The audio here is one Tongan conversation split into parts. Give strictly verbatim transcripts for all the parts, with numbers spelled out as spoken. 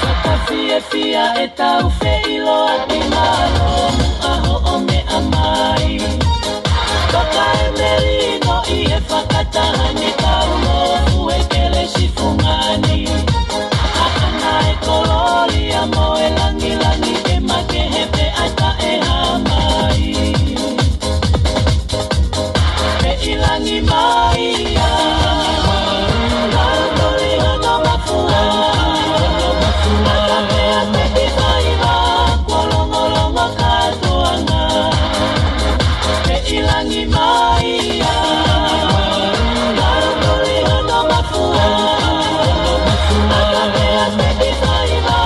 Fakafiefia ʻetau feʻiloaki, mālō muʻa hoʻo meʻa mai. Toka e melino ʻi he fakataha ni, tau lotu e kelesi fungani. ʻAʻana e kolōlia mo e langilangi, ke makehe pē ʻa e hā mai. Pē ʻi langi mai ia, lau toli hono mafua. ʻAta pea te ki faiva, kuo longolongo kātoanga. Pē ʻi langi mai ia, lau toli hono mafua. ʻAta pea te ki faiva,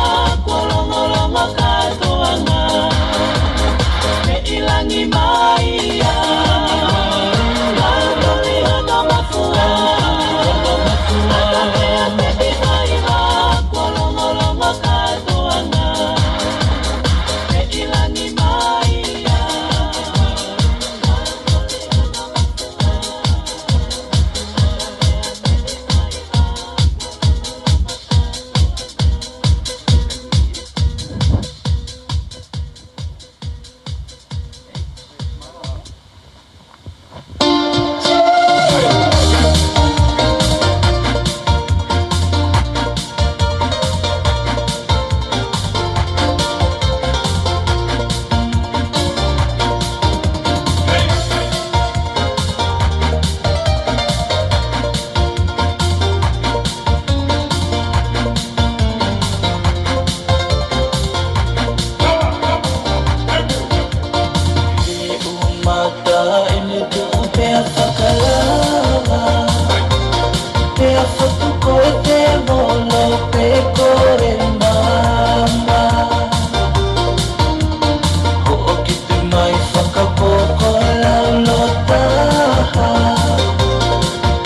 kuo longolongo kātoanga. Pē ʻi langi mai ia, lau toli hono mafua. ʻAta pea te ki faiva, kuo longolongo kātoanga. Pē ʻi langi mai ia, lau toli hono mafua. Mata ʻene tuʻu pea fakalava, pea fotu ko e tēvolo pe ko e mama. Hoʻo kipi mai fakapoko laulotaha,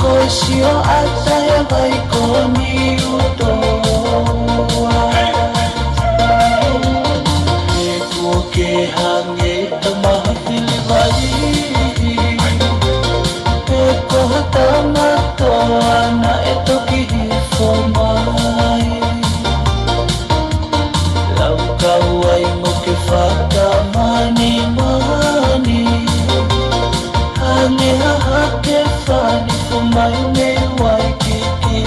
ko e sio ʻata e vai ko Niutoa. He kuo ke hangē tamaha fili vai, pe ko ha tama toa naʻe toki hifo mai. Lau kau ai mo ke fakamanimani, hangē ha hake fani fo mai mei Waikiki.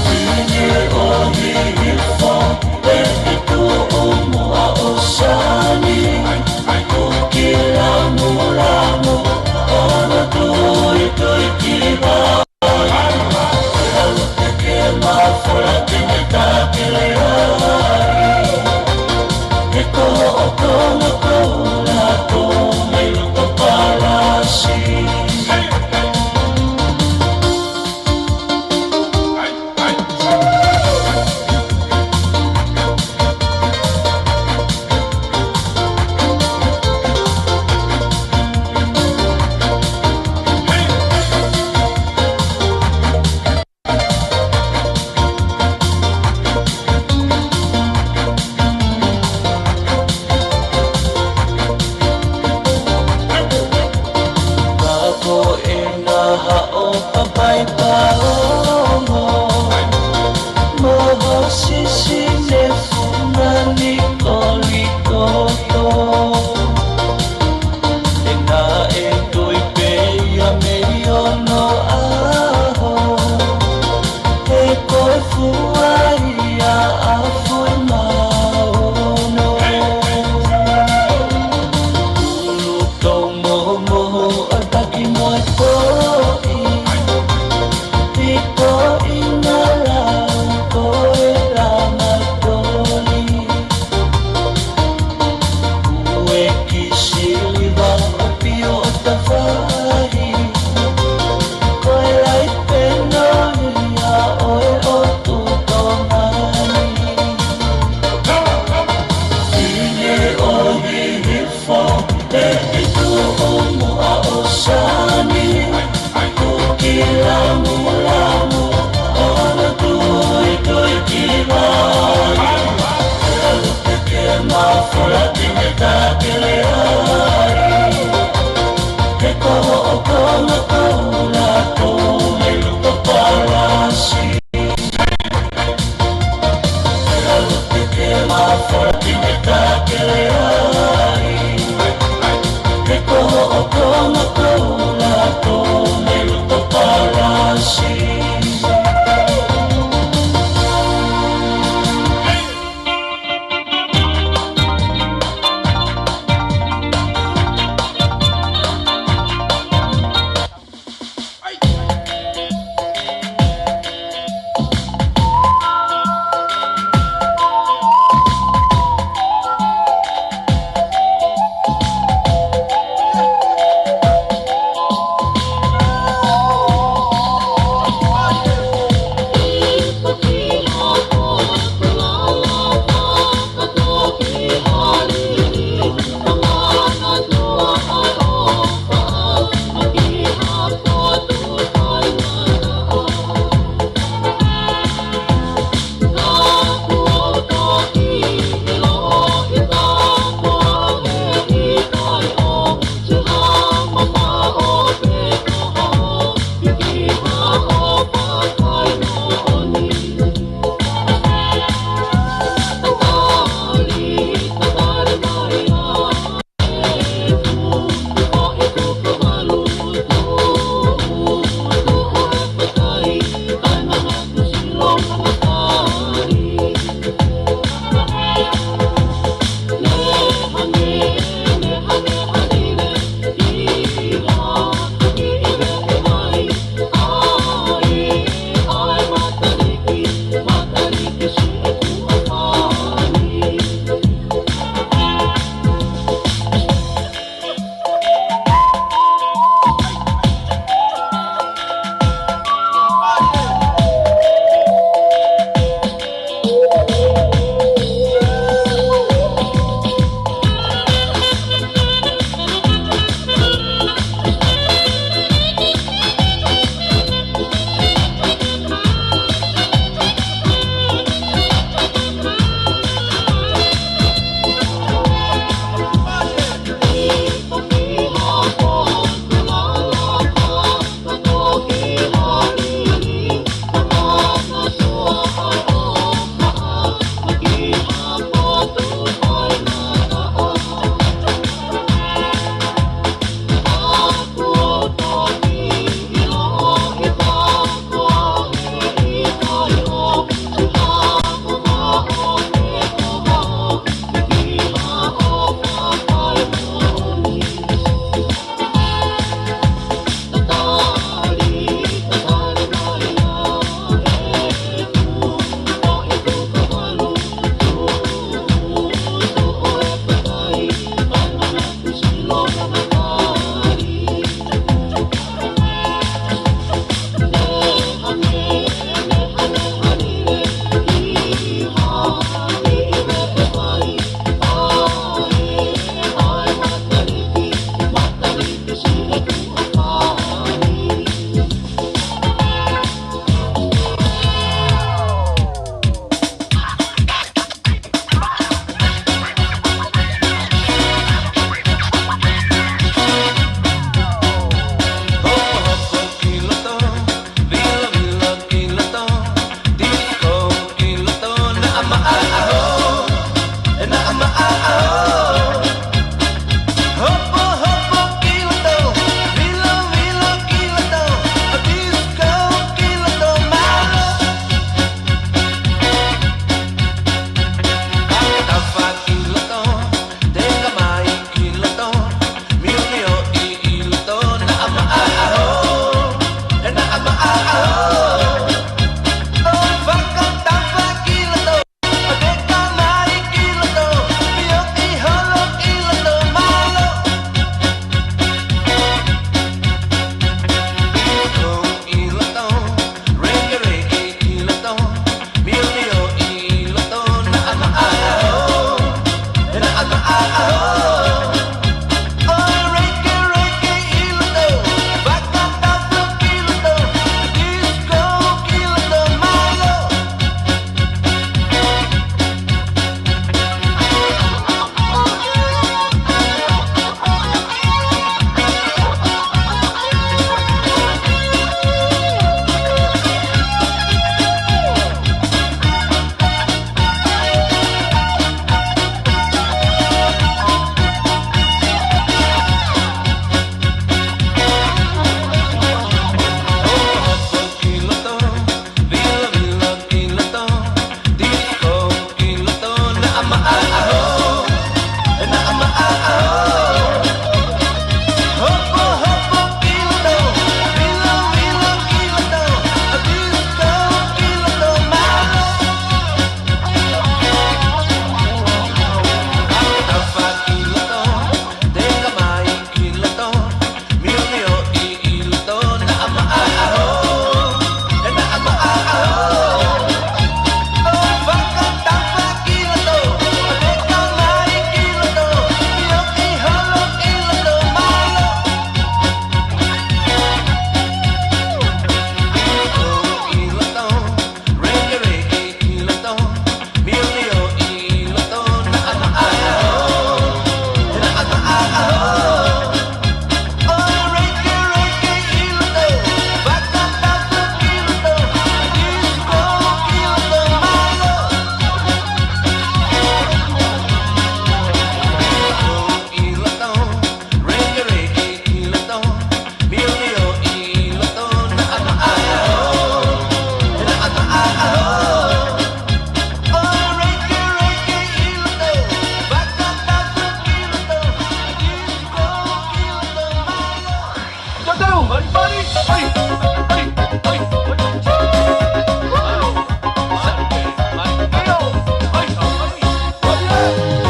Fine ʻo Hihifo, ʻe ʻi tuʻu muʻa ʻo Sani, ʻo ki lamulamu, ʻo na tuitui ki vā.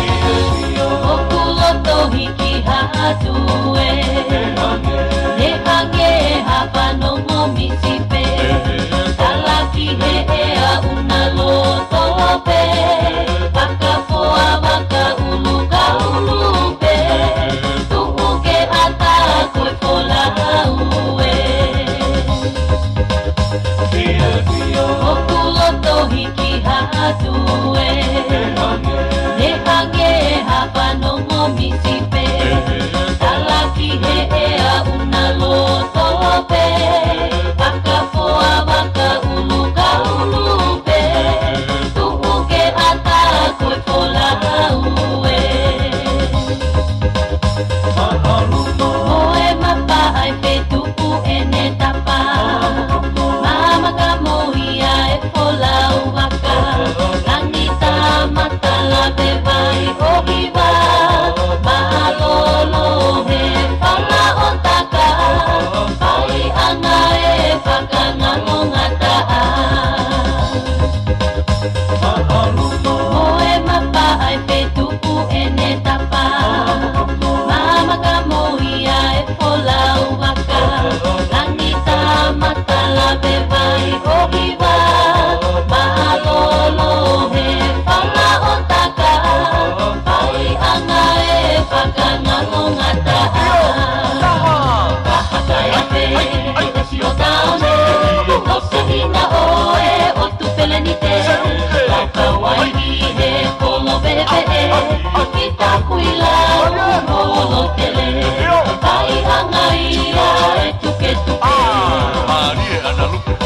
ʻOku loto hiki haʻatu ē, ne hangē ha fanongo misi pē. Talaki he ʻea ʻuna loto pē, fakafoa vaka ʻulu ka ʻulu pē. Tuʻu ke ʻatā ko e folau ē. ʻOku loto hiki haʻatu ē, ne hangē ha fanongo misi pē. Talaki he ʻea ʻuna loto pē, fakafoa vaka ʻulu ka ʻulu pē. Tuʻu ke ʻatā ko e folau ē. Mo e mapa ʻai fetuʻu ʻene tapa. Mama ka mohi ʻa e folau vaka. Langi tā mata lave vai ʻo hiva. Mālōlō he fala ʻo taka. Fai ʻanga e fakangalo ngataʻa. Mo e mapa ʻai fetuʻu ʻene tapa. Mama ka mohi ʻa e folau vaka. Langi tā mata lave vai ʻo hiva. Mālōlō he fala ʻo taka. Fai ʻanga e fakangalo ngataʻa. Ka haka e afe, ʻo taone, ʻo se hina ʻo e ʻo Tupelenite. Ka kau ai ki he kolo veʻeveʻe, ki taku ila ʻo Lotele. Fai ʻanga ia e tuketuke. Mālie ʻAna Lupe.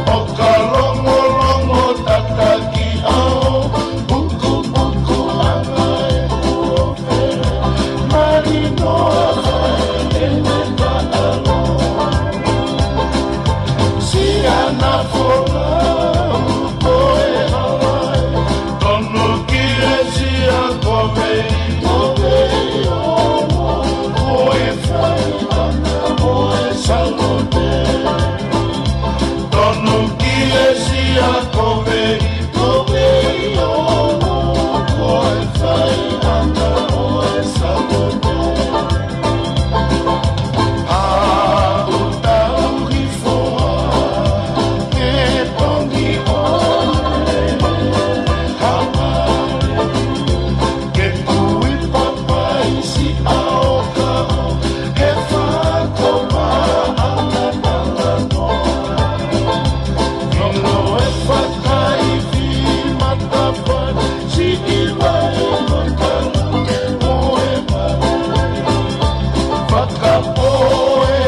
ʻO ka longolongo tataki ʻao, pukupuku ʻanga e kuo fele, malino ʻa e ʻene kaʻalo. Siana Folau ko e hala ē, tonu ki he sia kovi, kovi ʻo mo, ko e fai ʻana mo e salute. Tonu ki he sia kovi, kovi ʻo mo, ko e fai ʻana mo e salute. ʻA ʻo tauhi foha, ke tongi ʻo e hama. Ke kui papai siʻa ʻo ka ʻo ke fakaʻaonga talanoa. Nongo e fakaifi matafana siʻi vai mo tala mo e vai. Fakapoʻe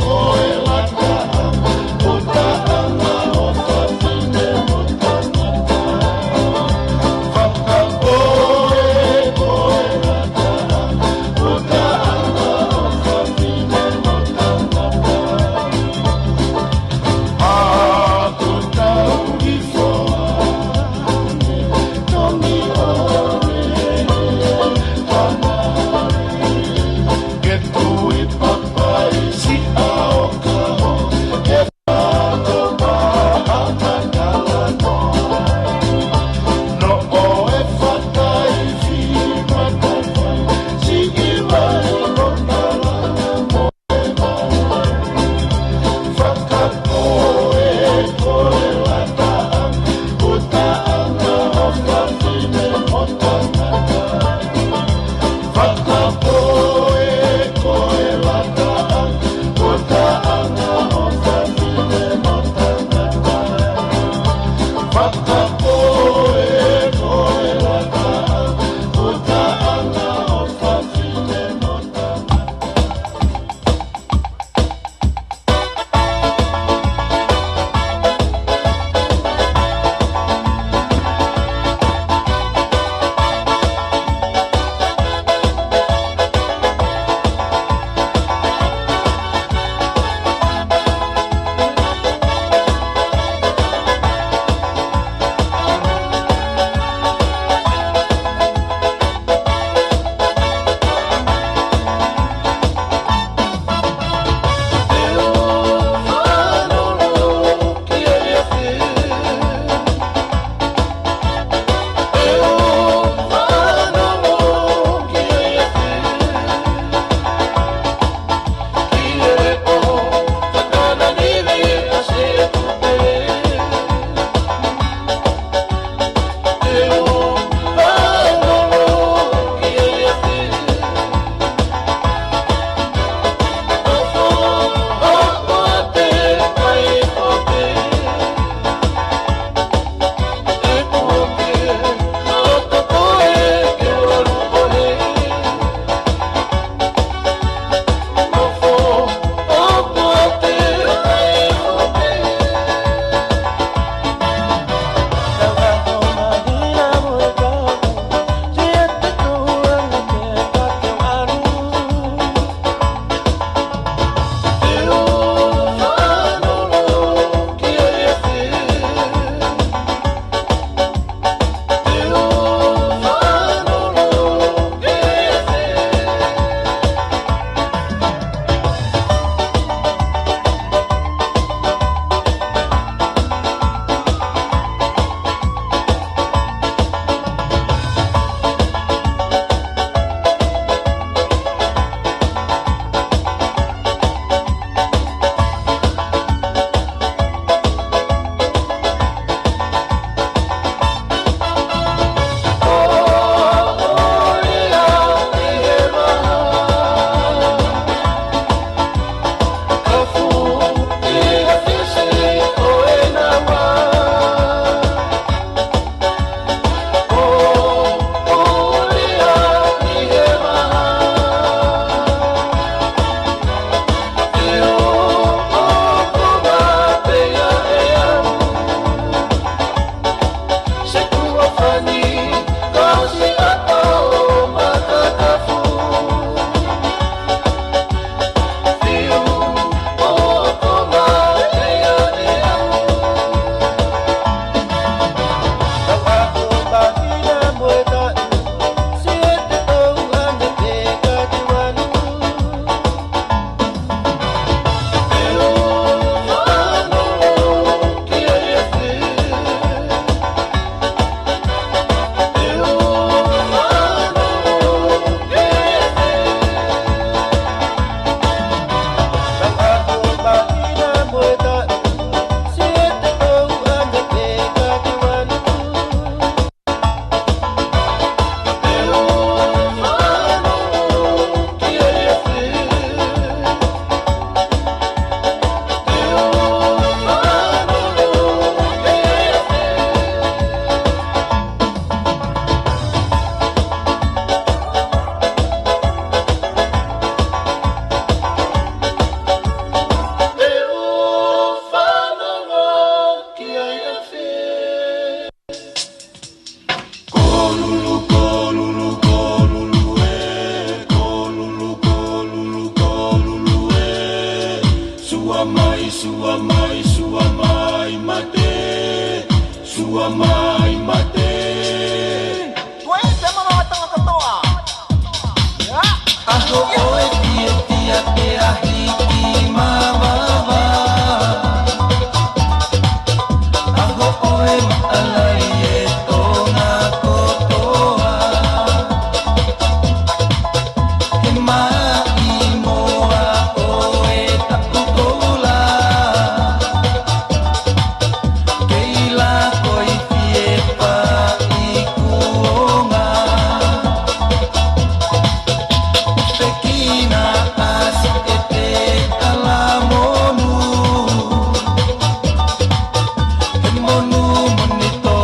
ko e lata, putaʻanga ʻo fafine mo tangata. Fakapoʻe ko e lata, putaʻanga ʻo fafine mo tangata. ʻA ʻo tauhi foha, tongi ʻo e hama. Ke kui papai siʻa ʻo ka ʻo ke fakaʻaonga talanoa. Noʻo e fakaifi matafana siʻi vai mo tala mo e vai. Fakapoʻe ko e lata, putaʻanga ʻo fafine mo tangata. Fakapoʻe ko e lata, putaʻanga ʻo fafine mo tangata. Fakapoʻe ko e lata, putaʻanga ʻo fafine mo tangata. Tua mai mate. Tuē te mama o Tonga kotoa. ʻIa. ʻAho ʻo e fiefia, ʻe ʻaho ki mavava. ʻAho ʻo e maʻalahi ʻe Tonga kotoa. He maʻimoa ʻo e taʻu koula. Kei la koi fie pa i kuonga. Fekina ʻa Saʻete ʻAlamonu. He monu moni tō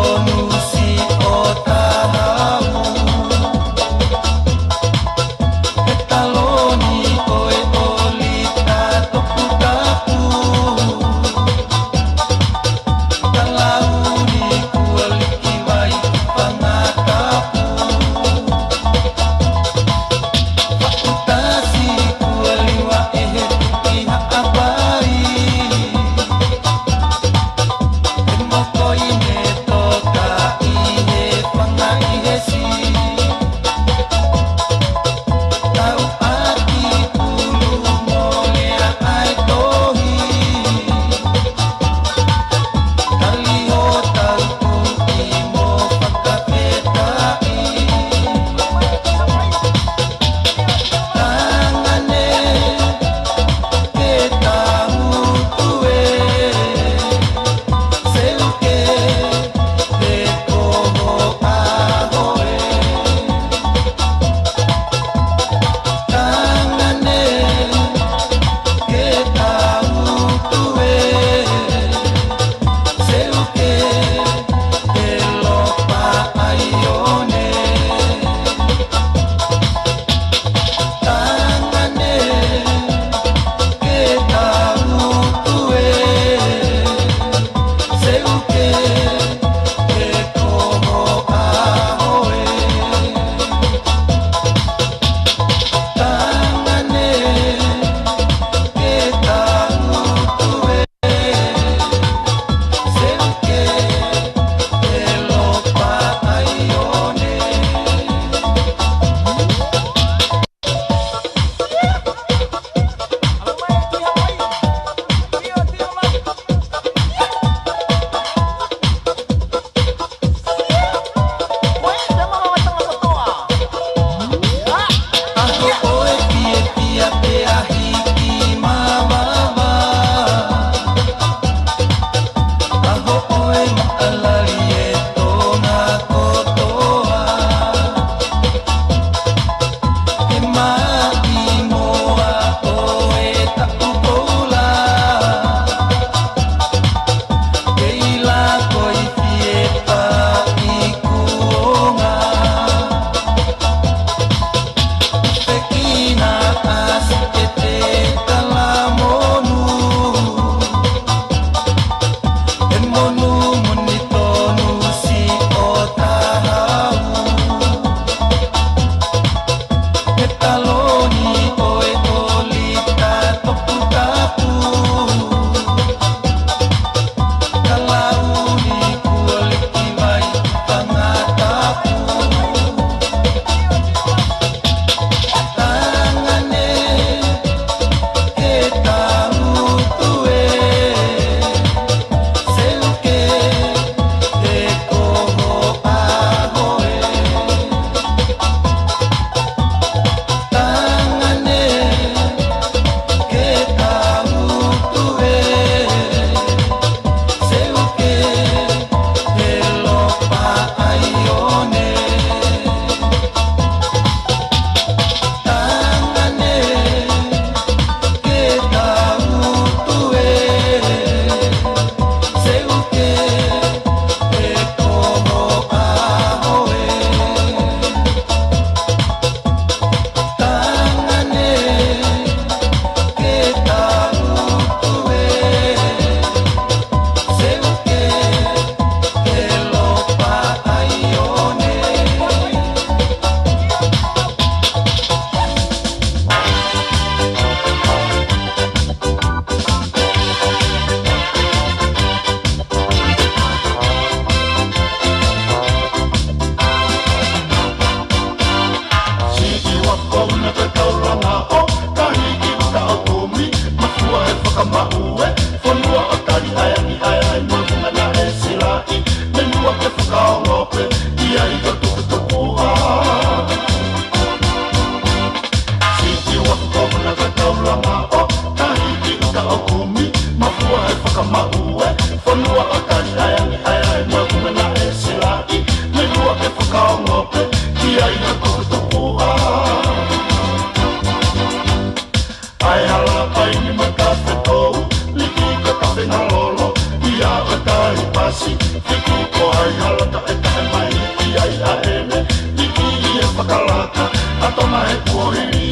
Fiku ko hai hala taʻetaʻe mai ki ai ʻa ʻene, ʻi ki he fakalaka, ʻa tona he kuohili.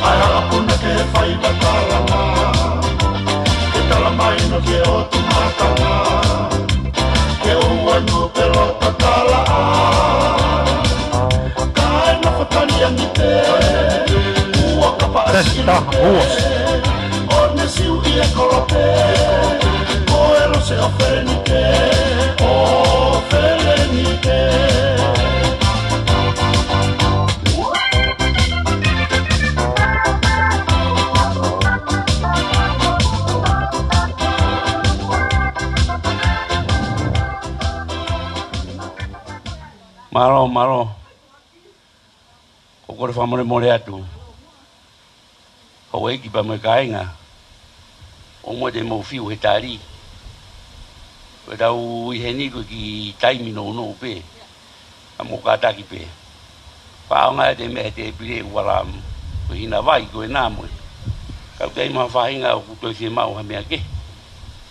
ʻAi hala puna ke fai ta kalanga, ke tala mai no ke o tu matanga, ke o ua no pelo ta kala. Kae na fakali angi pē, ua kapa asi ta pē. Ua. ʻO ne siu ʻi he kolope, ko e lose ʻo Felenike, ʻo Felenike. Mālō, mālō. ʻOku ou kole fakamolemole atu. Houʻeiki pea mo e kāinga. ʻOua te mou fiu he tali. Ko e tau ʻi heni ko e kiʻi taimi nounou pē. ʻA mo kātaki pē. Fakaʻaonga ʻete meʻa he tēpile ʻoku ala mo e hina vai ko ena mo e. Ka ʻoku ʻi ai mo ha faʻahinga ʻoku toe fiemaʻu ha meʻa kehe.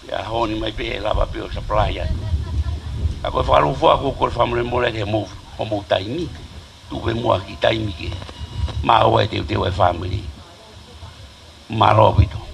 ʻI he ʻaho ni mai pē ʻe lava pē ʻo supply atu. Ka ko e fakalūkufua ʻoku ou kole fakamolemole atu he mou, homou taimi. Tuku pē muʻa kiʻi taimi ke maʻu ai e teuteu ʻa e fāmili. Mālō ʻaupito.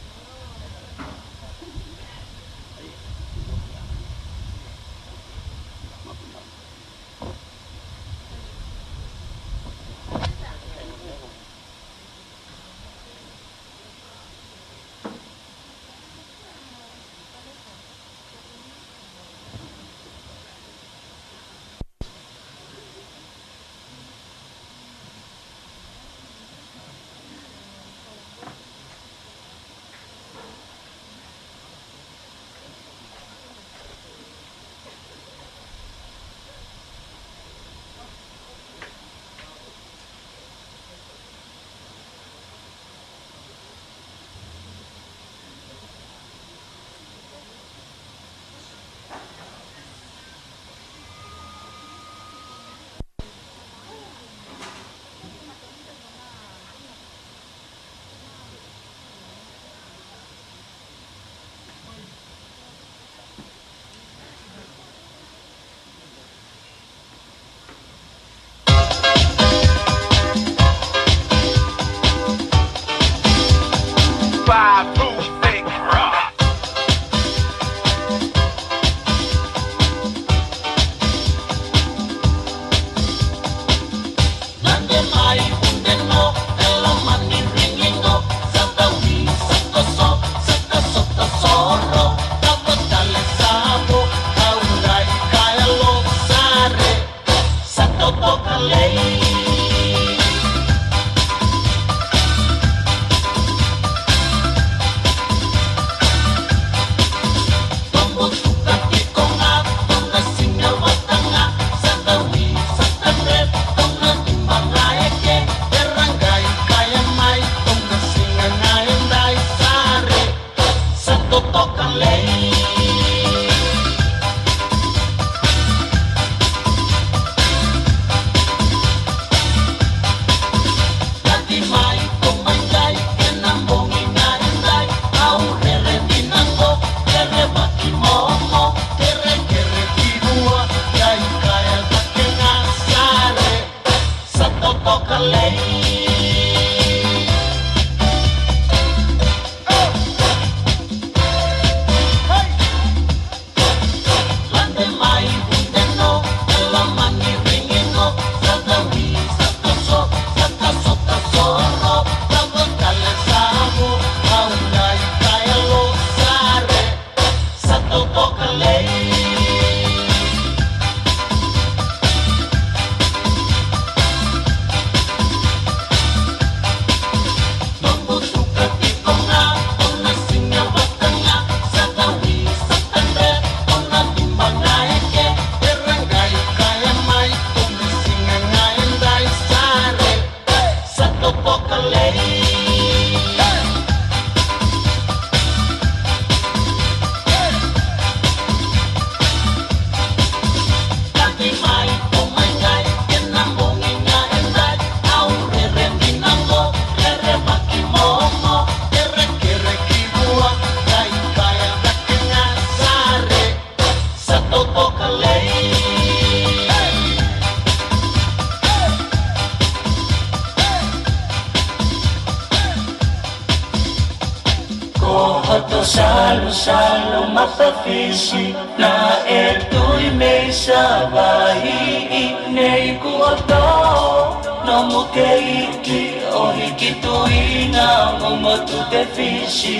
Mata Fisi, naʻe tui mei Savaiʻi, ʻi he kuata ʻo Nomukeiki, ʻo hiki tuʻi na mo motu Te Fisi.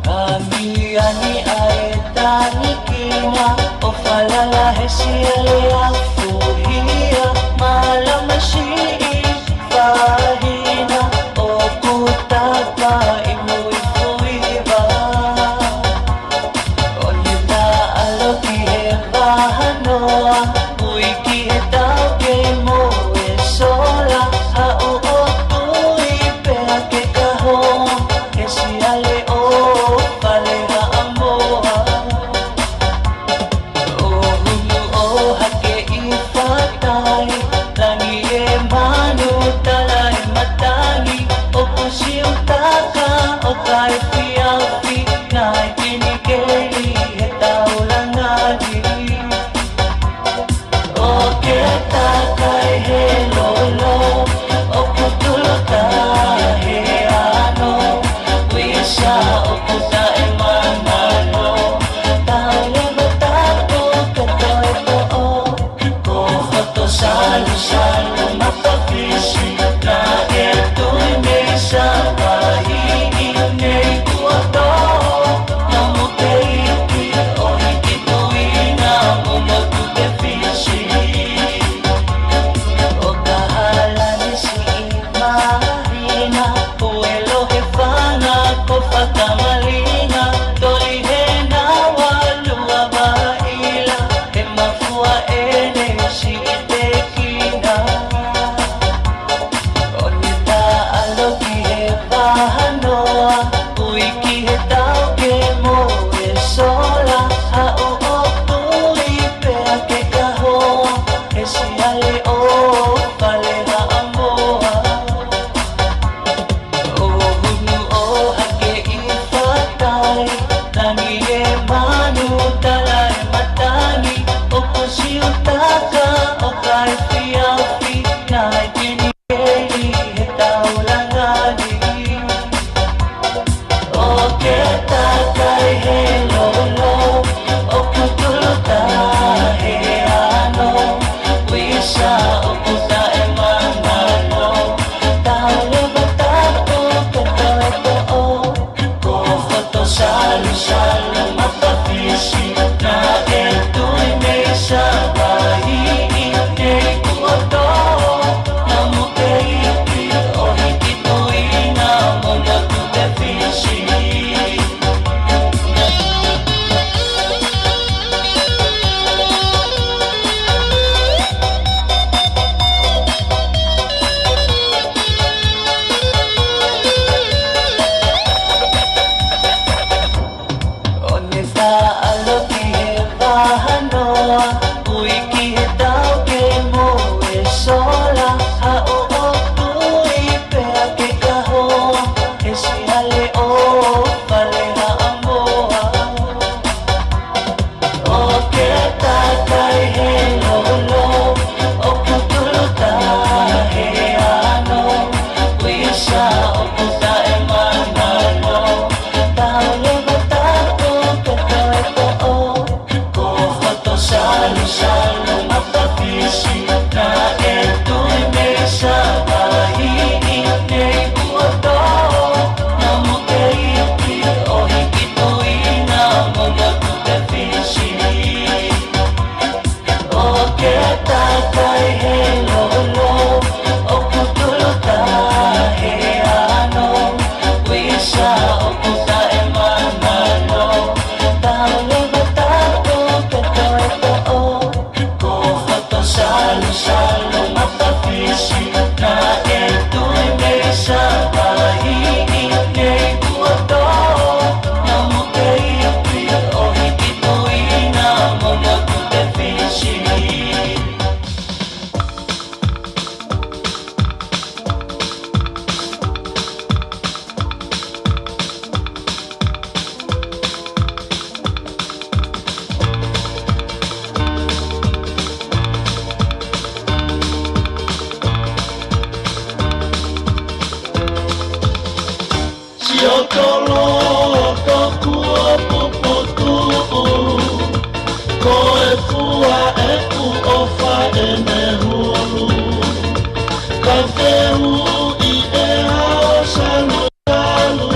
Amiani ʻa e tanikina ʻo falala he siale afuhia, mālama siʻi fahina ʻoku tapa ʻi Muifuiva. ʻO ne taʻalo ki he vahanoa, ui ki he taukei mo e sola, haʻu ʻo tui pea ke kaho he siale ʻo Fale Haʻamoa. ʻO hunu ʻo hake ʻi Fatai, ʻene hulu. Ka fehuʻi ʻe hao salusalu,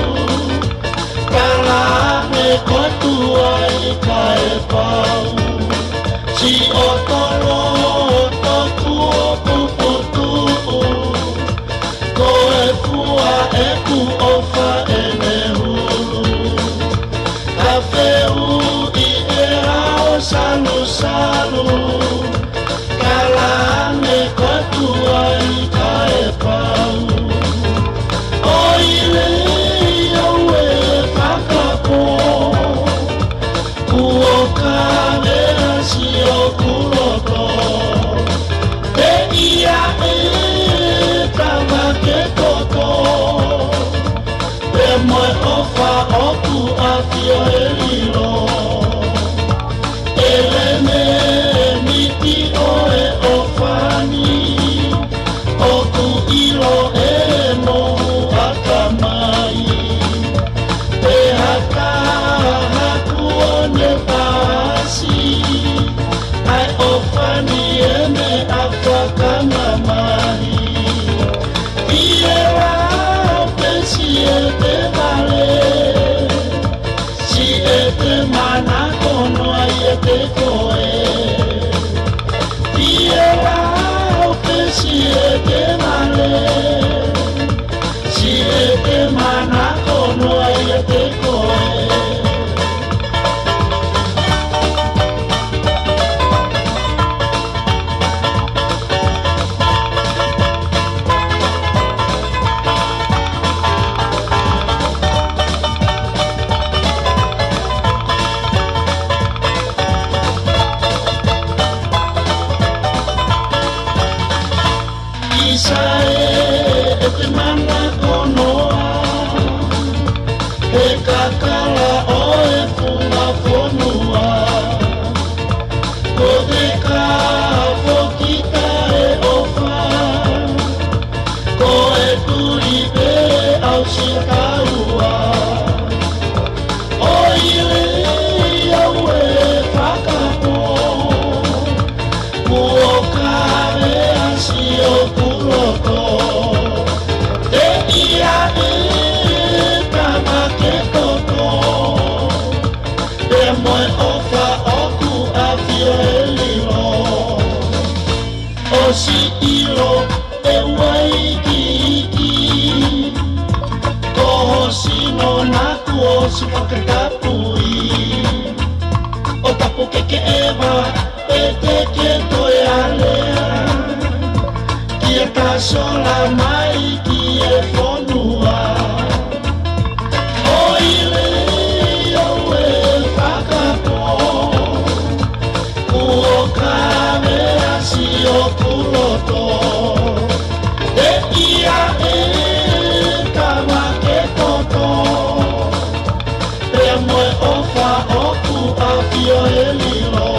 kala ange ko tuai kae pau. Siʻoto loto kuo puputuʻu, ko e fua ʻeku ʻofa ʻene hulu. Ka fehuʻi ʻe hao salusalu, kala ange ko tuai kae pau. ʻOiauē fakapō, kuo kavea siʻoku loto. Teʻia e tama ke toto, pea mo e ʻofa ʻoku ʻafio ʻe lilo. ʻElemēniti ʻo e ʻofa ni, ʻoku ʻilo ʻe he mohu ʻatamai. Pea taha kuo ne paasi, ʻa e ʻofa ni ʻene ʻafa ka mamahi. Pea lau pē siʻete vale, siʻete manako noa ʻiate koe. Pea lau pē siʻete vale, siʻete manako noa ʻiate koe. ʻIsa ē, ʻete manako noa, he kakala ʻo e funga fonua. Ko te ka foki taʻeʻofa, ko e tuli pē ʻausi kaua. ʻOiauē fakapō, kuo kavea siʻoku loto. Teʻia e tama ke toto, pea mo e ʻofa ʻoku ʻafio ʻe lilo. ʻOsi ʻilo ʻe Uaiki, ko ho sino naʻa ku ʻosi fakatapui. ʻO tapu ke ke ʻeva, ʻe te ke toe alea, kia ta sola mai ki he fonua. ʻOiauē fakapō, kuo kavea siʻoku loto. Teʻia e tama ke toto, pea mo e ʻofa ʻoku ʻafio ʻe lilo.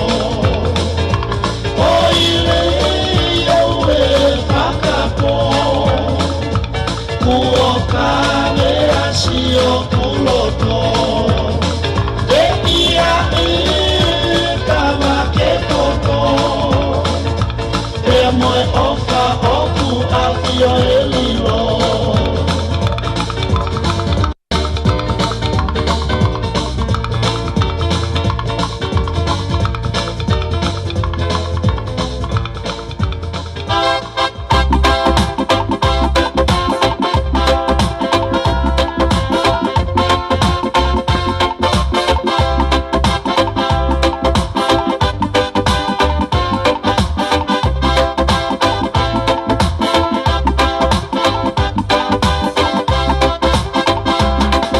ʻOiauē fakapō, kuo kavea siʻoku loto. Teʻia e tama ke toto, pea mo e ʻofa ʻoku ʻafio ʻe lilo.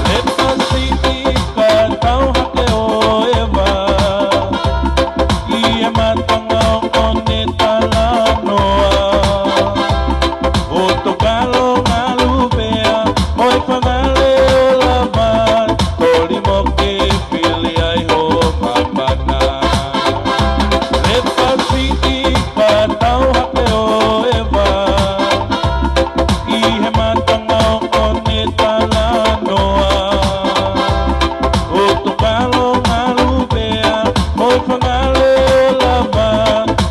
Lepa siʻi ka tau hake ʻo ʻeva, ʻi he matanga ʻo ʻene talanoa. ʻO tokalo ngalu pea, ʻo e fanga leʻo lava, toli mo ke fili ai ho māmana. Lepa siʻi ka tau hake ʻo ʻeva, ʻi he matanga ʻo ʻene talanoa. ʻO tokalo ngalu pea, ʻo e fanga leʻo lava,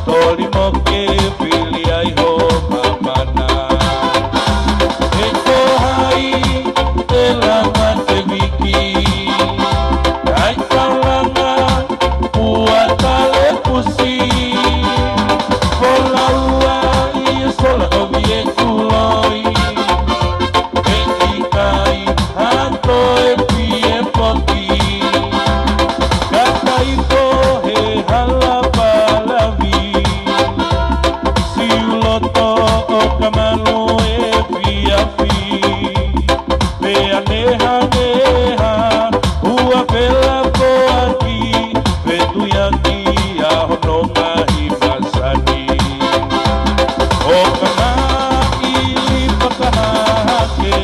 toli mo ke Ko e hala palavi, siuloto ʻo ka malu efiafi, pea nehangeha, ua pela poaki, fetuiaki ʻa hono ngaahi masani. ʻO ka maʻili fakahahake,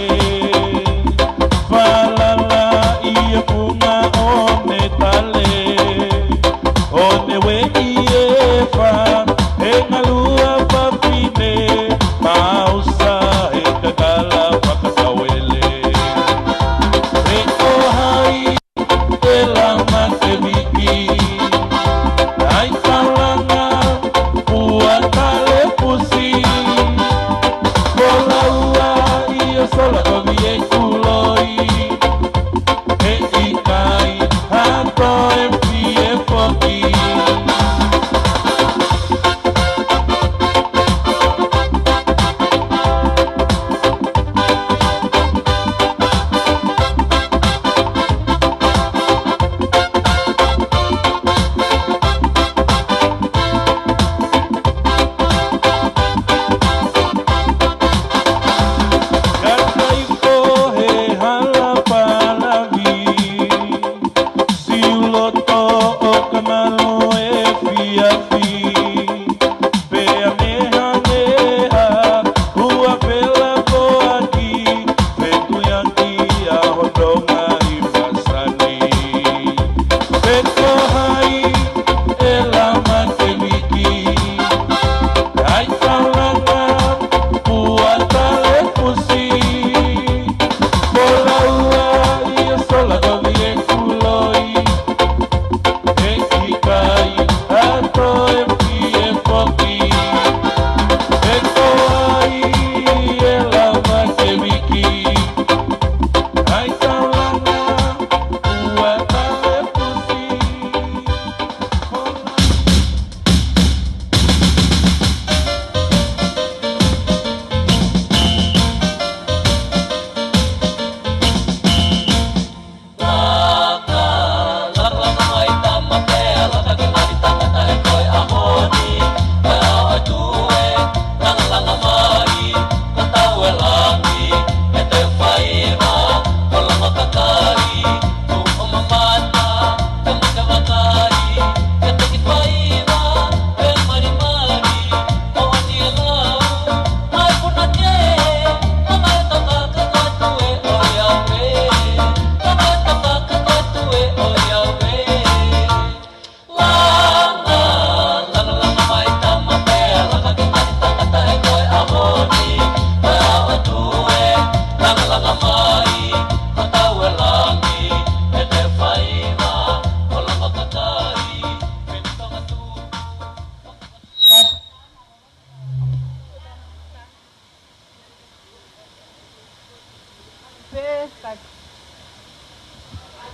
falala ʻi he funga ʻo ne tale, ʻo ne ueʻi e fā, he ngalua fafine, mausa he kakala fakatauele. He ko hai ʻe lama ke viki, ʻai taulanga, ua tale pusi, ko laua ʻi ʻo sola ko vie kuloi, he ʻikai ha toe fie foki. Kakai ko e hala palavi, siuloto ʻo ka malu efiafi, pea nehangeha, ua pela poaki, fetuiaki ʻa hono ngaahi masani. He ko hai ʻe lama ke viki, ʻai taulanga, ua tale pusi, ko laua ʻi ʻo sola ko vie kuloi, he ʻikai ha toe fie foki. He ko hai ʻe lama ke viki, ʻai taulanga, ua tale pusi.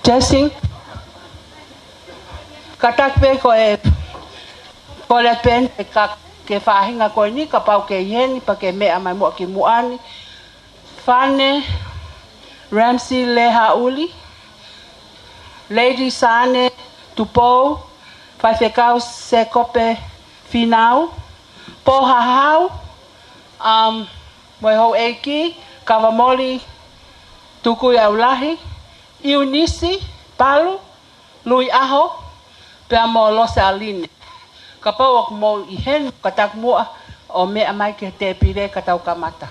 Testing. Kātaki pē ko e, ko e pē ke ka, ke faʻahinga ko eni, kapau ke ʻi heni, pea ke meʻa mai muʻa ki muʻa ni. Fane Ramsey Lehaʻuli, Lady Sane Tupou, Faifekau Sekope Finau, Pōhahau, um, mo e houʻeiki, Kavamoli Tukuiʻaulahi, ʻIunisi Palu, Lui ʻAho, pea mo Losealine. Kapau ʻoku mou ʻi heni, kātaki muʻa ʻo meʻa mai ki he tēpile ka tau kamata.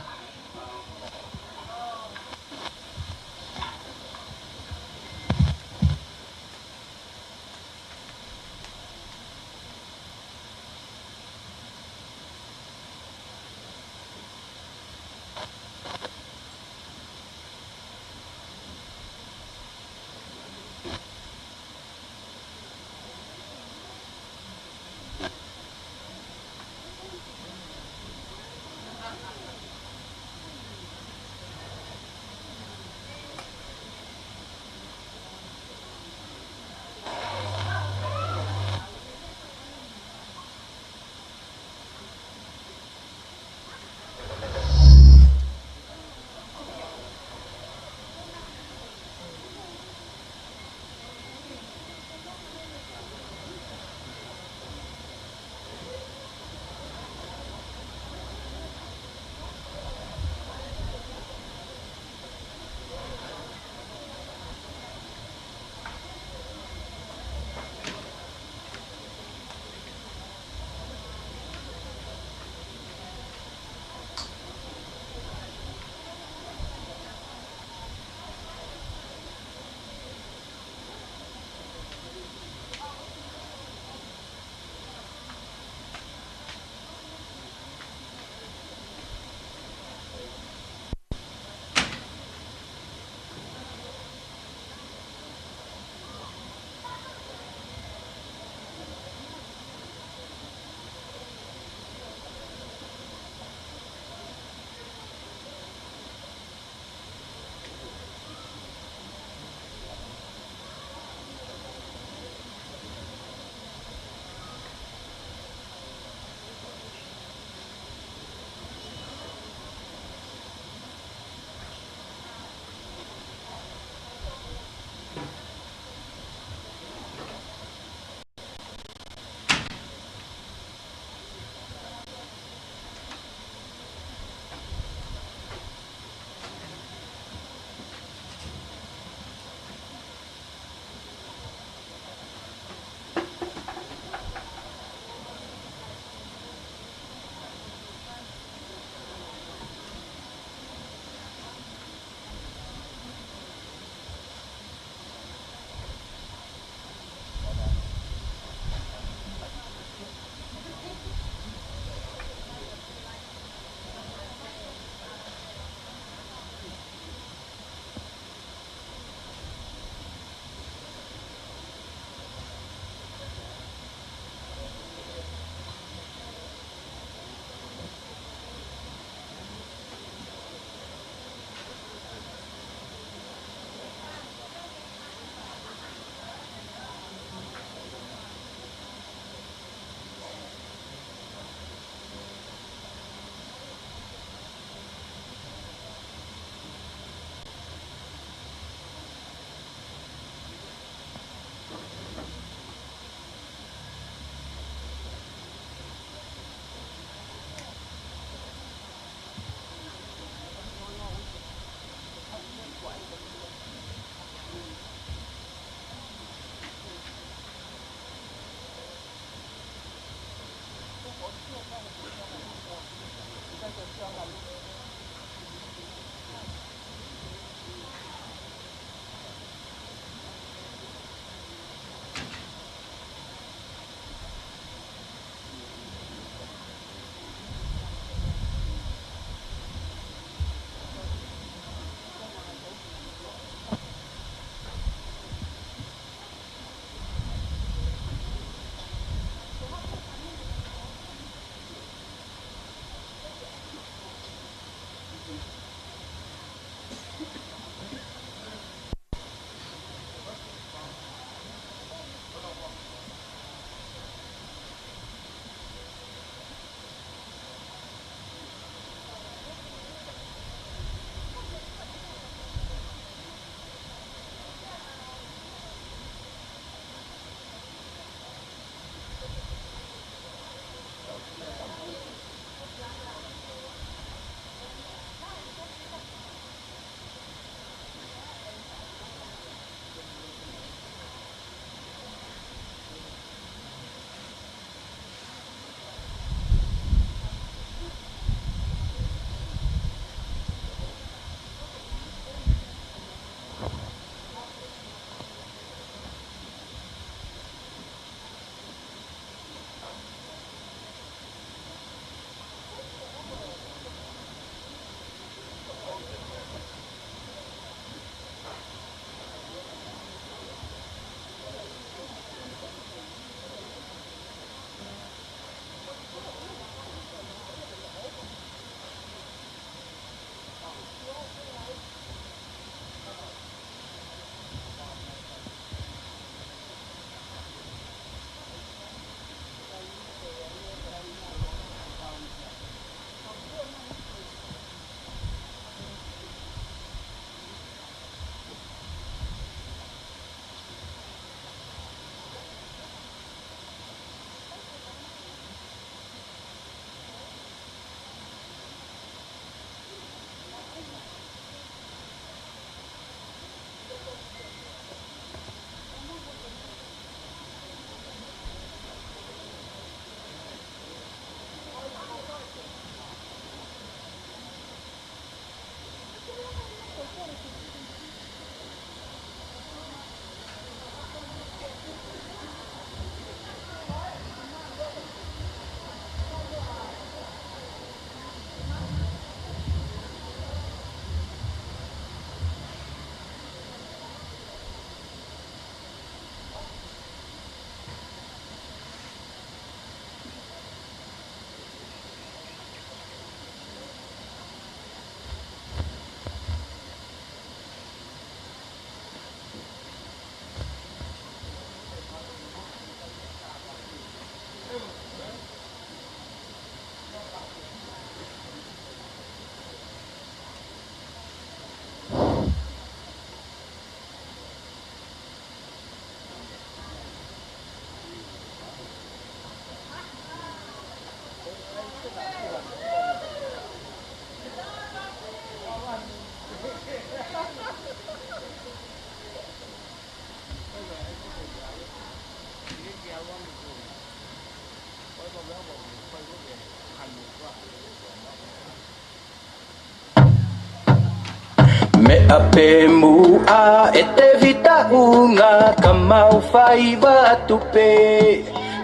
Meʻa pē muʻa ʻe Tēvita ʻUnga ka mau fai atu pē,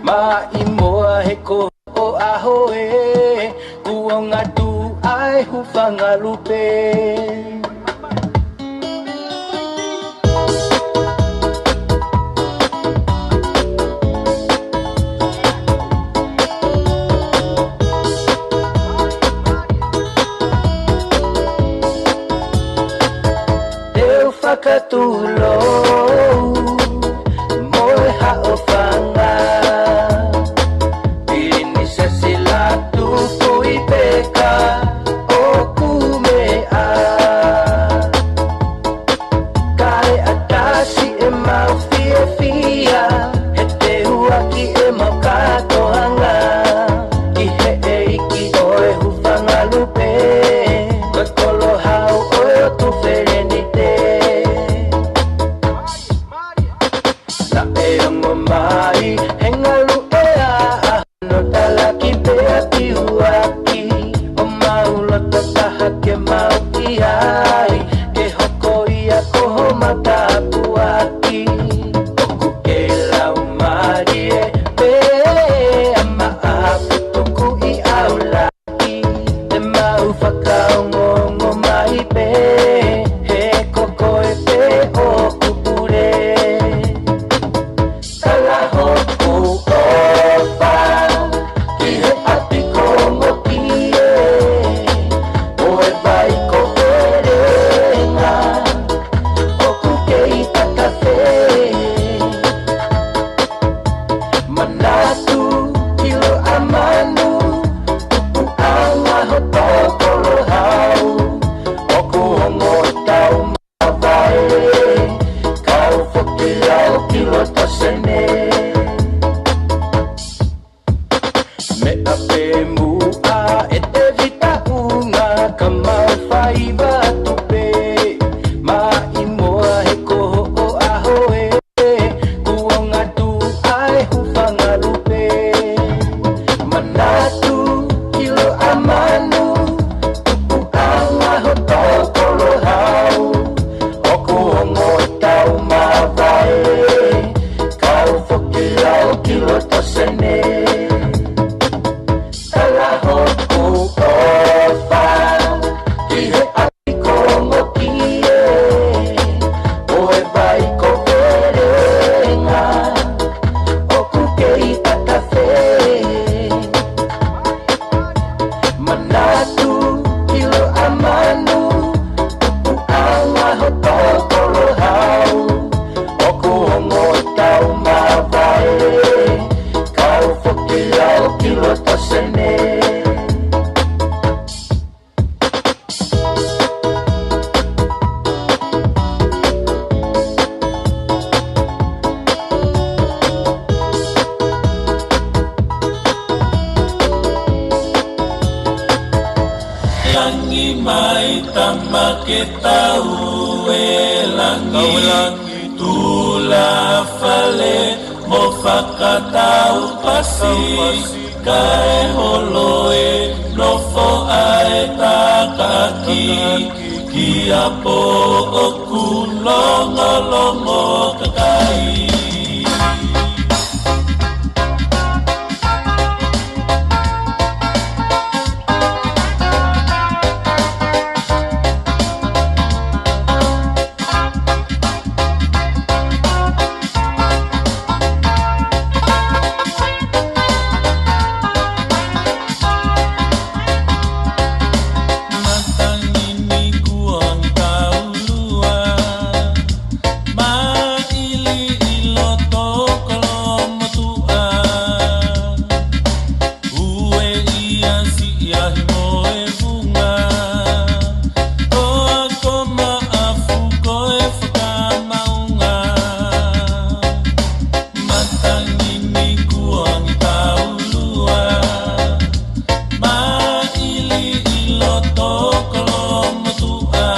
mai moa he ko ʻo ʻaho ē, kuo ngatu ai hūfanga lupe. Teu fakatulou mo e haʻofanga, Pilinisa Sila Tupou Peka ʻoku meʻa. ke tau e langi, tula fale mo fakatau pasi, kae holo e nofo ʻa e takaaki ki ʻapi ʻoku longolongo kakai. Matangi ni kuongi taulua, maʻili ʻi loto kolomotuʻa. Ue ia siʻi ahi mo e vunga, toa ko maʻafu ko e fakamaunga. Matangi ni kuongi taulua, maʻili ʻi loto kolomotuʻa.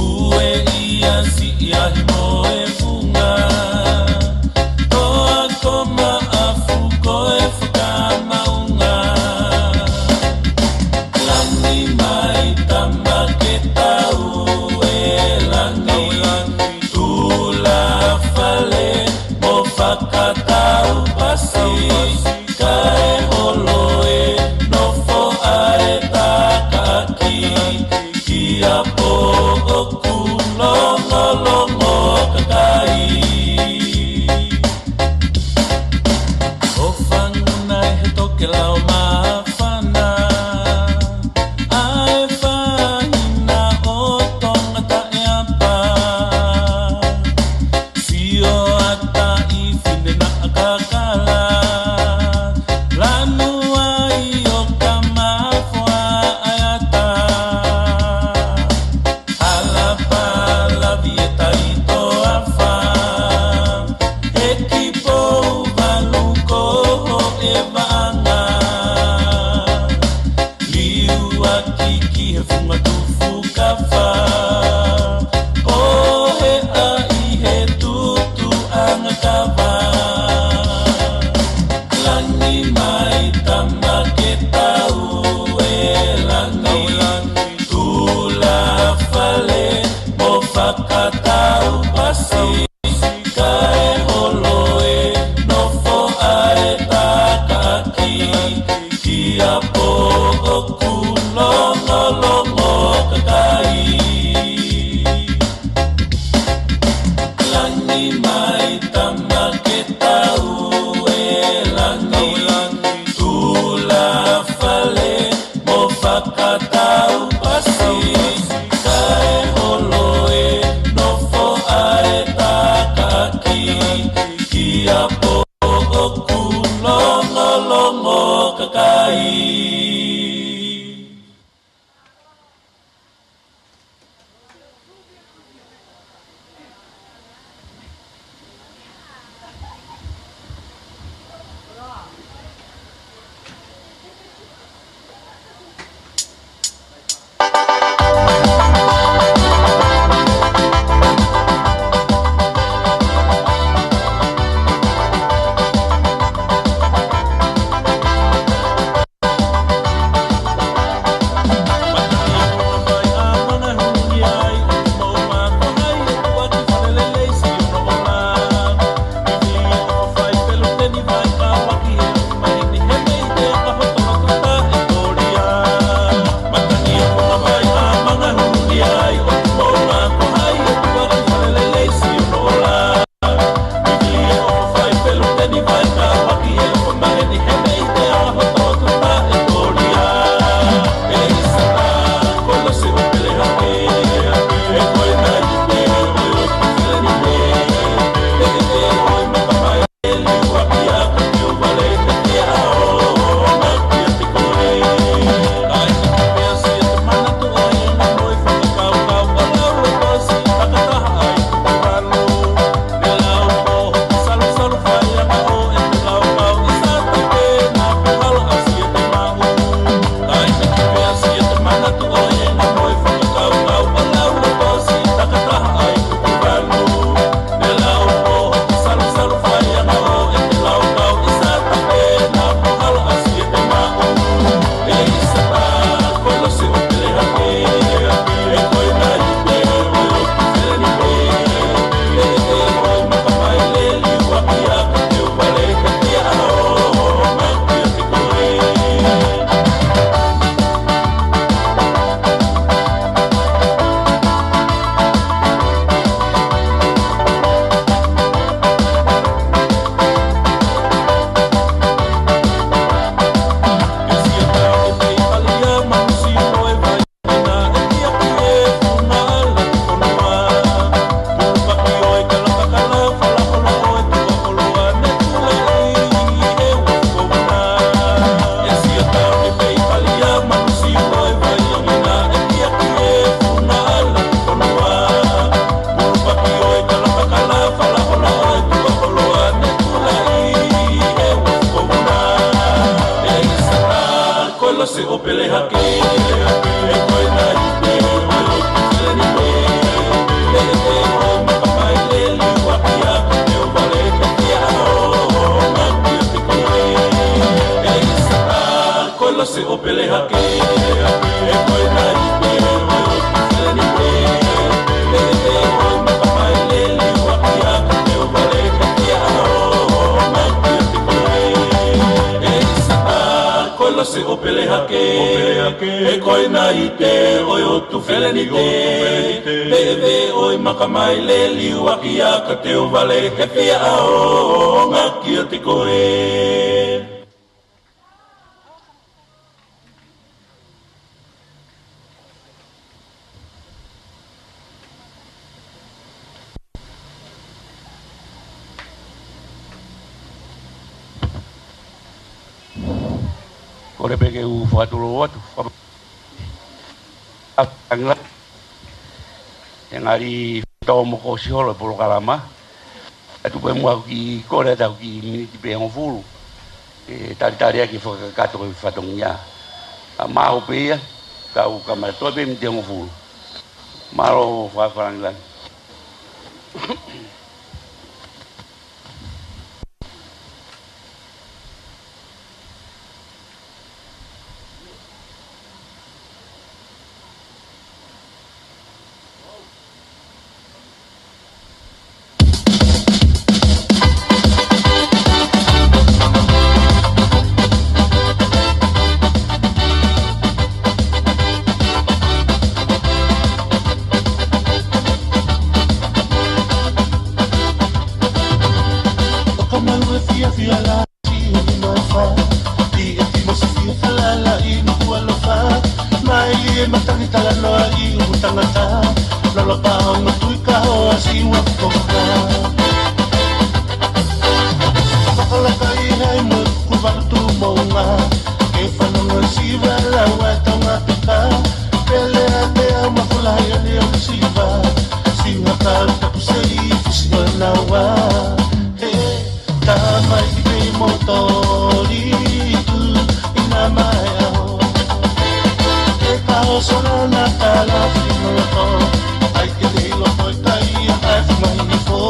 Ue ia siʻi ahi mo e vunga, toa ko maʻafu ko e fakamaunga. Langi mai tama ke tau e langi, tula fale mo fakatau pasi, kae holo e nofo ʻa e takaaki ki ʻapi ʻoku longolongo kakai. ʻO fanguna he tokelau māfana, ʻa e fāhina ʻo Tonga taʻeapa. Sio ʻa taʻi fine naʻa kakala, lanu ai ʻo kamafoa ʻa e ata. Hala palavi e tai toafa, he kipou valu ko e vaʻanga. Liuaki ki he funga tufu kafa, pohe ai he tutu ʻanga kava. Langi mai tama ke tau e langi, tula fale mo fakatau pasi, kae holo e nofo ʻa e takaaki ki ʻapi ʻoku longolongo kakai. Langi mai tama ke tau e langi, tula fale mo fakatau pasi, kae holo e nofo ʻa e takaaki ki ʻapi ʻoku longolongo kakai. Hake, e koe nai pē, o e otu feleni pē, e te o e maka mai leli, ua ki a ka te o vale, e ki a o, o mai ki a te koe. E isa a, ko lo se o pele hake, o pele hake, e koe nai pē, o e otu feleni pē, e te o e maka mai leli, ua ki a ka te o vale, e ki a o, o mai ki a te koe. Kole pē ke u fakatulou atu. Faka-, a, angla. He ngali tau mo ko si holo e polokalama. Atu pē muʻa ki kole atu ki miniti pē hongofulu. E talitali ʻaki e fakakakato e fatongia. A maho pē ia, kau kamata toe pē miniti hongofulu. Mālō fakafalangilangi. ʻO ka malu e fiafia la. Mai e matangi talanoa ʻi ʻumu tangata, lolo paonga tui kahoa siua koka. Fakalaka ʻi hai mo e kuku valu tuʻu moʻunga, ke fanongo e siva lau ʻa e taunga peka, pele ʻa te au ma kula hai ane o siva, siva kau tapu sei fusi o naua. He Tamaiki pē mo toli tu ina mai aho. Ke ka o sola na tala fino to. Ai ke te ilo ko e kai a ai mai fo.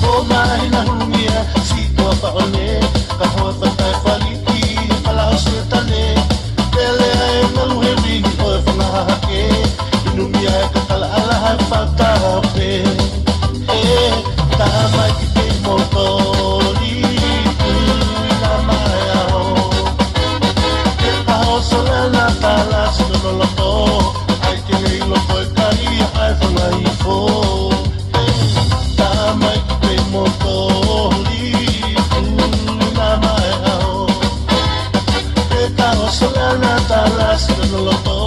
Ko mahina hulungia, si toa paone, ka hoa fatai faliki, pala o se tane, pele ai ngalu he wini o e fanga hake, inumia e kakala ala hai fata pe. E, tamaiki pē mo toli, tu ina mai aho. Ke ka o sola na tala si loloto, ai ke lei loko e kai, ai fanga ifo. Tamaiki pē mo toli, tu ina mai aho. Ke ka o sola na tala si loloto,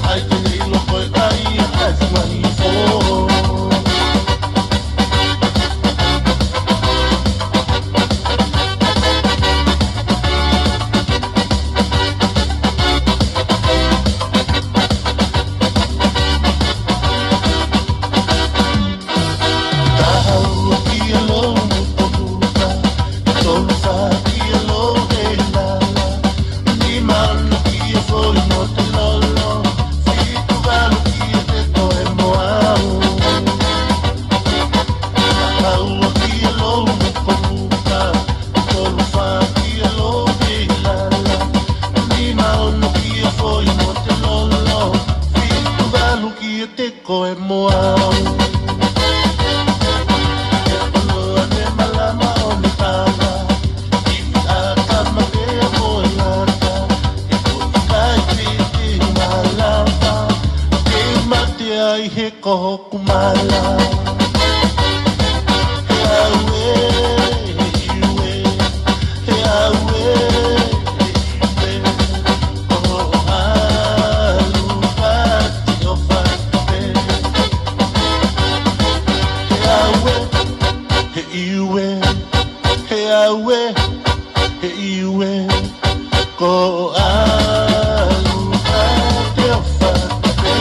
ai ke lei loko e kai, ai fanga ifo. Ko e moa au. E polo ane malama o me tala. Ifi a tama ke a moe lata. E ko i kai piti malama. Ke mate ai he ko hoku mala. He aue, he iue. He aue, he iue. Ko alu pati o fate. He aue, he iue, he aue, he iue. Ko alu pati o fate.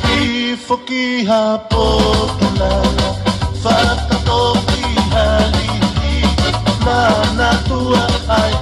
Hifo ki ha potu lala, fakatoki ha lili, manatua ai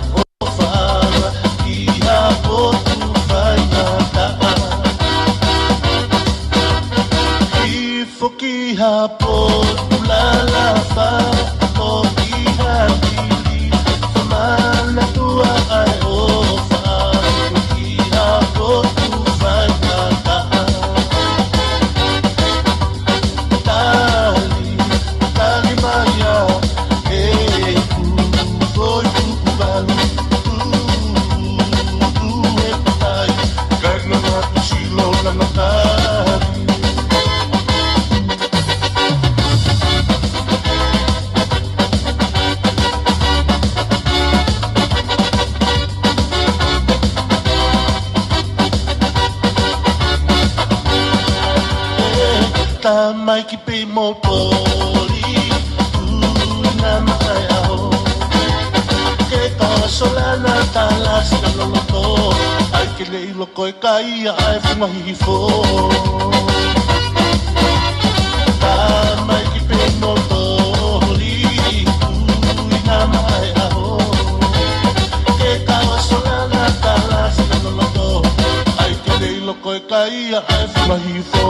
Mai ki pei mo poli, ui na maʻa e ʻaho. Ke ka Solana Talasi ʻa loloto, ʻai ke leʻi loko e kai ʻa e funga hihifo. Ka mai ki pei mo poli, ui na maʻa e ʻaho. Ke ka Solana Talasi ʻa loloto, ʻai ke leʻi loko e kai ʻa e funga hihifo.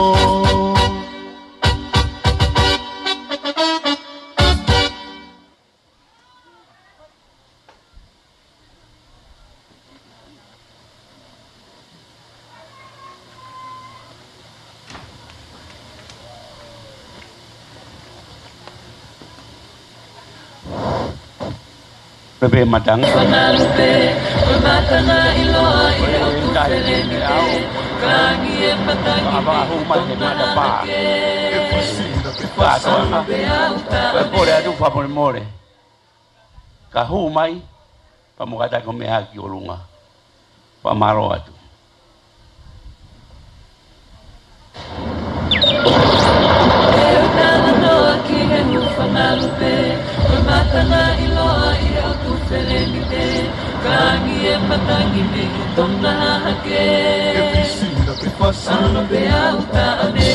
Pepe matanga. Fanalupe, ʻo e matanga ʻiloa ʻi he ʻotu feleni te, ka ngi e matangi ʻa e hū mai he matapā. Kātoanga. Ko e kole atu fakamolemole. Ka hū mai, pea mo kātaki ʻo meʻa ki ʻolunga. Fakamālō atu. ʻE u talanoa ki he hū Fanalupe, ʻo e matanga ʻiloa ʻi he ʻotu feleni te, ka ngi e matangi mei Tonga hahake. Ke fisi na ke fasi. Ano pe au ta ane.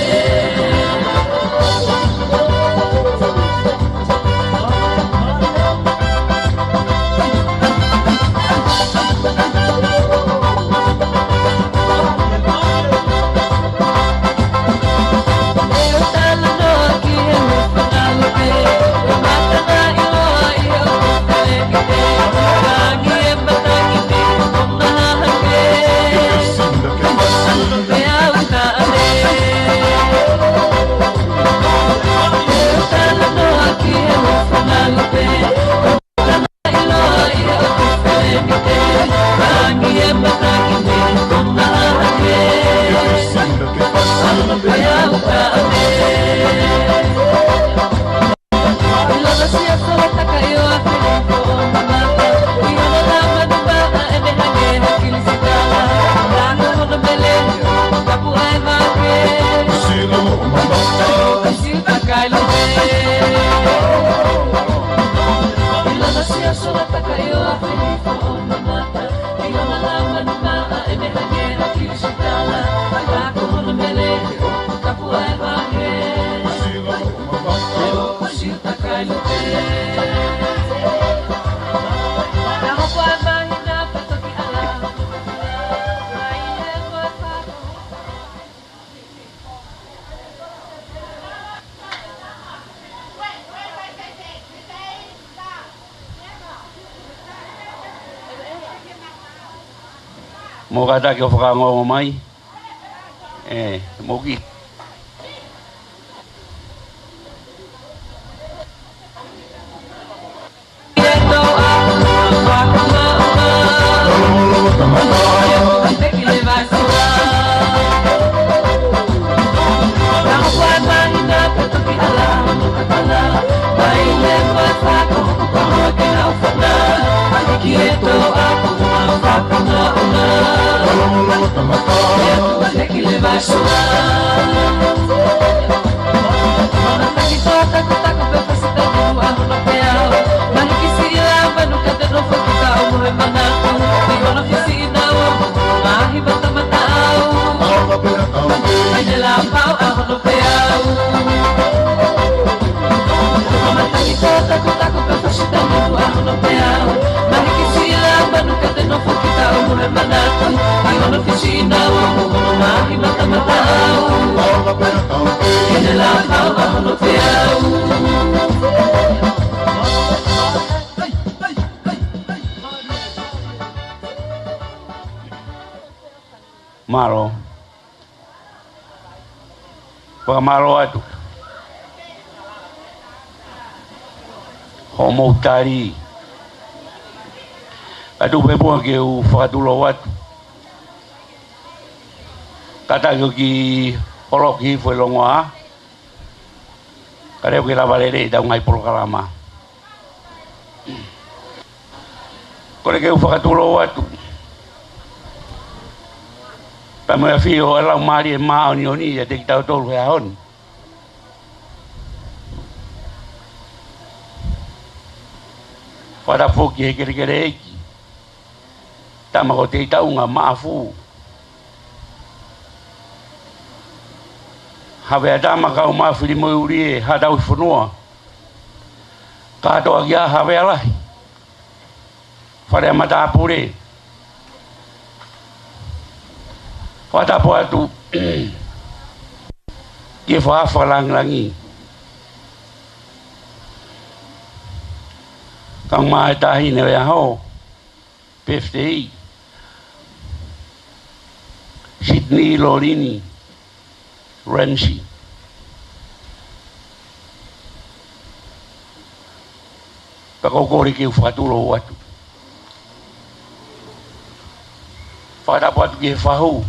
Mo kātaki ʻo fakaongoongo mai. ʻE, mo ki. Mālō. Fakamālō atu. Hoʻomou tali. Atu pē muʻa ke u fakatulou atu. Kātaki ʻo kiʻi holoki hifo e longoaʻa. Ka leva ke lava lelei ʻetau ngaahi polokalama. Kole ke u fakatulou atu. Pea mo e ʻafio ʻa e Laumālie Māʻoniʻoni ʻiate kitautolu he ʻaho ni. Fakatapu ki he kelekele ʻeiki, tama ko Teitaunga Maʻafu, Havea Tama kau Mafilimoe Ulie, Haʻatauhifonua, kātoa kia Havea Lahi, Fale ʻa Matāpule. Fakatapu atu ki he Fakalangilangi, kau mai e taʻahine ʻo e ʻaho, birthday, Sydney Lolini Ramsey. Pea ʻoku ou kole ke u fakatulou atu. Fakatapu atu ki he fahu.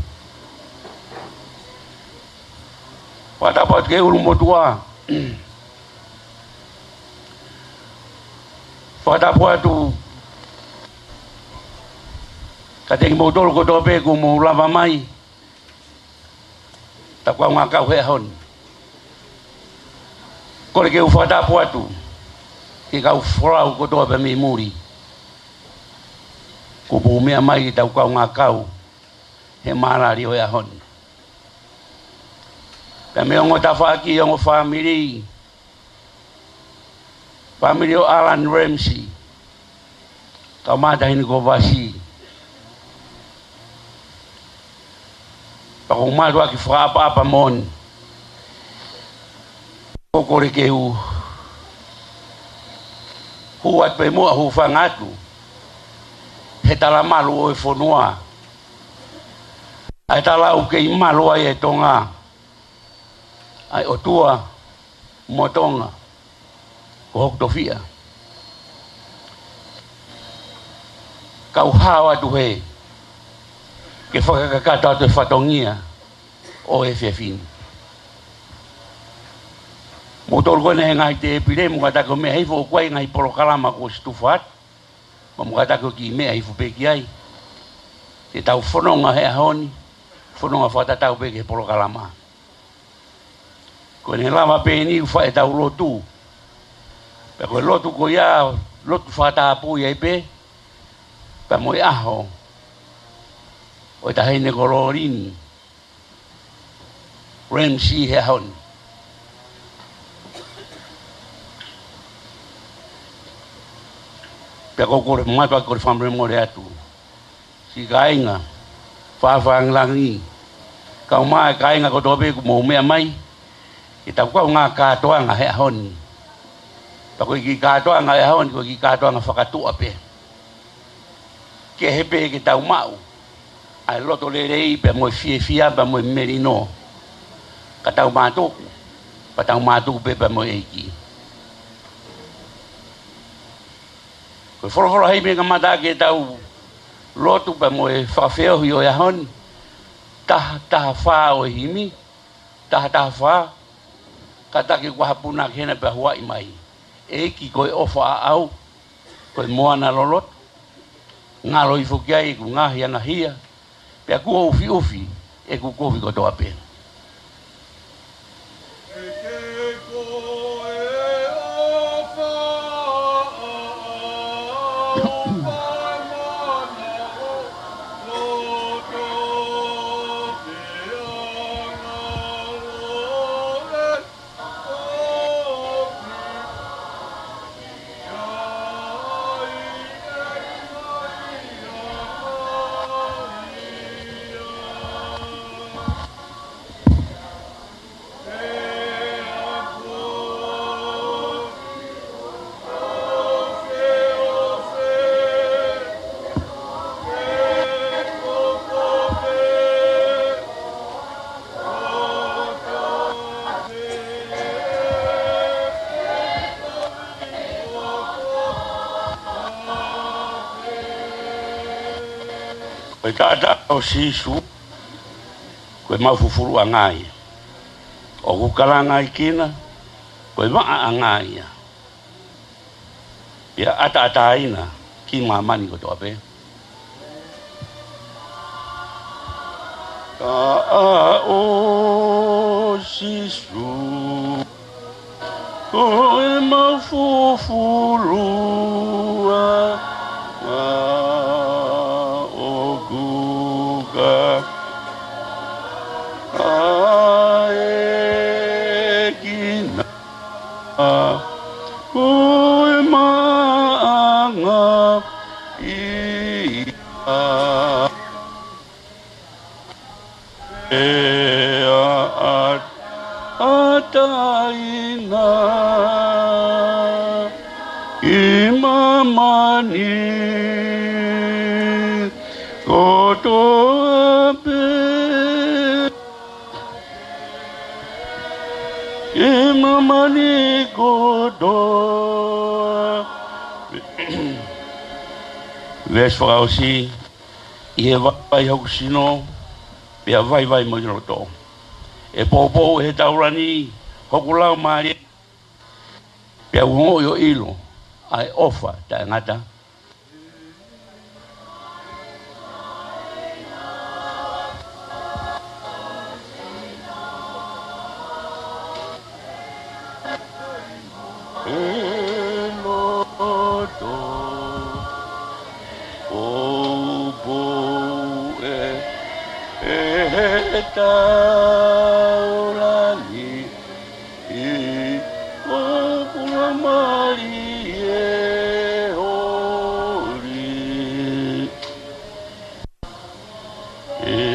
Fakatapu atu ki he ʻulumotuʻa. Fakatapu atu kiate kimoutolu kotoa pē kuo mou lava mai, tau kaungā kau he ʻaho ni. Kole ke u fakatapu atu ki he kau folau kotoa pē mei muli, kuo mou meʻa mai ke tau kaungā kau he malali ʻo e ʻaho ni. Pea mei he ongo tafaʻaki, ongo fāmili, fāmili ʻo Alan Ramsey, kau mai e taʻahine ko Vasi. Pea ʻoku ou mātuʻaki fakaʻapaʻapa moʻoni. ʻOku ou kole ke u hū atu pē muʻa, hūfanga atu he talamalu ʻo e fonua, ʻa e tala ʻoku kei malu ai e Tonga, ʻa e ʻOtua mo Tonga ko hoku tofiʻa. Kau hao atu hē ke fakakakato atu e fatongia ʻo e efiafi ni. Moutolu ko ena he ngaahi tēpile, mou kātaki ʻo meʻa hifo, ʻoku ʻi ai e ngaahi polokalama kuo ʻosi tufa atu, mo mou kātaki ʻo kiʻi meʻa hifo pē ki ai. Te tau fononga he ʻaho ni, fononga fakatatau pē ki he polokalama. Ko ʻene lava pē eni ʻo fai ʻetau lotu. Pea ko e lotu ko ia, lotu fakatapui ai pē, pea mo e ʻaho ʻo e taʻahine ko Lolini Ramsey he ʻaho ni. Pea ʻoku ou kole, mātuʻaki kole fakamolemole atu siʻi kāinga Fakalangilangi, kau mai e kāinga kotoa pē kuo mou meʻa mai ke tau kaungā kātoanga he ʻaho ni. Pea ko e kiʻi kātoanga he ʻaho ni, ko e kiʻi kātoanga fakatuʻa pē. Kehe pē ke tau maʻu ʻa e loto lelei pea mo e fiefia pea mo e melino, ka tau mātuku, pea tau mātuku pē pea mo e ʻEiki. Ko e folofola himi ke kamata ʻaki ʻetau lotu pea mo e fakafeohi ʻo e ʻaho ni, taha taha fā ʻo e himi, taha taha fā. Kātaki ʻoku ʻi ai ha punake hena pea huaʻi mai. ʻEiki, ko e ʻofa ʻaʻau, ko e moana loloto, ngalo hifo ki ai ʻeku ngaahi angahala, pea kuo ʻufiʻufi ʻeku kovi kotoa pē. Ko e taʻataʻa ʻo Sīsū, ko e mau fufuluʻanga ia. ʻOku kalangaʻi kina, ko e vaʻaʻanga ia. Pea ʻataʻatā ʻi māmani kotoa pē. Taʻataʻa ʻo Sīsū, ko e mau fufuluʻanga ngā ia. ʻE a, a, ʻataina ʻi māmani kotoa pē. ʻI māmani kotoa. Veesi fakaʻosi, ʻi he vaivai hoku sino, pea vaivai mo e loto. ʻE poupou ʻe he taulani hoku laumālie, pea u ongoʻi ʻo ʻilo ʻa e ʻofa taʻengata. ʻE loto, poupou ʻe, ʻe he taulani ʻi hoku laumālie holi. ʻE,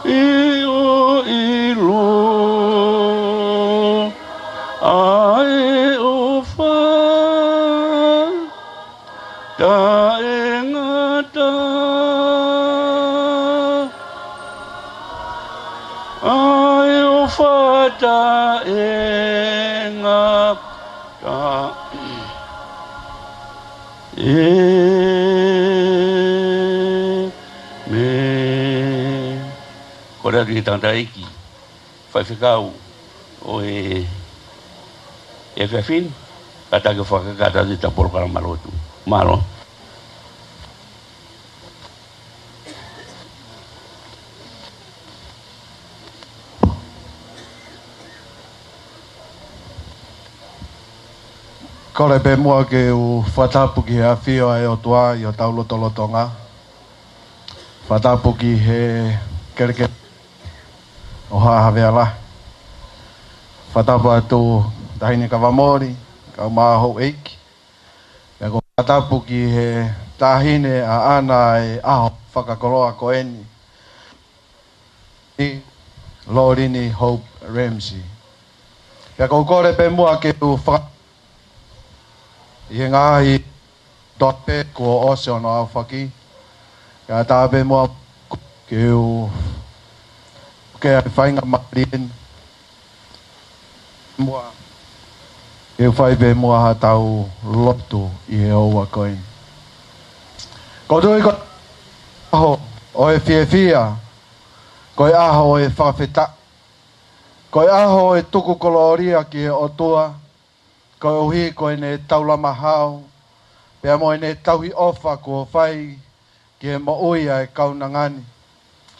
ʻio ʻilo ʻa e ʻofa taʻengata, ʻa e ʻofa taʻengata. ʻĒmeni. Kole atu ki he tangataʻeiki faifekau ʻo e, e efiafi ni, kātaki ʻo fakakakato atu ʻetau polokalama lotu. Mālō. Kole pē muʻa ke u fakatapu ki he ʻafio ʻa e ʻOtua ʻi hotau lotolotonga. Fakatapu ki he kelekele ʻo Haʻa Havea Lahi. Fakatapu atu Taʻahine Kavamoli, kae ʻumaʻā houʻeiki. Pea ʻoku ou fakatapu ki he taʻahine ʻaʻana ʻa e ʻaho fakakoloa ko eni, ʻi Lolini Hope Ramsey. Pea ʻoku ou kole pē muʻa ke u faka-, ʻi he ngaahi toa pē kuo ʻosi hono aofaki. Kae ʻatā pē muʻa ke u, ke ʻai faingamālie eni muʻa, ke u fai pē muʻa haʻatau lotu ʻi he houa ko eni. ʻOku ou tui ko e ʻaho ʻo e fiefia, ko e ʻaho ʻo e fakafetaʻi, ko e ʻaho ʻo e tuku kolōlia ki he ʻOtua, koeʻuhi ko ʻene taulama hao, pea mo ʻene tauhi ʻofa kuo fai ki he moʻui ʻa e kaunanga ni,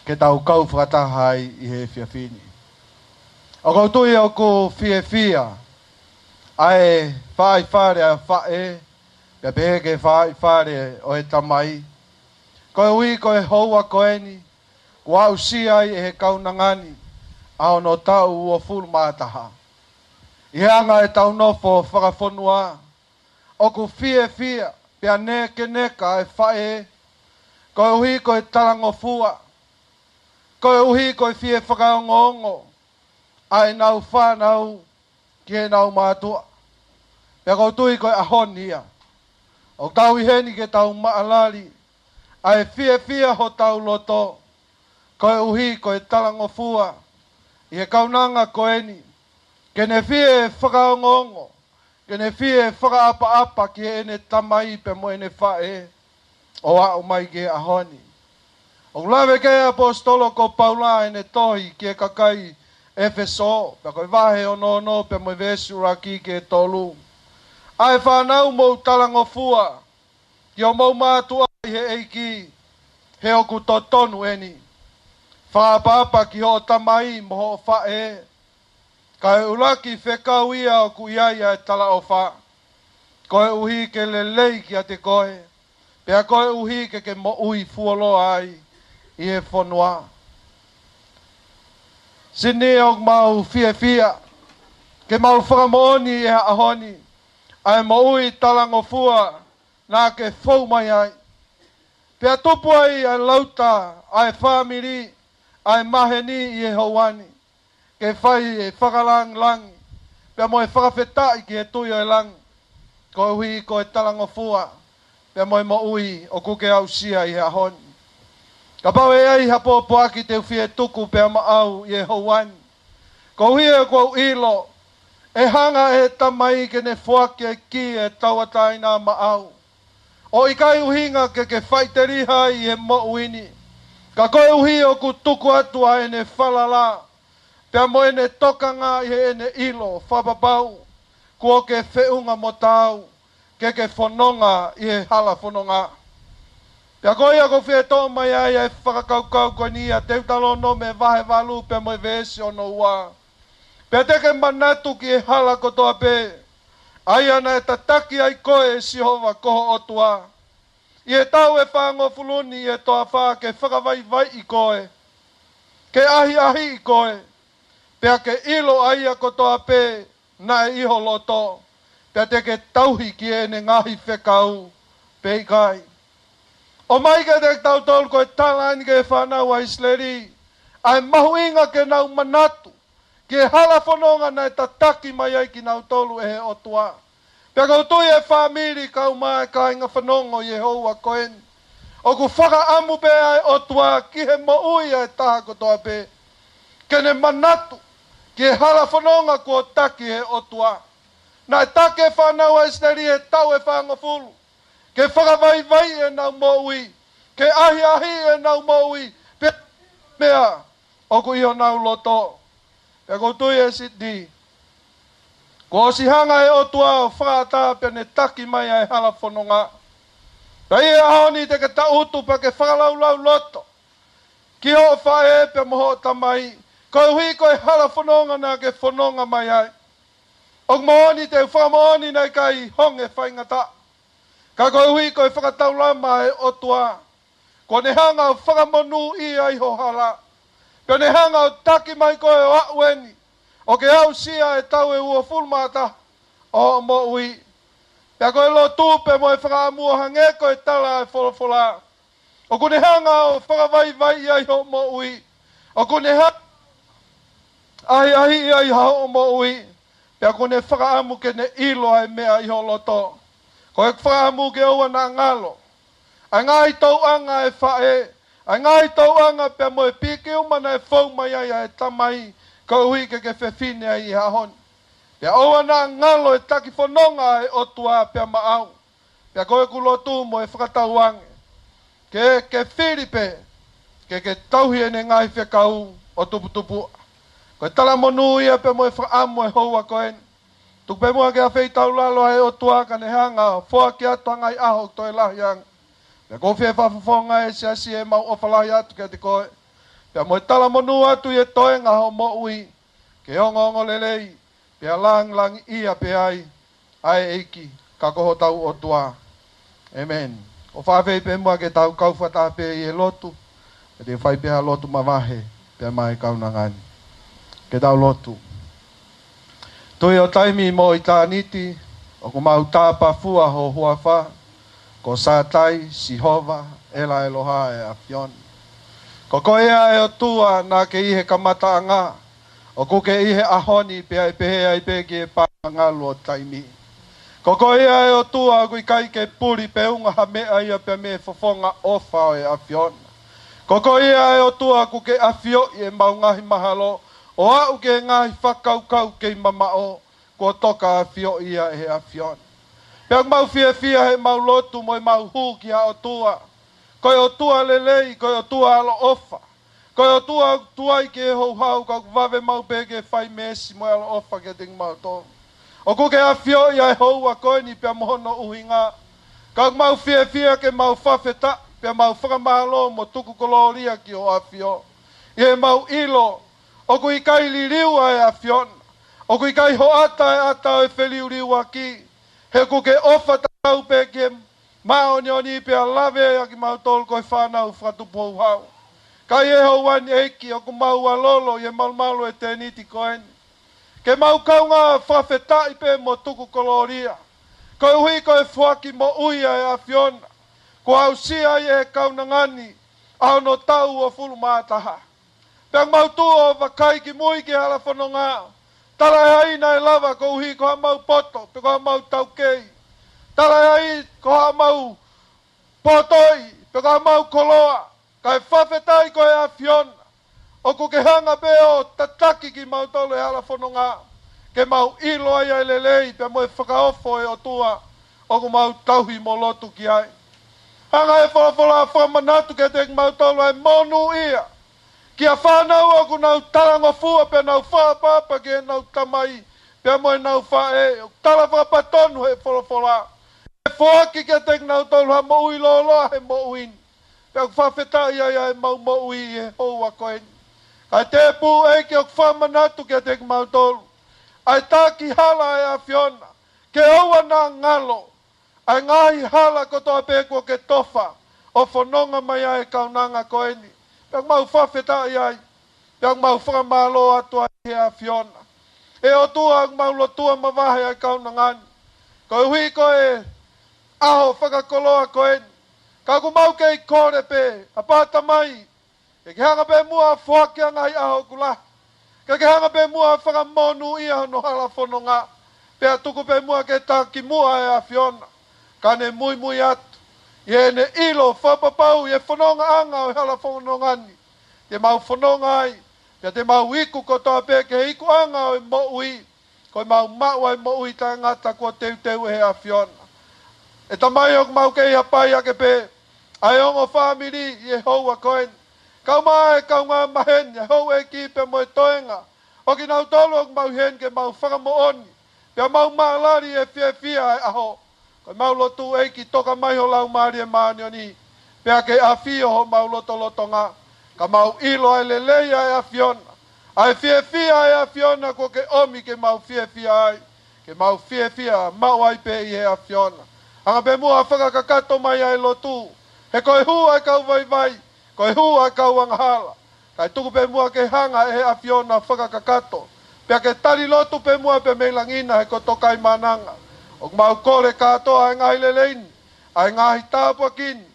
ke tau kau fakataha ai ʻi he efiafi ni. ʻOku ou tui ʻoku fiefia ʻa e faʻahi fale ʻa e faʻē, pea pehē ki he faʻahi fale ʻo e tamai, koeʻuhi ko e houa ko eni, kuo aʻusia ai ʻe he kaunanga ni ʻa hono taʻu uofulu mā taha. ʻI he anga ʻetau nofo fakafonua, ʻoku fiefia pea nekeneka ʻa e faʻē, koeʻuhi ko e talangofua, koeʻuhi ko e fie fakaongoongo ʻa ʻenau fānau ki heʻenau mātuʻa. Pea ʻoku ou tui ko e ʻaho ni ia ʻoku tau ʻi heni ke tau maʻalali ʻa e fiefia hotau loto, koeʻuhi ko e talangofua ʻi he kaunanga ko eni, ke ne fie fakaongoongo, ke ne fie fakaʻapaʻapa ki heʻene tamai pea mo ʻene faʻē, ʻo aʻu mai ki he ʻaho ni. ʻOku lave ki ai ʻa e ʻaposetolo ko Paula ʻi heʻene tohi ki he kakai ʻEfesō, pea ko e vahe ono ono pea mo e veesi ʻuluaki ki he tolu. ʻA e fānau, mou talangofua ki hoʻomou mātuʻa ʻi he ʻEiki, he ʻoku totonu eni. Fakaʻapaʻapa ki hoʻo tamai mo hoʻo faʻē, kae ʻuluaki fekau ia ʻoku ʻi ai ʻa e talaʻofa, koeʻuhi ke lelei kiate koe, pea koeʻuhi ke ke moʻui fuoloa ai ʻi he fonua. Siʻi, ʻoku mau fiefia ke mau fakamoʻoni ʻi he ʻaho ni ʻa e moʻui talangofua naʻa ke fou mai ai. Pea tupu ai ʻa e lauta ʻa e fāmili ʻa e maheni ʻi he houa ni, ke fai e fakalāngilangi pea mo e fakafetaʻi ki he Tuʻi ʻo e langi, koeʻuhi ko e talangofua pea mo e moʻui ʻoku ke aʻusia ʻi he ʻaho ni. Kapau ʻe ʻi ai ha pōpoaki te u fie tuku pea maʻau ʻi he houa ni, koeʻuhi ʻoku ou ʻilo ʻe hanga ʻe he Tamai ke ne foaki e kī ʻe tauʻatāina maʻau, ʻo ʻikai ʻuhinga ke ke faʻiteliha ʻi he moʻui ni, ka koeʻuhi ʻoku tuku atu ʻa ʻene falala pea mo ʻene tokanga ʻi heʻene ʻilo fakapapau kuo ke feʻunga mo taau ke ke fononga ʻi he hala fononga. Pea ko ia ʻoku ou fie toʻo mai ai ʻa e fakakaukau ko eni ʻa Teutalōnome vahe valu pea mo e veesi ono ua: Pea te ke manatu ki he hala kotoa pē, ʻa ia naʻe tataki ai koe ʻe Sihova ko ho ʻOtua ʻi he taʻu ʻe fāngofulu ni ʻi he toafa, ke fakavaivaiʻi koe, ke ʻahiʻahiʻi koe, pea ke ʻilo ʻa ia kotoa pē naʻe ʻi ho loto, pea te ke tauhi ki heʻene ngaahi fekau pe ʻikai. ʻOmai kiate kitautolu ko e tala eni ki he fānau ʻa ʻIsileli, ʻa e mahuʻinga ke nau manatu ki he hala fononga naʻe tataki mai ai kinautolu ʻe he ʻOtua. Pea ʻoku ou tui ʻe fāmili kae ʻumaʻā e kāinga fanongo ʻi he houa ko eni, ʻoku fakaʻamu pē ʻa e ʻOtua ki he moʻui ʻa e taha kotoa pē ke ne manatu ki he hala fononga kuo taki ʻe he ʻOtua. Naʻe taki e fānau ʻa ʻIsileli he taʻu ʻe fāngofulu ke fakavaivaiʻi ʻenau moʻui, ke ʻahiʻahiʻi ʻenau moʻui, pea meʻa ʻoku ʻi honau loto. Pea ʻoku ou tui ʻe Siti, kuo ʻosi hanga ʻe he ʻOtua ʻo fakaʻatā pea ne taki mai ʻa e hala fononga. Pea ʻi he ʻaho ni te ke tangutu pea ke fakalaulauloto ki hoʻo faʻē pea mo hoʻo tamai, koeʻuhi ko e hala fononga naʻa ke fononga mai ai. ʻOku moʻoni, te u fakamoʻoni, naʻe ʻikai honge faingataʻa, ka koeʻuhi ko e fakataulama ʻa e ʻOtua, kuo ne hanga ʻo fakamonūʻia ʻi ho hala, pea ne hanga ʻo taki mai koe ʻo aʻu eni ʻo ke aʻusia e taʻu ʻe uofulu mā taha ʻo hoʻo moʻui. Pea ko e lotu pea mo e fakaʻamu, ʻo hangē ko e tala ʻa e folofola, ʻoku ne hanga ʻo fakavaivaiʻi ai hoʻo moʻui, ʻoku ne hanga ʻo ʻahiʻahiʻi ai hoʻo moʻui, pea ʻoku ne fakaʻamu ke ne ʻilo ʻa e meʻa ʻi ho loto. Ko e fakaʻamu ke ʻoua naʻa ngalo ʻa e ngaahi tauʻanga ʻa e faʻē, ʻa e ngaahi tauʻanga pea mo e pikiuma naʻe fou mai ai ʻa e tamai, koeʻuhi ke ke fefine ai ʻi he ʻaho ni. Pea ʻoua naʻa ngalo e taki fononga ʻa e ʻOtua pea maʻau. Pea ko ʻeku lotu mo e fakatauange, ke ke fili pē ke ke tauhi ʻene ngaahi fekau ʻo tuputupuʻa. Ko e talamonū ia pea mo e fakaʻamu ʻo e houa ko eni. Tuku pē muʻa ke afeitaulalo ʻa e ʻOtua ka ne hanga ʻo foaki atu ha ngaahi ʻaho toe lahi ange. Pea ʻoku ou fie fakafofonga ʻe Siasi ʻemau ʻofa lahi atu kiate koe, pea mo e talamonū atu ʻi he toenga hoʻo moʻui, ke ongoongolelei pea langilangiʻia pē ai ʻa e ʻEiki, ka ko hotau ʻOtua. ʻĒmeni. ʻOfa pē pea muʻa ke tau kau fakataha pē ʻi he lotu, pea te u fai pē ha lotu mavahe pea maʻa e kaunanga ni. Ke tau lotu. Tuʻi ʻo taimi mo ʻitāniti, ʻoku mau tāpafua ho huafa, ko Satai, Sihova, ʻEla, ʻEloha, ʻa e ʻAfiona. Ko koe ʻa e ʻOtua naʻa ke ʻi he kamataʻanga, ʻoku ke ʻi he ʻaho ni, pea ʻe pehē ai pē ki he pānga ngalu ʻo taimi. Ko koe ʻa e ʻOtua ʻoku ʻikai ke puli pe unga ha meʻa ia pea mei he fofonga ʻofa ʻo e ʻAfiona. Ko koe ʻa e ʻOtua ʻoku ke ʻafioʻi ʻemau ngaahi mahalo, ʻo aʻu ki he ngaahi fakakaukau kei mamaʻo, kuo toka ʻafioʻi ia ʻe he ʻAfiona. Pea ʻoku mau fiefia heʻemau lotu mo ʻemau hū ki ha ʻOtua, ko e ʻOtua lelei, ko e ʻOtua ʻaloʻofa, ko e ʻOtua ʻoku tuai ki he houhau, ka ʻoku vave maʻu pē ke fai meesi mo e ʻaloʻofa kiate kimautolu. ʻOku ke ʻafioʻi ʻa e houa ko eni pea mo hono ʻuhinga, ka ʻoku mau fiefia ke mau fakafetaʻi pea mau fakamālō mo tuku kolōlia ki ho ʻAfio, ʻi heʻemau ʻilo ʻoku ʻikai liliu ʻa e ʻAfiona, ʻoku ʻikai hoʻata e ʻata ʻo e feliuliuaki, he ʻoku ke ʻofa tatau pē ki he māʻoniʻoni pea lave ai ʻa kimautolu ko e fānau fakatupu houhau. Ka ʻi he houa ni ʻEiki, ʻoku mau ʻalolo ʻi he malumalu ʻo e tēniti ko eni, ke mau kaungā fakafetaʻi pē mo tuku kolōlia, koeʻuhi ko e foaki moʻui ʻa e ʻAfiona, kuo aʻusia ai ʻe he kaunanga ni ʻa hono taʻu uofulu mā taha. Pea ʻoku mau tuʻu ʻo vakai ki mui ki he hala fononga. Talaʻehai naʻe lava koeʻuhi ko haʻamau poto, pe ko haʻamau taukei. Talaʻehai ko haʻamau potoʻi, pe ko haʻamau koloa. Kae fakafetaʻi ko e ʻAfiona ʻoku ke hanga pē ʻo tataki kimautolu he hala fononga, ke mau ʻilo ai ʻa e lelei pea mo e fakaofo ʻo e ʻOtua ʻoku mau tauhi mo lotu ki ai. Hanga ʻe he folofola ʻo fakamanatu kiate kimautolu ʻa e monūʻia ki he fānau ʻoku nau talangofua pea nau fakaʻapaʻapa ki heʻenau tamai pea mo ʻenau faʻē, ʻoku tala fakapatonu ʻe he folofola, ʻe foaki kiate kinautolu ha moʻui lōloa he moʻui ni. Pea ʻoku fakafetaʻi ai ʻa ʻemau moʻui ʻi he houa ko eni. Kae tēpū ʻEiki ʻoku fakamanatu kiate kimautolu ʻa e taki hala ʻa e ʻAfiona, ke ʻoua naʻa ngalo ʻa e ngaahi hala kotoa pē kuo ke tofa ʻo fononga mai ai ʻa e kaunanga ko eni. Pea ʻoku mau fakafetaʻi ai, pea ʻoku mau fakamālō atu ai ki he ʻAfiona. ʻE ʻOtua, ʻoku mau lotua mavahe ʻa e kaunanga ni koeʻuhi ko e ʻaho fakakoloa ko eni. Ka ʻoku mau kei kole pē, ʻapā Tamai, ke ke hanga pē muʻa ʻo foaki ʻa e ngaahi ʻaho ʻoku lahi. Ke ke hanga pē muʻa ʻo fakamonūʻia hono hala fononga. Pea tuku pē muʻa ke taki muʻa ʻa e ʻAfiona, ka ne muimui atu ʻi heʻene ʻilo fakapapau ʻi he fonongaʻanga ʻo e hala fononga ni te mau fononga ai, pea te mau iku kotoa pē ki he ikuʻanga ʻo e moʻui, ko ʻemau maʻu ʻa e moʻui taʻengata kuo teuteu ʻe he ʻAfiona. ʻE Tamai, ʻoku mau kei hapai hake pē ʻa e ongo fāmili ʻi he houa ko eni, kae ʻumaʻā e kaungā maheni, ʻa e houʻeiki pea mo e toenga ʻo kinautolu ʻoku mau ʻi heni ke mau fakamoʻoni pea mau maʻalali ʻi he fiefia ʻa e ʻaho. Ko ʻemau lotu, ʻEiki, toka mai ho Laumālie Māʻoniʻoni, pea ke ʻafio ʻi homau lotolotonga, ka mau ʻilo ʻa e lelei ʻa e ʻAfiona, ʻa e fiefia ʻa e ʻAfiona kuo ke ʻomi ke mau fiefia ai, ke mau fiefia maʻu ai pē ʻi he ʻAfiona. Hanga pē muʻa ʻo fakakakato mai ʻa e lotu, he ko e hū ʻa e kau vaivai, ko e hū ʻa e kau angahala. Kae tuku pē muʻa ke hanga ʻe he ʻAfiona ʻo fakakakato, pea ke tali lotu pē muʻa pē mei langi na ʻa e kotoa ʻo e kakai maʻananga. ʻOku mau kole kātoa ʻa e ngaahi lelei ni, ʻa e ngaahi tāpuaki ni,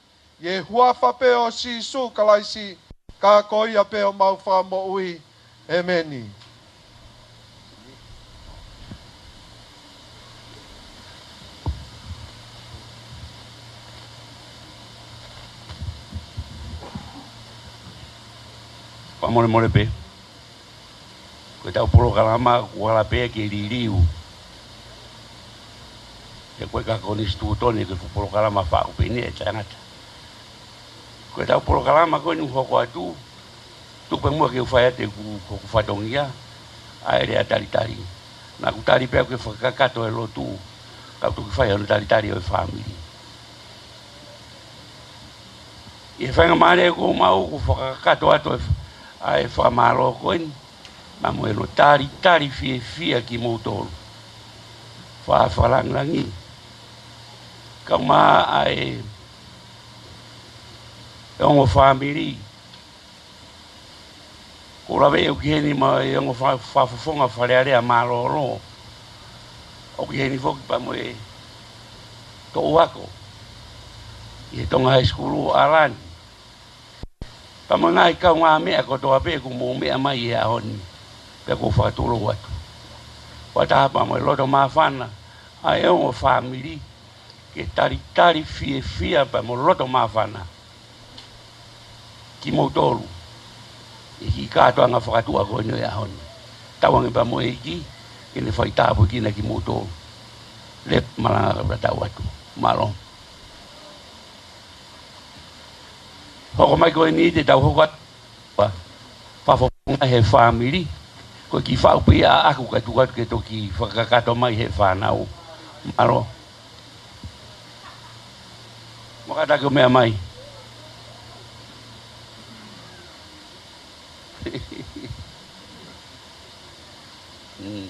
ʻi he huafa pē ʻo Sīsū Kalaisi, ka ko ia pē homau Fakamoʻui. ʻEmeni. Fakamolemole pē. Ko ʻetau polokalama kuo ala pē ke liliu. He ko e ka konisitūtone ko e fuʻu polokalama faʻu pē ʻeni ʻe tangata. Ko ʻetau polokalama ko eni ʻoku hoko atu, tuku pē muʻa ke u fai atu ʻeku, ko ʻeku fatongia, ʻa e lea talitali. Naʻa ku tali pē ʻeku fakakakato e lotu, kau toki fai hono talitali ʻo e fāmili. ʻI he faingamālie kuo mau, ʻoku ou fakakakato atu e f-, ʻa e fakamālō ko eni, pea mo hono talitali fiefia kimoutolu. Fakalāngilangi. Kae ʻumaʻā e, e ongo fāmili. Ko e lave ʻeku ʻi heni mo e ongo fa-, fakafofonga Fale Alea mālōlō. ʻOku ʻi heni foki pea mo e toʻu ako ʻi he Tonga High School ʻo ʻAlani. Pea mo e ngaahi kaungāmeʻa kotoa pē kuo mou meʻa mai he ʻaho ni, pea ʻoku ou fakatulou atu. Fakataha pea mo e loto māfana ʻa e ongo fāmili, ke talitali fiefia pea mo loto māfana kimoutolu ʻi he kiʻi kātoanga fakatuʻa ko eni ʻo e ʻaho ni. Tauange pea mo e ʻEiki ke ne fai tāpuekina kimoutolu. Lep malanga ka tau atu. Mālō. Hoko mai ko eni te tau hoko atu. Fakafofonga he fāmili. Ko e kiʻi faʻu pē ia ʻaʻaku kae tuku atu ke toki fakakakato mai he fānau. Mālō. Mo kātaki ʻo meʻa mai. Mm.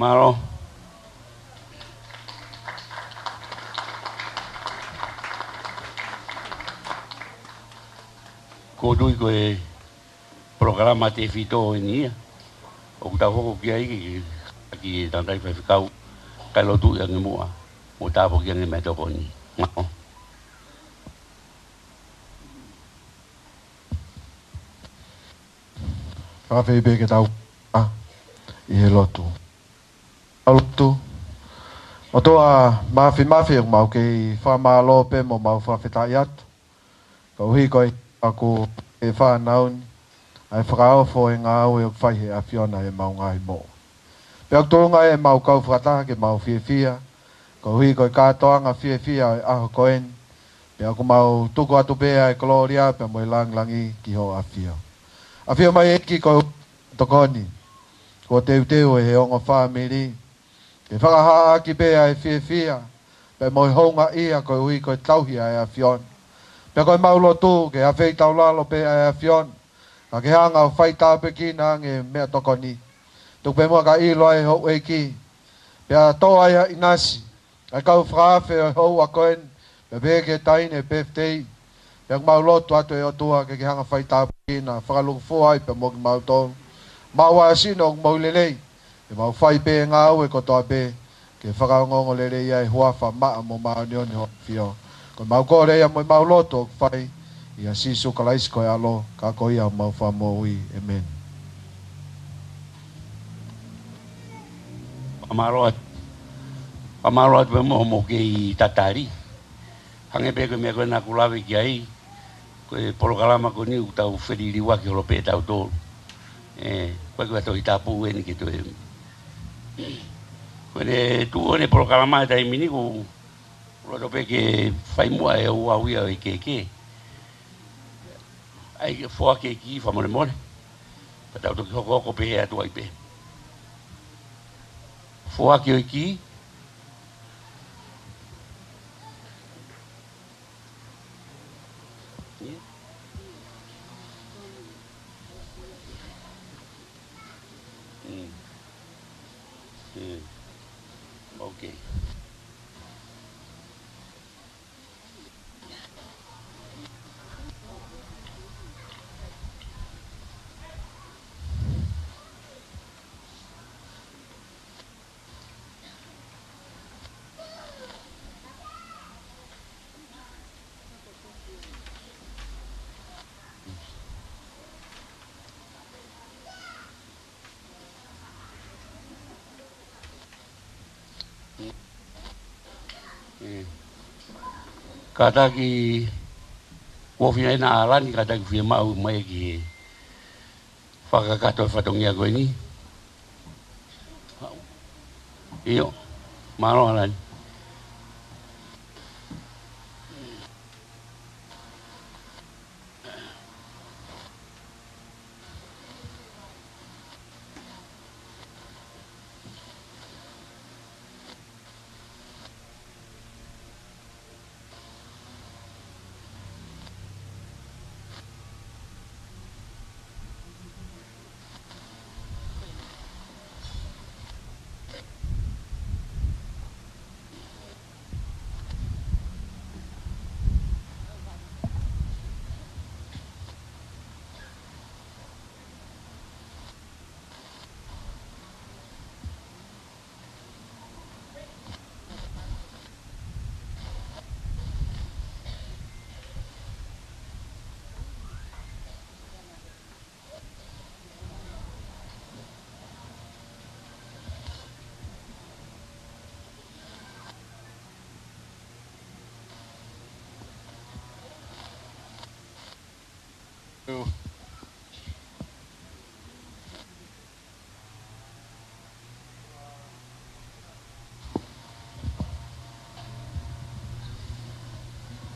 Mālō. Ko e tui ko e polokalama tefito eni ia ʻoku tau hoko ki ai ki, ki he tangataʻi faifekau, kae lotu ia nge muʻa, mo tāpuaki ange meʻatokoni. Mālō. Fakafeʻiloaki pē ke tau ʻā ʻi he lotu. ʻA lotu. ʻOtua Māfimafi, ʻoku mau kei fakamālō pē mo mau fakafetaʻi atu koeʻuhi ko e ʻaku e fānau ni, ʻa e fakaofo e ngāue ʻoku fai he ʻAfiona ʻi heʻemau ngaahi moʻui. Pea ʻoku tuʻunga ʻemau kau fakataha ke mau fiefia koeʻuhi ko e kātoanga fiefia ʻo e ʻaho ko eni. Pea ʻoku mau tuku atu pē ʻa e kolōlia pea mo e lāngilangi ki hoʻo ʻafio. ʻAfio mai ʻEiki ko e tokoni kuo teuteu ʻe he ongo fāmili ke fakahā ʻaki pē ʻa e fiefia pea mo e houngaʻia koeʻuhi ko e tauhi ʻa e ʻAfiona. Pea ko ʻemau lotu ke afeitaulalo pē ʻa e ʻAfiona, ka ke hanga ʻo fai tāpuekina ange meʻatokoni. Tuku pē muʻa kae ʻilo ai houʻeiki, pea tō ai ʻa e ʻinasi ʻa e kau fakaafe ʻo e houa ko eni, pea pehē ki he taʻahine birthday. Pea ʻoku mau lotu atu ʻe ʻOtua ke ke hanga fai tāpuekina, fakalūkufua ai pea mo kimautolu. Mau ʻā sino ʻoku mau lelei, ke mau fai pē ngāue kotoa pē ke fakaongoongo lelei ai e huafa maʻa mo māʻoniʻoni hoʻo ʻAfio. Ko ʻemau kole ia mo ʻemau lotu ʻoku fai ʻia Sīsū Kalaisi ko e ʻAlo, ka ko ia homau Fakamoʻui. ʻĒmeni. Fakamālō atu. Fakamālō atu pē mo, mo kei tatali. Hangē pē ko e meʻa ko ē naʻa ku lave ki ai, ko e polokalama ko eni ʻoku tau feliliuaki holo pē tautolu. ʻE, ko e, ko e Tohi Tapu eni ke toe. Ko ʻene tuʻu ʻene polokalama he taimi ni ʻoku loto pē ke fai muʻa e ouau ia ʻo e kehe. ʻAi ke foaki e kī fakamolemole. Pea tau toki hokohoko pē he atu ai pē. Foaki ʻo e kī. Mm. Mm. Ok. Kātaki, ʻoku ou fie ʻai ʻa Alani, kātaki fiemaʻu mai ki he fakakakato e fatongia ko eni. ʻIo, mālō Alani.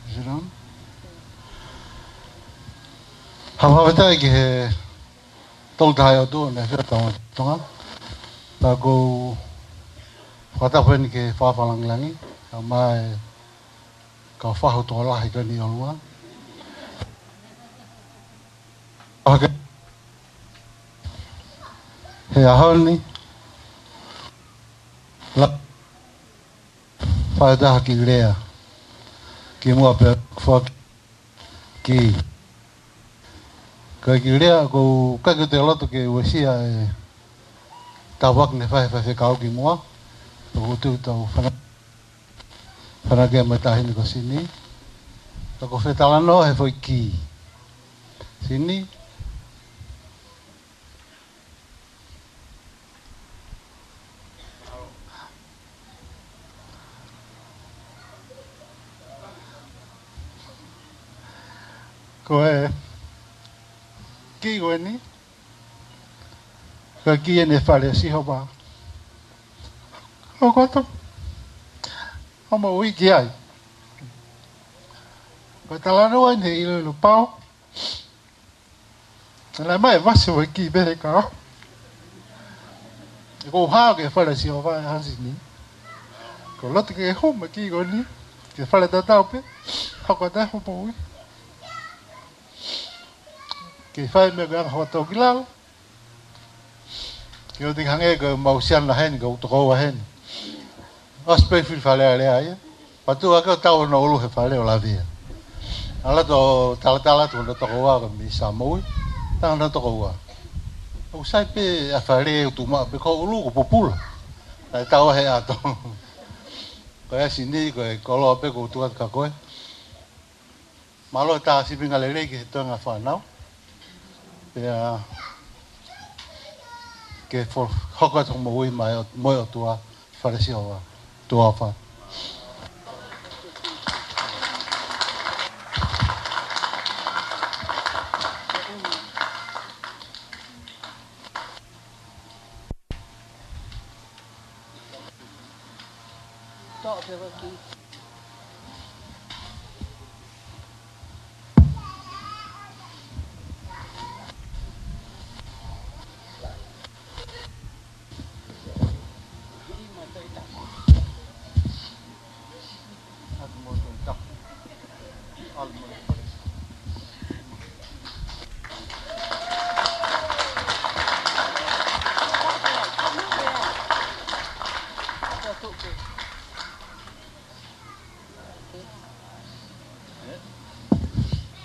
Sit down. Fakafetaʻi ki he Tolu Tahaʻi ʻOtua, ne fia tau Tonga. Pea ʻoku ou fakatapu heni ki he Fakalāngilangi, kae ʻumaʻā e kau fahu tokolahi ko eni ʻi ʻolunga. He ʻaho ni, Fai ʻe taha kiʻi lea kimuʻa pea foaki ki. Ko e kiʻi lea, ʻoku ʻikai ke u toe loto ke uesia e tāpuaki naʻe fai ʻe he faifekau kimuʻa. ʻOku ou tui ʻoku tau fana-, fanake mai taʻahine ko Sini. Ka ʻoku fetalanoa he foʻi ki. Sini. Ko e ki ko eni, ko e ki eni e fale ʻo Sihova. ʻOku ʻoatu hoʻomo ui ki ai. Ko e talanoa eni he ʻiloʻilo pau. Naʻe ʻomai e vasi ʻo e ki pē he kao. ʻOku ou hao ki he fale ʻo Sihova ʻe Sini. ʻOku ou loto ke hū mai e ki ko eni ki he fale tatau pē. Hoko atu hoʻomo ui. Ke fai meʻa ko e anga hoʻo tō ki lalo. Ke ʻoua te ke hangē ko e mau siana heni, ko e tokoua heni. ʻOsi pē fili fale alea ia. Patu ake ʻo tau hono ʻulu he fale ʻo lavea. ʻAlu atu ʻo talatala atu hono tokoua ko e misa moʻui. Tanga hono tokoua. ʻOku sai pē ʻa e fale ʻoku tuʻu maʻu pē ko e ʻulu ʻoku pupula. Naʻe tau he ʻato. Ko e Sini, ko e koloa pē ʻoku tuʻu atu kia koe. Mālō e tā sīpinga lelei ki he toenga fānau. Pea ke fo-, hoko atu hoʻomo ui mai ʻo, mo e ʻOtua, fale ʻo Sihova. Tuʻa ʻofa.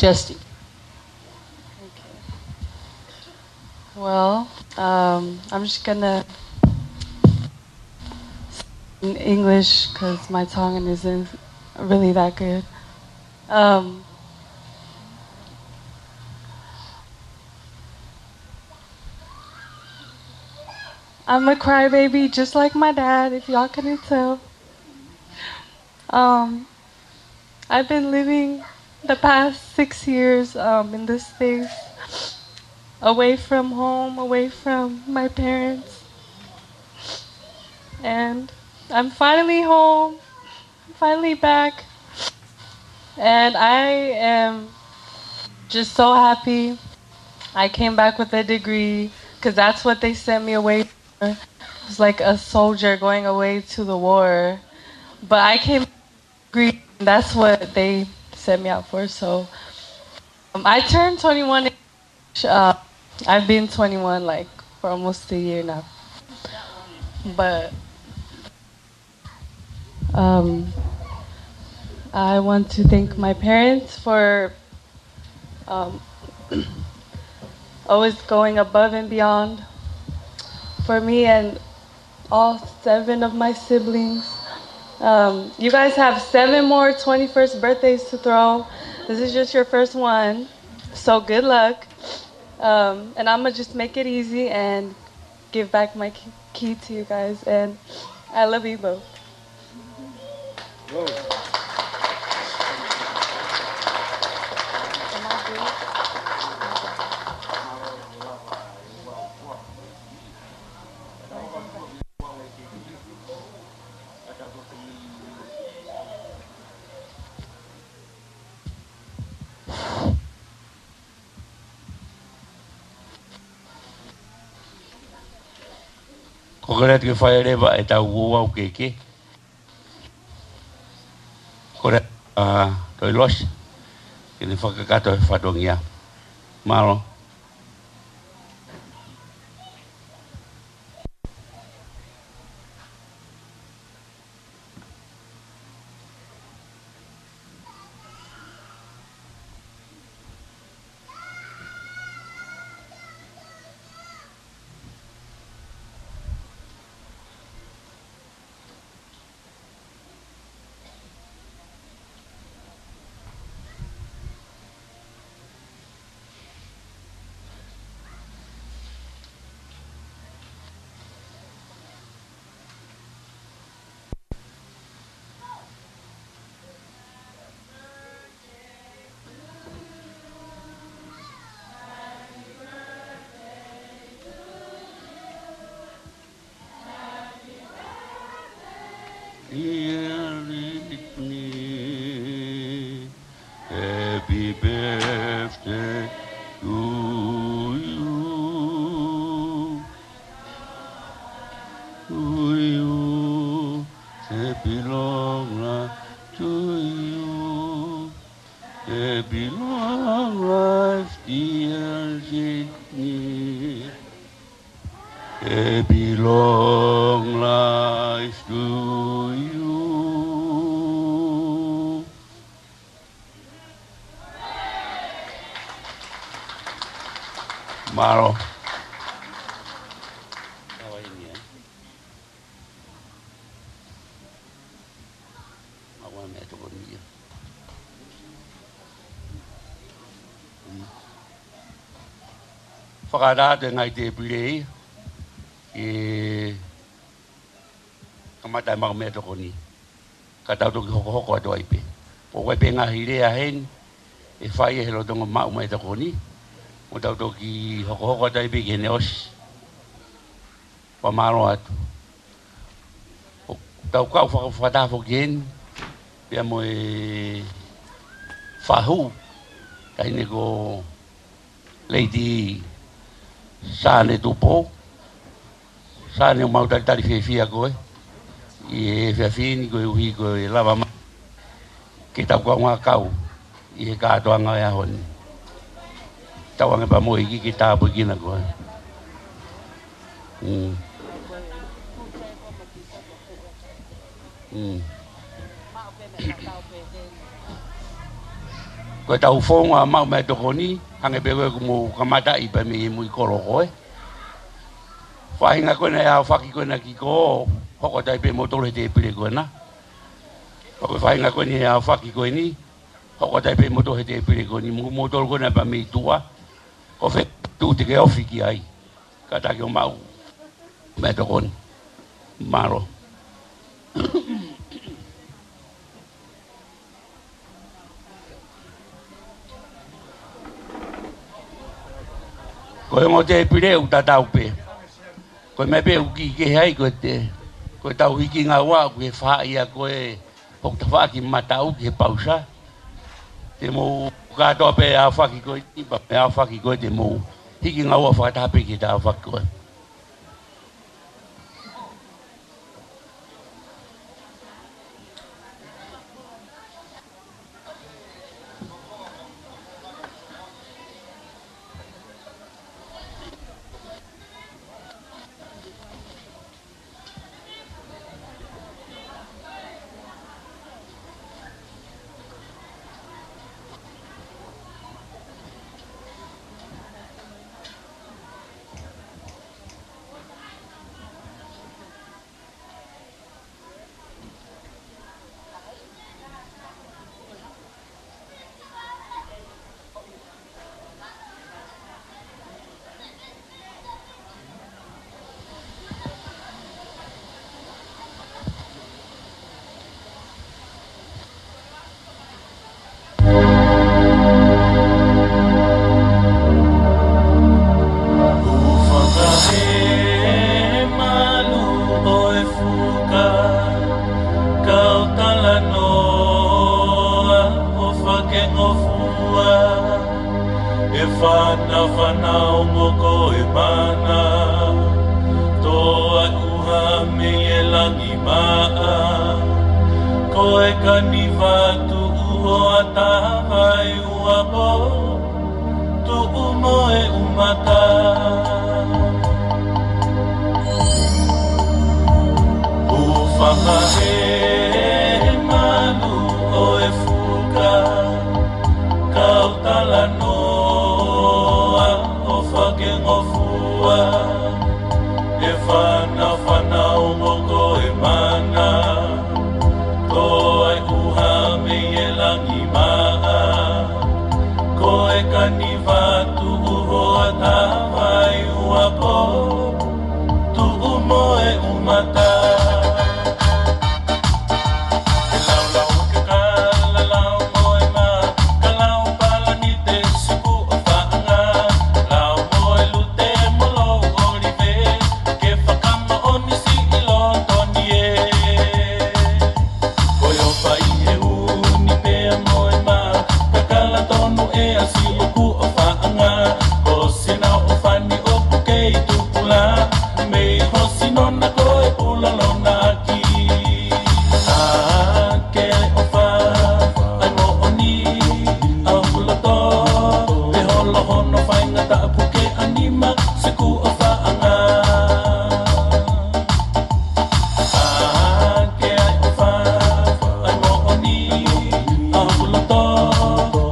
Justin. Okay. Well, um, I'm just gonna in English 'cause my Tongan isn't really that good. Um, I'm a crybaby, just like my dad, if y'all couldn't tell. Um, I've been living the past six years, um, in the States, away from home, away from my parents. And I'm finally home. I'm finally back. And I am just so happy. I came back with a degree 'cause that's what they sent me away for. It was like a soldier going away to the war. But I came degree, and that's what they sent me out for. So, um, I turned twenty-one. Uh, I've been twenty-one, like, for almost a year now. But, um, I want to thank my parents for, um, always going above and beyond for me and all seven of my siblings. Um, you guys have seven more twenty-first birthdays to throw. This is just your first one. So good luck. Um, and I'ma just make it easy and give back my key, key to you guys. And I love you both. Ko e kole atu ke fai leva ʻetau ouau kehekehe. Kole atu, ʻa, Toilosi, ke ne fakakakato e fatongia. Mālō. Birthday to you. To you. Happy long life to you. Happy long life, dear Sydney. Happy long life to you. Mālō. Maʻu ʻa e meʻatokoni ia. Mm. Fakaʻatā atu e ngaahi tēpile ia ke kamata e maʻu meʻatokoni. Ka tau toki hokohoko atu ai pē. ʻOku ʻi ai pē ngaahi lea heni ʻe fai he lolotonga maʻu meʻatokoni. Mo tau toki hokohoko atu ai pē ki heʻene ʻosi. Fakamālō atu. ʻOku tau kau fakafataha foki heni, pea mo e fahu, taʻahine ko Lady Sane Tupou. Sane, ʻoku mau talitali fiefia koe ʻi he efiafi ni koeʻuhi ko e lava mai ke tau kaungā kau ʻi he kātoanga ʻo e ʻaho ni. Tauange pea mo e ʻEiki ke tāpuekina koe. Mm. Mm. Ko ʻetau founga maʻu meʻatokoni, hangē pē ko ē ʻoku mou kamataʻi pē mei mui kolo ko ē. Faʻahinga ko ena ʻe aofaki ko ena ki kō, hoko atu ai pē moutolu he tēpile ko ena. Ko e faʻahinga ko eni ʻe aofaki ko eni, hoko atu ai pē moutolu he tēpile ko eni, mo moutolu ko ena pē mei tuʻa, ko fē tuʻu te ke ofi ki ai, kātaki ʻo maʻu meʻatokoni. Mālō. Ko e ongo tēpile ʻoku tatau pē. Ko e meʻa pē ʻoku kiʻi kehe ai ko e te, ko ʻetau hiki ngaua ʻoku ke faʻa ia ko e hoku tafaʻaki mataʻu ki he pausa. Te mou kātoa pē aofaki ko eni, pea mei aofaki ko ē te mou hiki ngaua fakataha pē ki he aofaki ko ē. Hūfanga he malu ʻo e fuka, kau talanoa ʻo fakengofua, ʻe fānau fānau mo ko e mana, tō ai ʻuha mei he langi maʻa, ko e kani vatu ʻuho ʻa Tavai Uapo, tuʻu mo e ʻumata. Hūfanga he malu ʻo e fuka, kau talanoa ʻo fakengofua, ʻe fānau fānau mo ko e mana, tō ai ʻuha mei he langi maʻa, ko e kani vatu ʻuho ʻa Tavai Uapo, tuʻu mo e ʻumata. Ke laulau ke kalalau mo e mā, kalau palani te suku ʻo faʻanga, lau mo e lute mo lou ʻolive, ke fakamaʻoni siʻi loto ni ē. Ko e ʻofa ʻi he uni pea mo e mā, kakala tonu ē Siʻoku ʻofaʻanga, ko Sinaʻofani ʻoku kei tupula, mei hosi nona ko e pula lona ʻaki. ʻA ke ʻai ʻofa, ʻai moʻoni, ʻa hulu tō, pea holo hono faingataʻa puke ʻa nima, siʻoku ʻofaʻanga. ʻA ke ʻai ʻofa, ʻai moʻoni, ʻa hulu tō,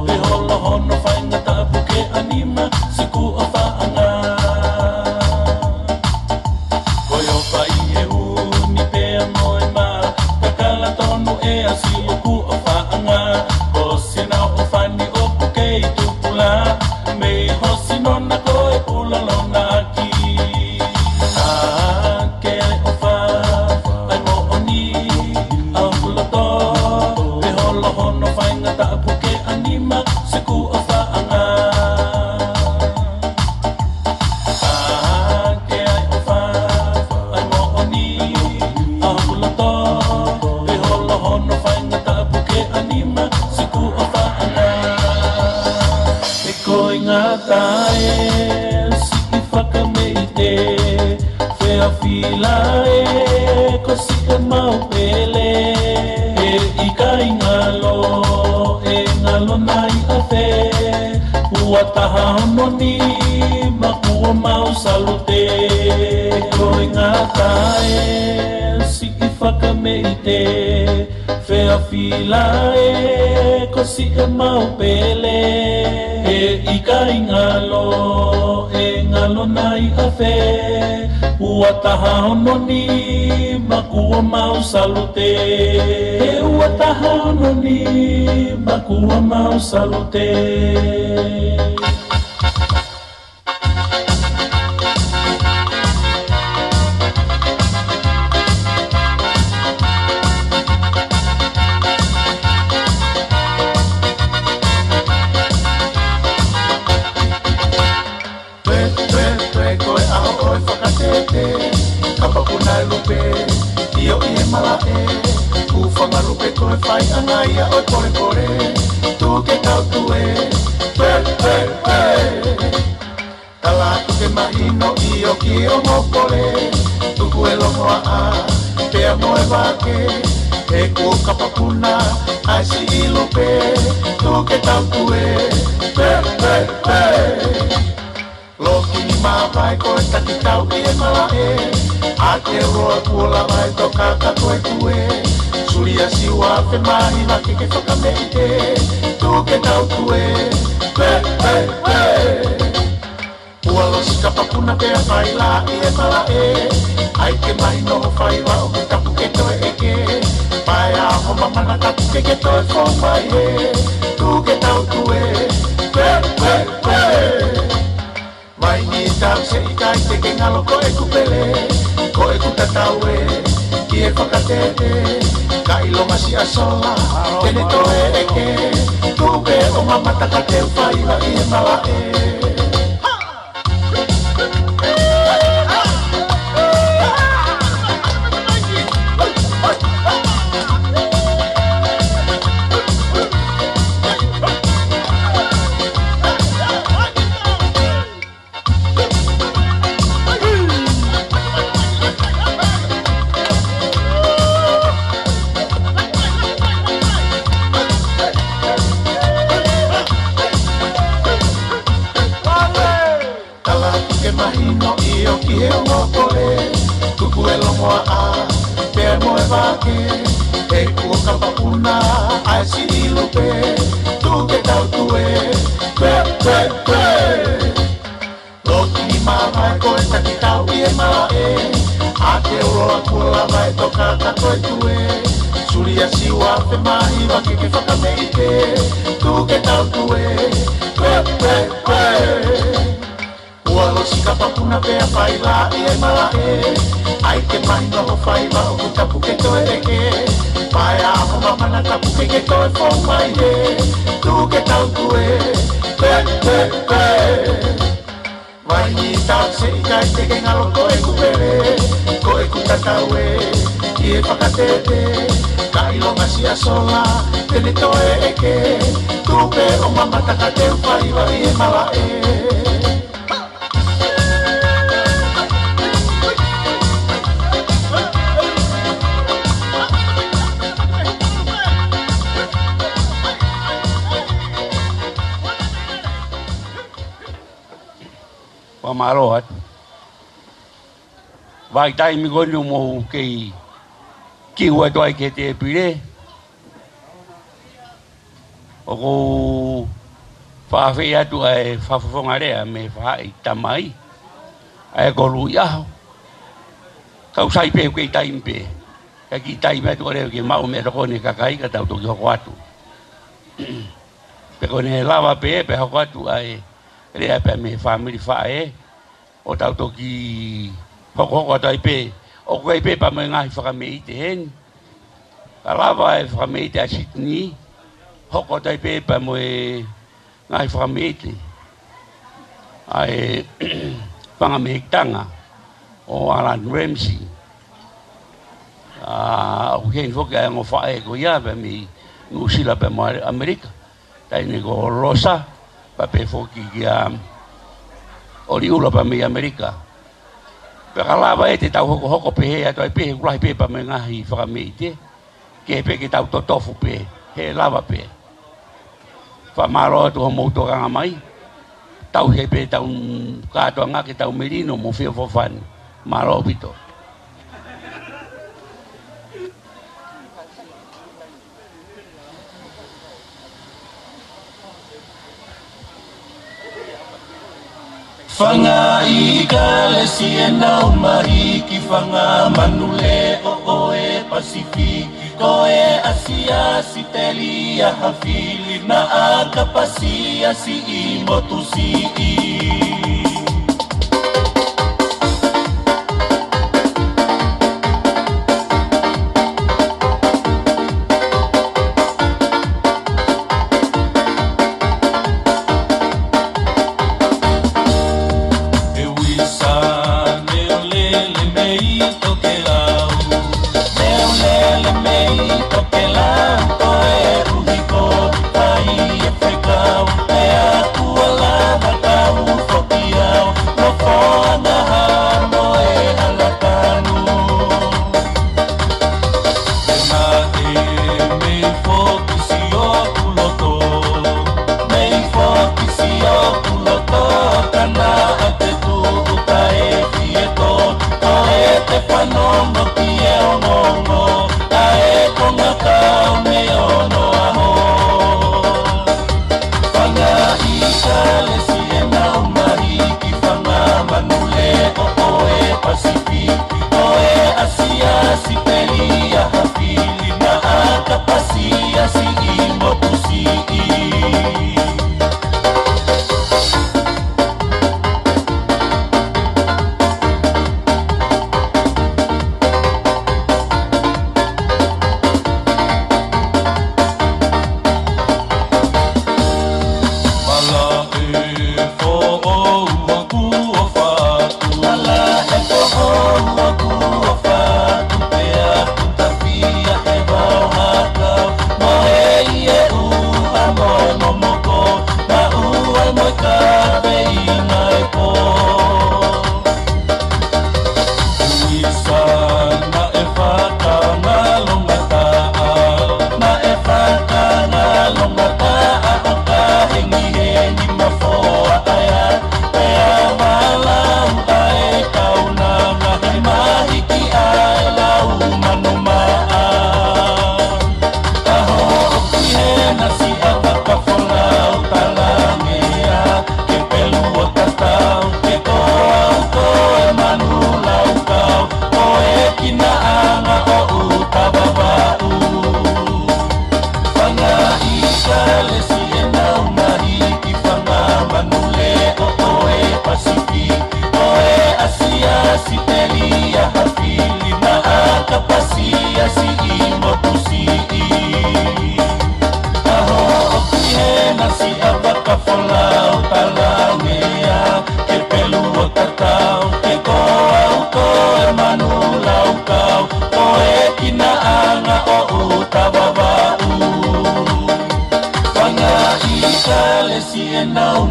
pea holo hono faingataʻa puke ʻa nima, siʻoku ʻofaʻanga. Ko e ʻofa ʻi he ʻuni pea mo e mā, kakala tonu ʻea siʻoku ʻofaʻanga, ko Sinaʻofani ʻoku kei tupula, mei hosi nona ko e pula lona ʻaki. ʻA ke ʻai ʻofa, ʻai moʻoni, ʻa hulu tō, pea holo hono faingataʻa puke ʻa nima, siʻoku ʻofaʻanga. ʻA ke ʻai ʻofa, ʻai moʻoni, ʻa hulu tō, pea holo hono faingataʻa puke ʻa nima, siʻoku ʻofaʻanga. He ko e ngata e siʻi fakameʻite, fea fila e ko siʻemau pele. He ʻikai ngalo, ʻe ngalo nai ʻa fē, ua taha ono nima kuo mau salute. Ko e ngata e siʻi fakameʻite, fea fila e ko siʻemau pele. He ʻikai ngalo, ʻe ngalo nai ʻa fē, ua taha ono nima kuo mau salute. He ua taha ono nima kuo mau salute. Toe, toe, toe, ko e ʻaho ʻo e fakatete, kapapuna e lupe, ʻio ʻi he malaʻe, ʻūfanga lupe ko e faiʻanga ia ʻo e polepole, tuku ke tau tue, toe, toe, toe. Tala atu ke mahino ʻio ki he ongo pole, tuku e longoaʻa, pea mo e vake, he kuo kapapuna ʻa e siʻi lupe, tuku ke tau tue, toe, toe, toe. Loki ni māvae ko e takitau ʻi he malaʻe, ʻa ke uloa kuo lava e toka ka toe tue, suli ʻa Siua afe mā hiva ke ke fakameʻite, tuku ke tau tue, toe, toe, toe. Ua losi kapapuna pea fai lā ʻi he malaʻe, ʻai ke mahino hoʻo faiva ʻoku tapu ke toe ʻeke, paea ho mamana tapu ke ke toe fou mai hē, tuku ke tau tue, toe, toe, toe. Vai ni tau se ʻikai te ke ngalo ko ʻeku pele, ko ʻeku tatau ē, ki he fakatete, ka ʻilonga siʻa sola, te ne toe ʻeke, tuku pē ʻo mamata ka te u faiva ʻi he malaʻe. Tala atu ke mahino ʻio ki he ongo pole, tuku e longoaʻa, pea mo e vake, he kuo kapapuna ʻa e siʻi lupe, tuku ke tau tue, toe, toe, toe. Loki ni māvae ko e takitau ʻi he malaʻe, ʻa ke uloa kuo lava e toka ka toe tue, suli ʻa Siua afe mā hiva ke ke fakameʻite, tuku ke tau tue, toe, toe, toe. Ua losi kapapuna pea fai lā ʻi he malaʻe, ʻai ke mahino hoʻo faiva ʻoku tapu ke toe ʻeke, paea ho mamana tapu ke ke toe fou mai hē, tuku ke tau tue, toe, toe, toe. Vai ni tau se ʻikai te ke ngalo ko ʻeku pele, ko ʻeku tatau ē, ki he fakatete, ka ʻIlonga sia sola, te ne toe ʻeke, tupe ʻo mamata ka te u fai vaʻi e malaʻe. Fakamālō atu. Vakai taimi ko eni ʻoku mou kei kiu atu ai ki he tēpile. ʻOku ou fakaafeʻi atu ʻa e fakafofonga lea mei he faʻahi tamai, ʻa ia ko Luʻiʻaho. Kau sai pē ʻoku kei taimi pē. Ka kiʻi taimi atu ʻo lea ke maʻu meʻatokoni e kakai ka tau toki hoko atu. Pea ko ʻene lava pē, pea hoko atu ʻa e lea pē mei he fāmili faʻē, ʻo tau toki hokohoko atu ai pē, ʻoku ʻi ai pē pea mo e ngaahi fakameʻite heni. Ka lava e fakameʻite ʻa Sitini, hoko atu ai pē pea mo e ngaahi fakameʻite ʻa e fanga mehekitanga ʻo Alan Ramsey. ʻA, ʻoku ʻi heni foki ʻa e ongo faʻē ko ia pea mei Nuʻusila pea mo ʻAmelika. Taʻahine ko Losa, pea pehē foki kia ʻOliʻula pea mei ʻAmelika. Pea ka lava ē te tau hokohoko pehē atu ai pē he ʻoku lahi pē pea mo e ngaahi fakameʻite. Ke pē ke tau totofu pē, he lava pē. Fakamālō atu hoʻomou tokanga mai. Tau he pē tau kātoanga ke tau melino mo feʻofoʻofani. Mālō ʻaupito. Fanga ʻi Kalesi ʻenau mahiki, fanga manu leʻo ʻo e Pasifiki, ko e ʻAsia, ʻAositelēlia, Hafili, naʻa kapasi ʻa siʻi motu siʻi. E uisa, neulele mei Tokelau, neulele mei Tokelau, ko e ʻuhi ko ʻai e fekau, pea kuo lava kau foki au, nofoʻanga hā mo e hala tanu. Naʻe mei foki ʻi hoku loto, mei foki ʻi hoku loto, ka naʻa te tuʻu taʻe fie tō, ko e te fanongo ki he ongoongo ʻa e konga kau mei onoʻaho. Fanga ʻi Kalesi ʻenau mahiki, fanga manu leʻo ʻo e Pasifiki, ko e ʻAsia, ʻAositelēlia, Hafili, naʻa kapasi ʻa siʻi motu siʻi.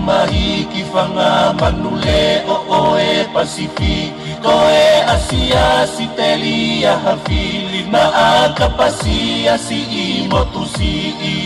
Mahi ki fanga manu leʻo ʻo e Pasifiki, ko e ʻAsia, Sitelia, Haʻafi, Lima, ʻAkapasia, Siʻi, Motusiʻi.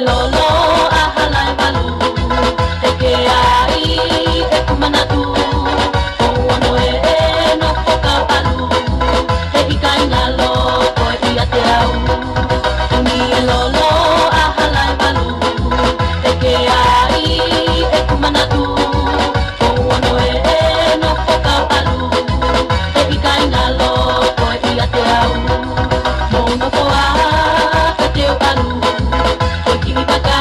Lolo a Halaevalu, ʻe ke ai ʻeku manatu, ʻoku ou ʻono ē ʻe nofo ka palu, ʻe ʻikai ngalo koe ʻiate au. Tuni e lolo a Halaevalu, ʻe ke ai ʻeku manatu, ʻoku ou ʻono ē ʻe nofo ka palu, ʻe ʻikai ngalo koe ʻiate au. Mou nofo ā ka te u ʻalu, ko e kiʻi vaka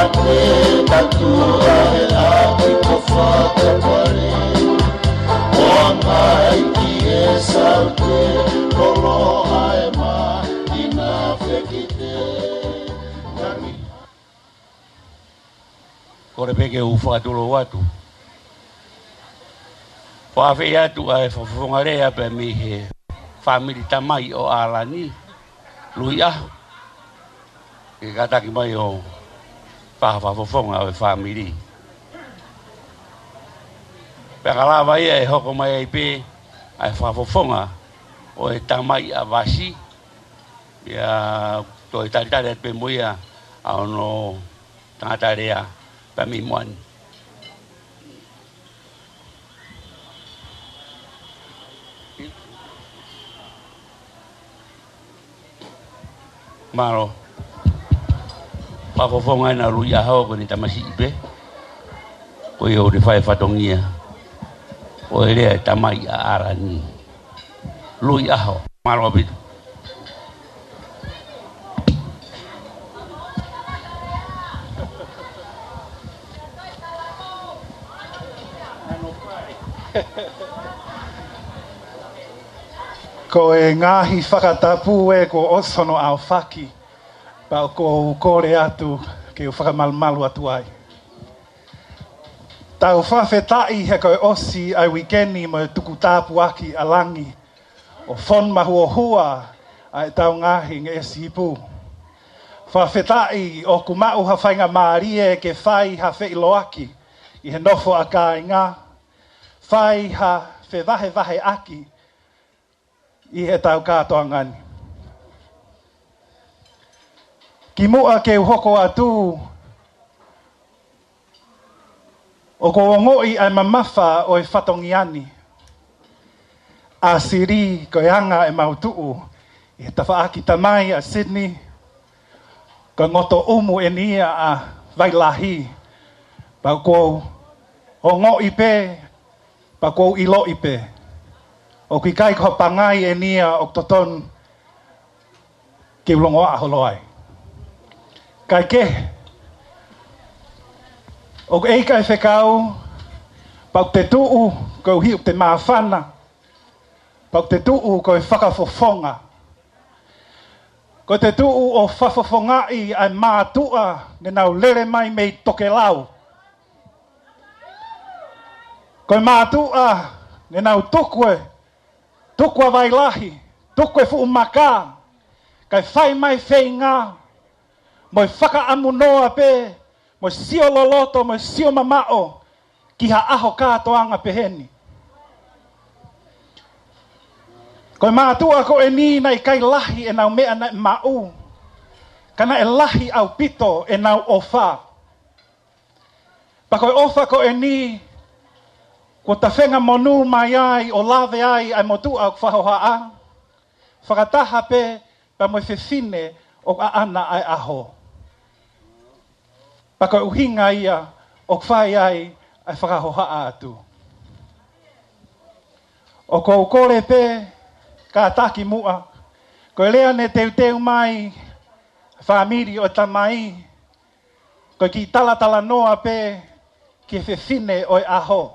Kole pē ke u fakatulou atu. Fakafeʻi atu ʻa e fakafofonga lea pē mei he fāmili tamai ʻo ʻAlani, Luiʻaho. Ke kātaki mai ʻo fai ha fakafofonga ʻo e fāmili. Pea ka lava ia ʻe hoko mai ai pē ʻa e fakafofonga ʻo e tamai ʻa Vasi, ʻio, toe talitali atu pē mo ia ʻa hono tangata lea pē mei muʻa ni. Mālō. Fakafofonga ʻena Luiʻaho, ko ʻene tamasiʻi pē. Ko ia ʻoku ne fai fatongia ʻo e lea ʻa e tamai ʻa ʻAlani. Luiʻaho. Mālō ʻaupito. Ko e ngaahi fakatapu ē kuo ʻosi hono ʻaofaki, pea ʻoku ou kole atu ke u fakamalumalu atu ai. Tau fakafetaʻi he ko e ʻosi ʻa e uike ni mo e tuku tāpuaki ʻa langi ʻo fonu mahuohua ʻa ʻetau ngaahi ngeʻesi ipu. Fakafetaʻi ʻoku maʻu ha faingamālie ke fai ha feʻiloaki ʻi he nofo ʻa kāinga, fai ha fevahevaheʻaki ʻi heʻetau kātoanga ni. Kimuʻa ke u hoko atu, ʻoku ou ongoʻi ʻa e mamafa ʻo e fatongia ni. ʻA Sili, ko e anga ʻemau tuʻu ʻi he tafaʻaki tamai ʻa Sydney, ko e ngoto ʻumu ʻeni ia ʻa Vailahi. Pea ʻoku ou ongoʻi pē, pea ʻoku ou ʻiloʻi pē, ʻoku ʻikai ko ha pangai ʻeni ia ʻoku totonu ke u longoaʻa holo ai. Kae kehe, ʻoku ʻikai fekau, pea ʻoku te tuʻu koeʻuhi ʻoku te māfana, pea ʻoku te tuʻu ko e fakafofonga. Ko e te tuʻu ʻo fakafofongaʻi ʻa e mātuʻa ne nau lele mai mei tokelau. Ko e mātuʻa ne nau tuku e, tuku ʻa Vailahi, tuku e fuʻu maka, kae fai mai feinga, mo e fakaʻamu noa pē, mo e sio loloto, mo e sio mamaʻo ki ha ʻaho kātoanga pehē ni. Ko e mātuʻa ko ʻeni naʻe ʻikai lahi ʻenau meʻa naʻe maʻu, ka naʻe lahi ʻaupito ʻenau ʻofa. Pea ko e ʻofa ko ʻeni, kuo ta fengamonū mai ai ʻo lave ai ʻa e motuʻa ʻoku fakahohaʻa, fakataha pē pea mo e fefine ʻoku ʻaʻana ʻa e ʻaho. Pea ko e ʻuhinga ia ʻoku fai ai ʻa e fakahohaʻa atu. ʻOku ou kole pē kātaki muʻa, ko e lea ne teuteu mai fāmili ʻo e tamai, ko e kiʻi talatalanoa pē ki he fefine ʻo e ʻaho.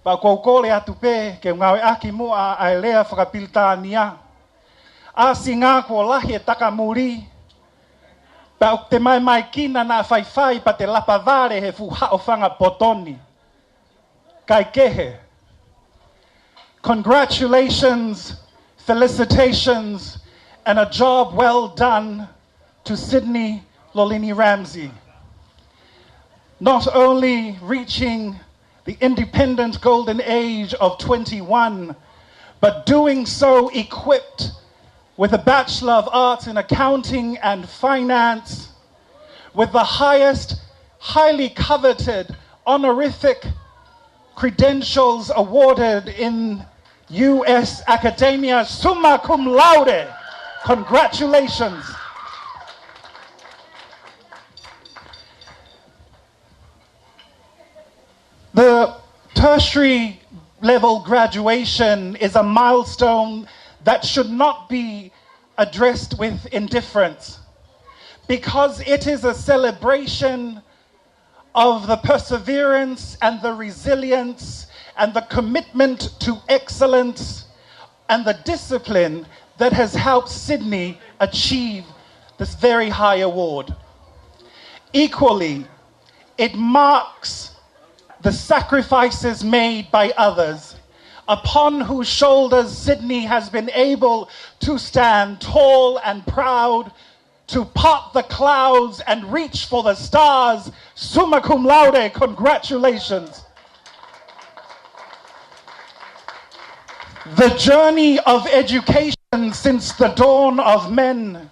Pea ʻoku ou kole atu pē ke u ngāueʻaki muʻa ʻa e lea fakapilitānia. ʻAsi ngā kuo lahi e takamuli, pea ʻoku te maimaiʻakina naʻa faifai pea te lapavale he fuʻu haʻofanga poto ni. Kae kehe. Congratulations, felicitations, and a job well done to Sydney Lolini Ramsay. Not only reaching the independent golden age of twenty-one, but doing so equipped with a Bachelor of Arts in Accounting and Finance, with the highest, highly coveted honorific credentials awarded in U S academia, summa cum laude. Congratulations. The tertiary level graduation is a milestone that should not be addressed with indifference. because it is a celebration of the perseverance and the resilience and the commitment to excellence and the discipline that has helped Sydney achieve this very high award. Equally, it marks the sacrifices made by others, upon whose shoulders Sydney has been able to stand tall and proud, to part the clouds and reach for the stars. Summa cum laude, congratulations. The journey of education since the dawn of men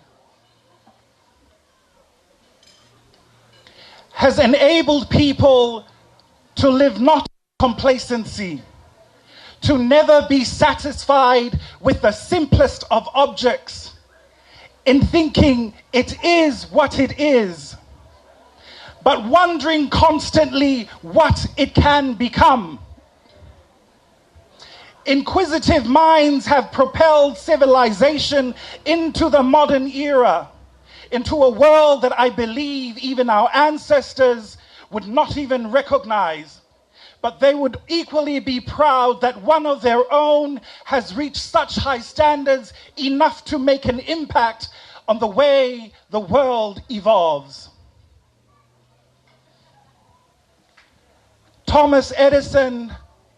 has enabled people to live not complacency, to never be satisfied with the simplest of objects, in thinking it is what it is, but wondering constantly what it can become. Inquisitive minds have propelled civilization into the modern era, into a world that I believe even our ancestors would not even recognize. But they would equally be proud that one of their own has reached such high standards enough to make an impact on the way the world evolves. Thomas Edison,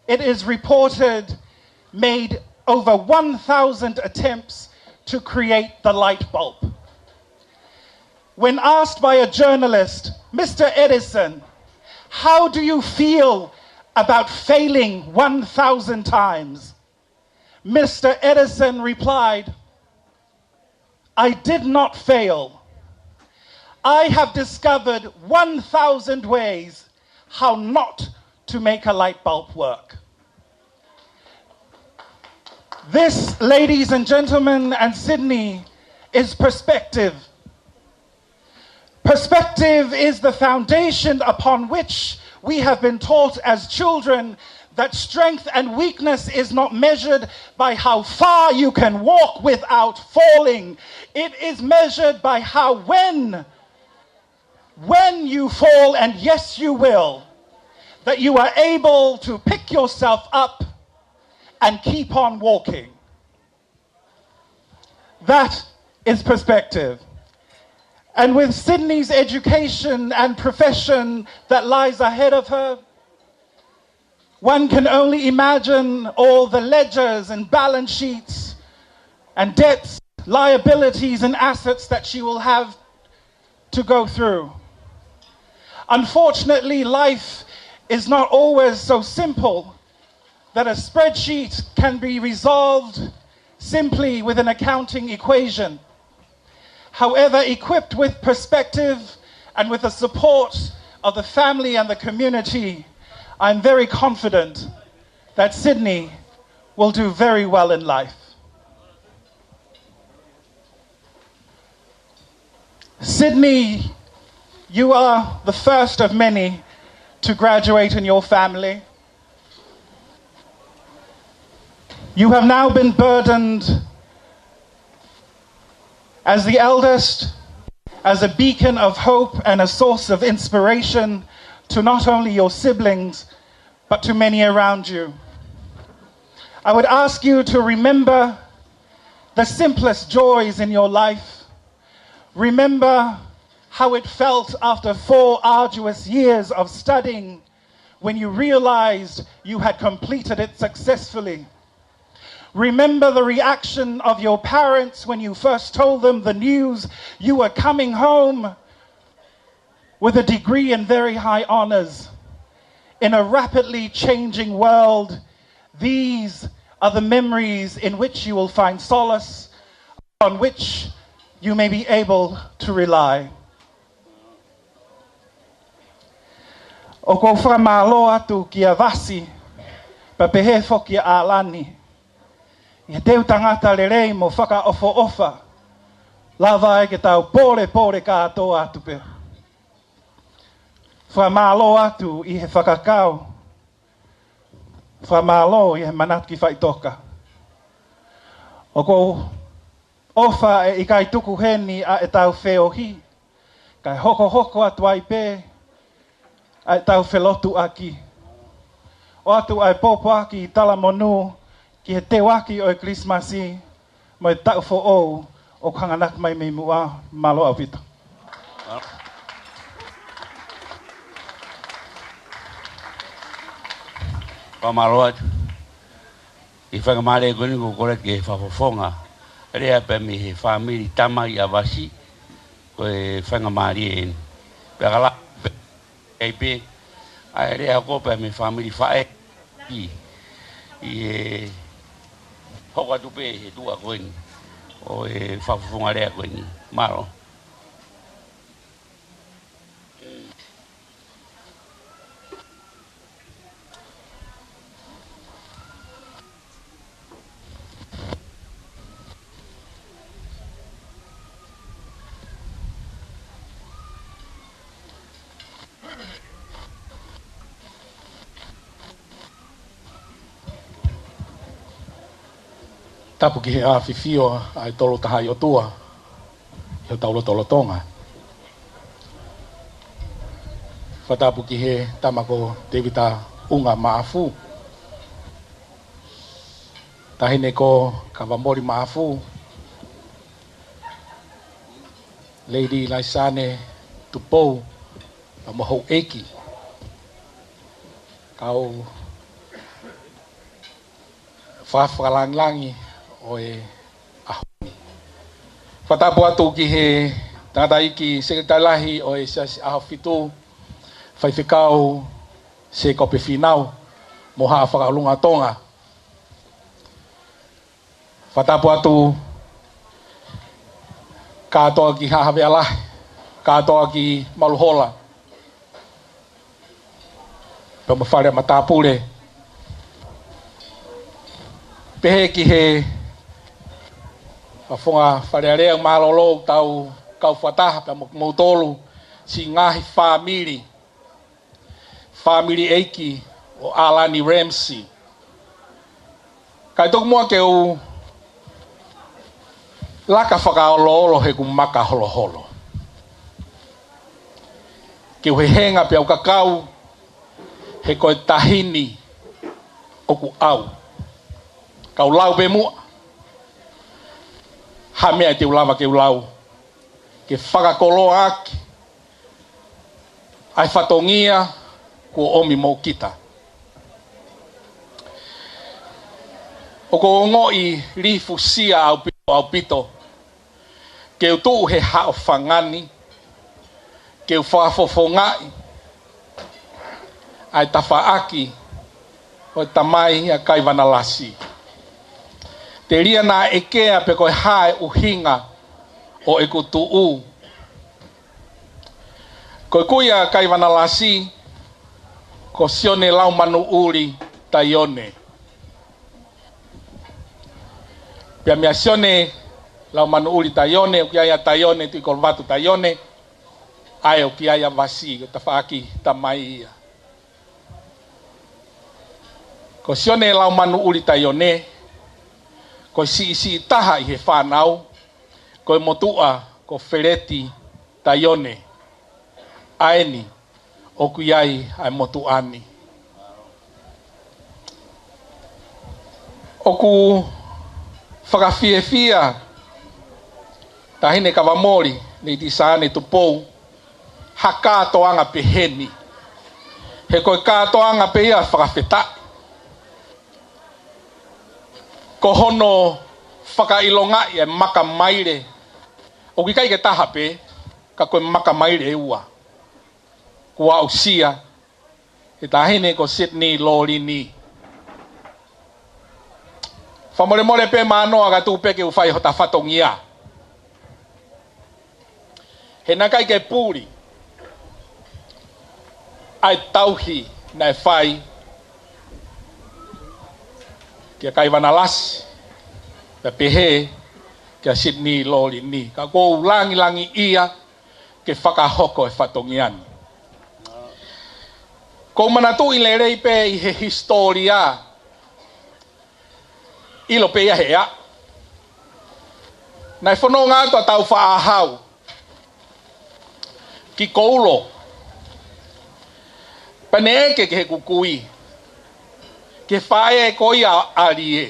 it is reported, made over one thousand attempts to create the light bulb. When asked by a journalist, "Mister Edison, how do you feel about failing one thousand times?" Mister Edison replied, "I did not fail. I have discovered one thousand ways how not to make a light bulb work." This, ladies and gentlemen, and Sydney, is perspective. Perspective is the foundation upon which we have been taught as children that strength and weakness is not measured by how far you can walk without falling. It is measured by how, when, when you fall, and yes, you will, that you are able to pick yourself up and keep on walking. That is perspective. And with Sydney's education and profession that lies ahead of her, one can only imagine all the ledgers and balance sheets and debts, liabilities and assets that she will have to go through. Unfortunately, life is not always so simple that a spreadsheet can be resolved simply with an accounting equation. However, equipped with perspective and with the support of the family and the community, I'm very confident that Sydney will do very well in life. Sydney, you are the first of many to graduate in your family. You have now been burdened as the eldest, as a beacon of hope and a source of inspiration to not only your siblings, but to many around you. I would ask you to remember the simplest joys in your life. Remember how it felt after four arduous years of studying when you realized you had completed it successfully. Remember the reaction of your parents when you first told them the news you were coming home with a degree in very high honors. In a rapidly changing world, these are the memories in which you will find solace, on which you may be able to rely. ʻOku ou fakamālō atu kia Vasi, pea pehē foki kia ʻAlani, ʻi he teu tangata lelei mo fakaʻofoʻofa, lava ai ke tau pōlepole kātoa atu pē. Fakamālō atu ʻi he fakakau. Fakamālō ʻi he manatu ki faʻitoka. ʻOku ou ʻofa ʻe ʻikai tuku heni ʻa ʻetau feohi. Kae hokohoko atu ai pē ʻa ʻetau felotuʻaki. ʻOatu ʻa e pōpoaki talamonū ki he teuaki ʻo e Kilisimasi mo e taʻu foʻou ʻoku hanganaki mai mei muʻa. Mālō ʻaupito. Fakamālō atu. ʻI he faingamālie ko eni ʻoku ou kole ke fakafofonga lea pē mei he fāmili tamai ʻa Vasi, ko e faingamālie eni. Pea ka la, pē, ʻai pē, ʻa e lea ko pē mei he fāmili faʻē, ʻi, ʻi he hoko atu pē he tuʻa ko eni, ʻo e fakafofonga lea ko eni. Mālō. Tapu ki he ʻafifio ʻa e Tolu Tahaʻi ʻOtua ʻi hotau lotolotonga. Fakatapu ki he tama ko Tēvita ʻUnga Maʻafu, Taʻahine ko Kavamoli Maʻafu, Lady Laisane Tupou, pea mo houʻeiki, kau fa-, fakalāngilangi ʻo e ʻaho ni. Fakatapu atu ki he tangataʻeiki Sekelitali Lahi ʻo e Siasi ʻAhofitu, Faifekau Sēkope Fīnau, mo Haʻa Fakaʻolunga Tonga. Fakatapu atu kātoa ki Haʻa Havea Lahi, kātoa ki Maluhola, pea mo Fale Matāpule. Pehē ki he faʻahinga Fale Alea, mālō ʻetau kau fakataha pea mo kimoutolu siʻi ngaahi fāmili, fāmili ʻeiki ʻo ʻAlani Ramsey. Kae tuku muʻa ke u laka fakaoloolo heʻeku maka holoholo. Ke u hehenga pea u kakau, he ko e tahi ni ʻoku ʻau. Kau lau pē muʻa ha meʻa te u lava ke u lau, ke fakakoloa ʻaki ʻa e fatongia kuo ʻomi mo kita. ʻOku ou ongoʻi lifusia ʻaupito, ʻaupito, ke u tuʻu he haʻofanga ni, ke u fakafofongaʻi ʻa e tafaʻaki ʻo e tamai ʻa Kaivanalasi. Telia naʻa ʻekea pe ko e hā e ʻuhinga ʻo ʻeku tuʻu. Ko e kui ʻa Kaivanalasi, ko Sione Laumanuʻuli Taione. Pea meia Sione Laumanuʻuli Taione, ʻoku ʻi ai ʻa Taione Tuʻikolovatu Taione, ʻa ē ʻoku ʻi ai ʻa Vasi, ko e tafaʻaki tamai ia. Ko Sione Laumanuʻuli Taione, ko e siʻisiʻi taha ʻi he fānau, ko e motuʻa ko Feleti Taione. ʻA eni ʻoku ʻi ai ʻa e motuʻa ni. ʻOku fakafiefia Taʻahine Kavamoli, Lady Sane Tupou, ha kātoanga pehē ni. He ko e kātoanga pē ia fakafetaʻi. Ko hono fakaʻilongaʻi e maka maile, ʻoku ʻikai ke taha pē, ka ko e maka maile ʻe ua kuo aʻusia ʻe he taʻahine ko Sydney Lolini. Fakamolemole pē Mānoa ka tuku pē ke u fai hota fatongia. He naʻe ʻikai ke puli ʻa e tauhi naʻe fai kia Kaivanalasi, pea pehē kia Sydney Lolini. Ka ʻoku ou lāngilangiʻia ke fakahoko e fatongia ni. ʻOku ou manatuʻi lelei pē ʻi he hisitōlia, ʻilo pē ia he ʻea. Naʻe fononga atu ʻa Tāufaʻāhau ki Koulo. Pea ne ʻeke ki heʻeku kui, ki he faʻē ko ia ʻa Lie,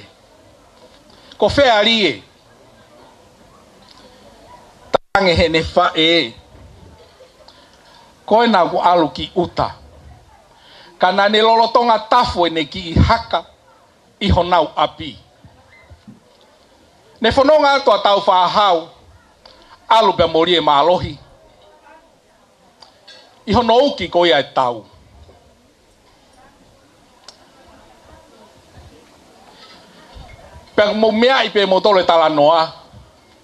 ko fē ʻa Lie? Talaange heʻene faʻē, ko ena kuo ʻalu ki ʻuta, ka naʻa ne lolotonga tafu ʻene kiʻi haka ʻi honau ʻapi. Ne fononga atu ʻa Taufaʻāhau, ʻalu pea mo Lie Mālohi ʻi hono uki ko ia e tau. Pea mou meaʻi pē moutolu e talanoa,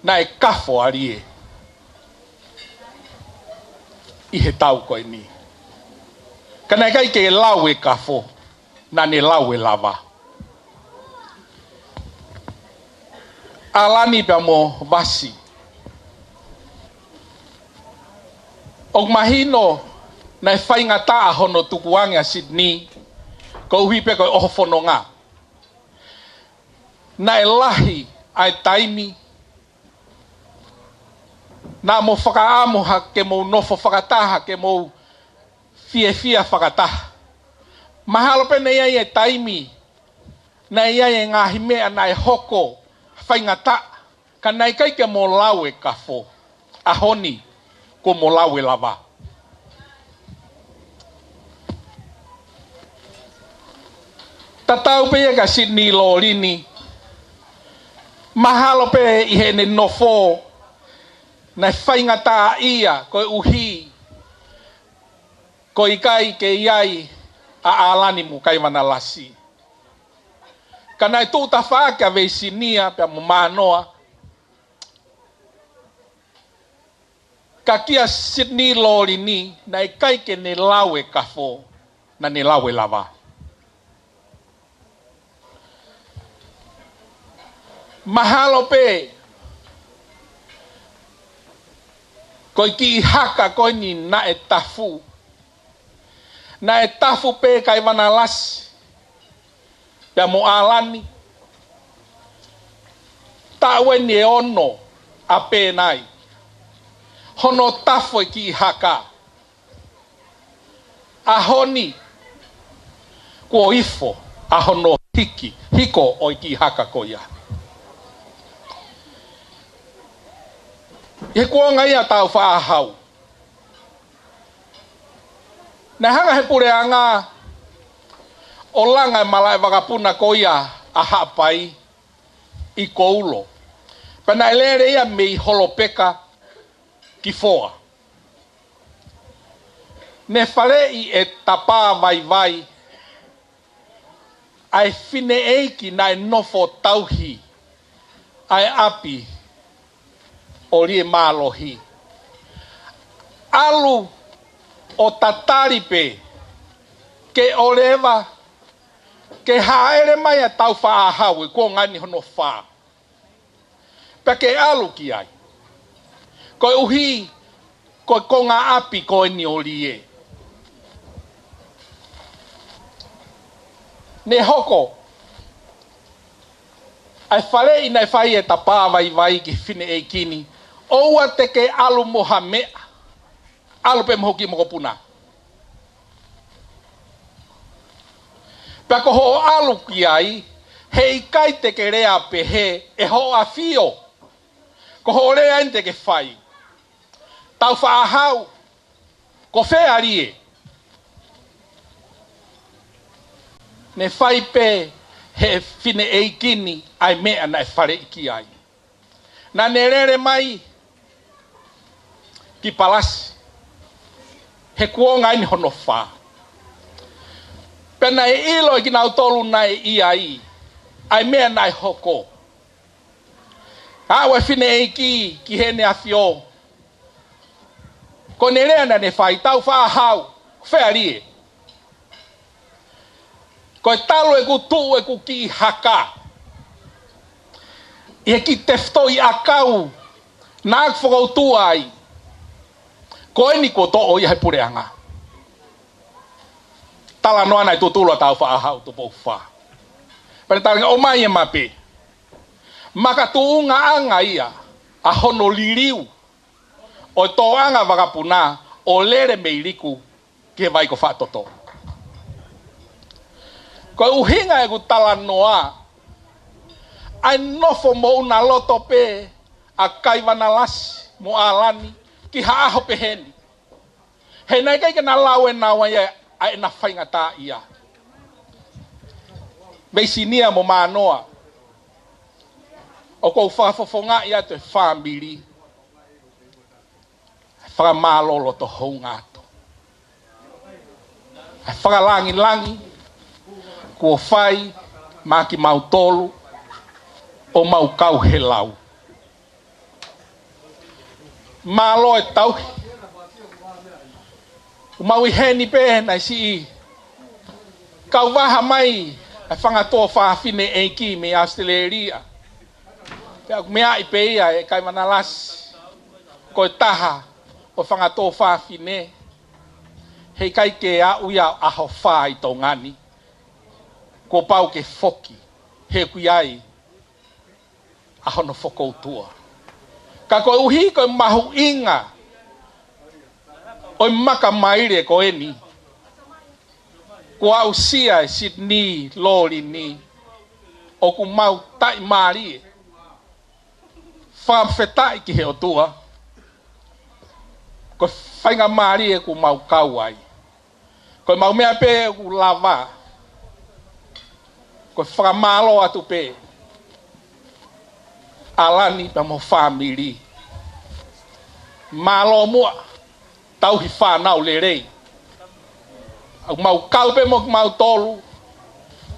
naʻe kafo ʻa Lie ʻi he tau ko eni. Ka naʻe ʻikai ke lau e kafo, naʻa ne lau e lava. ʻAlani pea mo Vasi. ʻOku mahino naʻe faingataʻa hono tukuange ʻa Sydney, koeʻuhi pē ko e ʻoho fononga. Naʻe lahi ʻa e taimi naʻa mou fakaʻamu ha ke mou nofo fakataha, ke mou fiefia fakataha. Mahalo pē naʻe ʻi ai e taimi naʻe ʻi ai e ngaahi meʻa naʻe hoko faingataʻa, ka naʻe ʻikai ke mou lau e kafo. ʻAho ni kuo mou lau e lava. Tatau pē ia kia Sydney Lolini. Mahalo pē ʻi heʻene nofo naʻe faingataʻaʻia koeʻuhi ko e ʻikai ke ʻi ai ʻa ʻAlani mo Kaivanalasi. Ka naʻe tuʻu tafaʻaki ʻa Veisinia pea mo Mānoa. Ka kia Sydney Lolini, naʻe ʻikai ke ne lau e kafo, naʻa ne lau e lava. Mahalo pē ko e kiʻi haka ko eni naʻe tafu. Naʻe tafu pē Kaivanalasi pea mo ʻAlani. Taʻu eni ʻe ono ʻa Penai hono tafu e kiʻi haka. ʻAho ni kuo ifo ʻa hono hiki, hiko ʻo e kiʻi haka ko ia. ʻI he kuonga ia ʻa Taufaʻāhau, naʻe hanga he puleʻanga ʻo langa e malaʻe vakapuna ko ia ʻa Haʻapai ʻi Koulo. Pea naʻe lele ia mei Holopeka ki Foa. Ne faleʻi ʻe Tapāvaivai ʻa e fineʻeiki naʻe nofo tauhi ʻa e ʻapi ʻo Lie Mālohi. ʻAlu ʻo tatali pē ke ʻoleva, ke hāʻele mai ʻa Taufaʻāhau ʻi he kuonga ni hono fā. Pea ke ʻalu ki ai. Koeʻuhi ko e konga ʻapi ko eni ʻo Lie. Ne hoko ʻa e faleʻi naʻe fai ʻe Tapāvaivai ki he fineʻeiki ni, ʻoua te ke ʻalu mo ha meʻa, ʻalu pē mo hoʻo kiʻi mokopuna. Pea ko hoʻo ʻalu ki ai, heʻikai te ke lea pehē ʻe hoʻo ʻafio. Ko hoʻo lea eni te ke fai: Taufaʻāhau, ko fē ʻa Lie? Ne fai pē he fineʻeiki ni ʻa e meʻa naʻe faleʻi ki ai. Naʻa ne lele mai ki Palasi he kuonga eni hono fā. Pea naʻe ʻilo ʻe kinautolu naʻe ʻi ai ʻa e meʻa naʻe hoko. Aʻu e fineʻeiki ki heʻene ʻafio, ko ʻene lea naʻa ne fai: Taufaʻāhau, ko fē ʻa Lie? Ko e talu ʻeku tuʻu ʻeku kiʻi haka ʻi he kiʻi tefitoʻi ʻakau naʻa ku fokoutua ai, ko eni kuo toʻo ia he puleʻanga. Talanoa naʻe tutulu ʻa Taufaʻāhau Tupou Fā. Pea ne talaange: ʻOmai e mape. Makatuʻungaʻanga ia ʻa hono liliu ʻo e tōʻanga vakapuna ʻo lele mei Liku ki he vai ko Faʻatoto. Ko e ʻuhinga ʻeku talanoa, ʻa e nofo moʻuna loto pē ʻa Kaivanalasi mo ʻAlani ki ha ʻaho pehē ni. He naʻe ʻikai ke na lau ʻe naua ia ʻa ʻena faingataʻaʻia. Mei Sinia mo Mānoa, ʻoku ou fakafofongaʻi atu e fāmili. Fakamālō loto hounga atu. Fakalāngilangi kuo fai maʻa kimautolu ʻo mau kau he lau. Mālō e tauhi. ʻOku mau ʻi heni pē naʻe siʻi kau vaha mai e fanga tuofāfine ʻeiki mei ʻAositelēlia. Pea ʻoku meaʻi pē ia ʻe Kaivanalasi ko e taha ʻo e fanga tuofāfine, heʻikai ke aʻu ia ʻo ʻaho fā ʻi Tonga ni, kuo pau ke foki, he ʻoku ʻi ai ʻa hono fokoutua. Ka koeʻuhi ko e mahuʻinga ʻo e maka maile ko eni, kuo aʻusia ʻe Sydney Lolini, ʻoku mau taʻimālie. Fakafetaʻi ki he ʻOtua, ko e faingamālie ʻoku mau kau ai. Ko e mau meʻa pē ʻoku lava, ko e fakamālō atu pē ʻAlani pea mo e fāmili. Mālō muʻa, tauhi fānau lelei. ʻOku mau kau pē mo kimautolu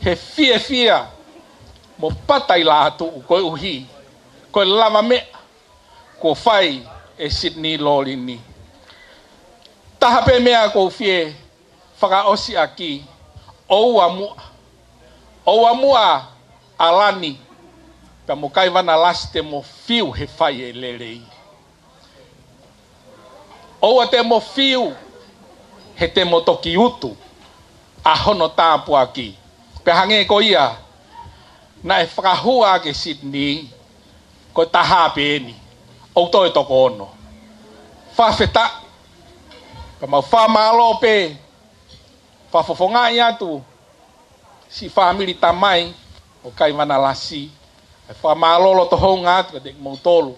he fiefia mo pata ʻi lātuʻu koeʻuhi ko e lavameʻa kuo fai ʻe Sydney Lolini. Taha pē meʻa ʻoku ou fie fakaʻosi ʻaki, ʻoua muʻa, ʻoua muʻa ʻAlani pea mo Kaivanalasi te mo fiu he fai e lelei. ʻOua te mo fiu he te mo toki utu ʻa hono tāpuaki. Pea hangē ko ia naʻe fakahua ʻaki ʻe Sydney, ko e taha pē eni, ʻoku toe toko ono. Fakafetaʻi, ka mau fakamālō pē, fakafofongaʻi atu siʻi fāmili tamai ʻo Kaivanalasi, ʻa e fakamālō loto hounga atu kiate kimoutolu.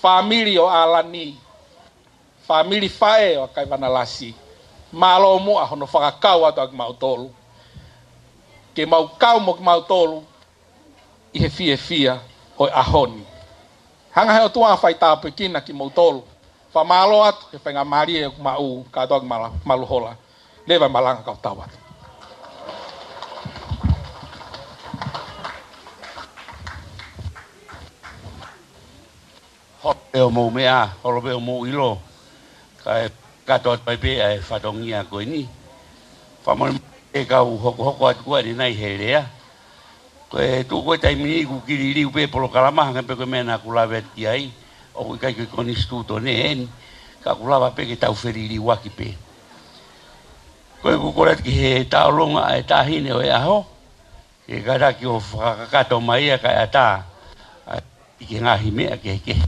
Fāmili ʻo ʻAlani, fāmili faʻē ʻo Kaivanalasi, mālō muʻa hono fakakau atu ʻa kimautolu ke mau kau mo kimautolu ʻi he fiefia ʻo e ʻaho ni. Hanga he ʻOtua ʻo faitāpuekina kimoutolu. Fakamālō atu he faingamālie ʻoku maʻu kātoa ki Mala-, Maluhola. Leva e malanga kau tau atu. Holo pē hoʻomou meʻa, holo pē hoʻomou ʻilo. Kae kātoa atu ai pē ʻa e fatongia ko eni. Fakamolemole ʻe kau hokohoko atu ko eni nai he lea. Ko e tuʻu ko e taimi ni ʻoku kililiu pē polokalama, hangē pē ko e meʻa naʻa ku lave atu ki ai, ʻoku ʻikai ko e konisitūtone eni, ka ʻoku lava pē ke tau feliliuaki pē. Ko e ʻoku kole atu ki he tauʻolunga ʻa e Taʻahine ʻo e ʻAho, ke kātaki ʻo fakakakato mai ia kae ʻatā ʻa e ngaahi meʻa kehekehe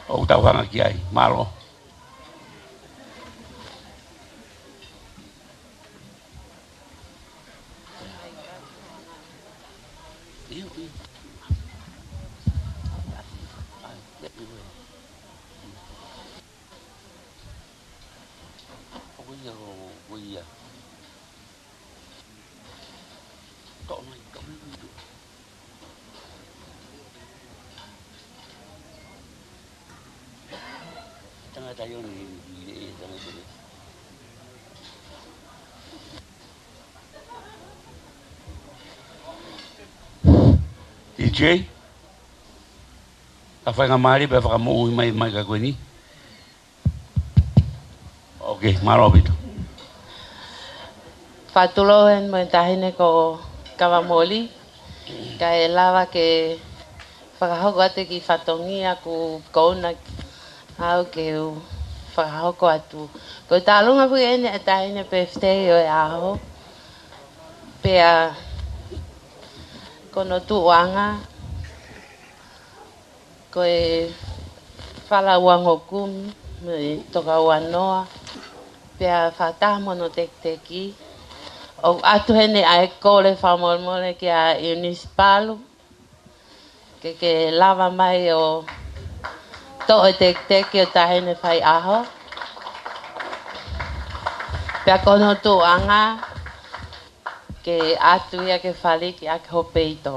ʻoku tau hanga ki ai. Mālō. Tangata ʻi ʻoni, ʻi he tangata ʻi ʻoni. D J, ka faingamālie pea fakamoʻui mai, mai ka ko eni. Ok, mālō ʻaupito. Fakatulou heni mo e Taʻahine ko Kavamoli, kae lava ke fakahoko atu e kiʻi fatongia ʻoku ou kole au ke u fakahoko atu. Ko e tauʻolunga foki eni ʻa e Taʻahine Pefitei ʻo e ʻAho. Pea ko hono tuʻuʻanga, ko e Fala Uangokumi, mo e Toka Uanoa, pea fakataha mo hono tekiteki. ʻOku ʻoatu heni ʻa e kole fakamolemole kia ʻIunisi Palu, ke ke lava mai ʻo toʻo e tekiteki ʻo taʻahine faiʻaho. Pea ko hono tuʻuʻanga ke ʻoatu ia ke faliki ʻaki ho peito.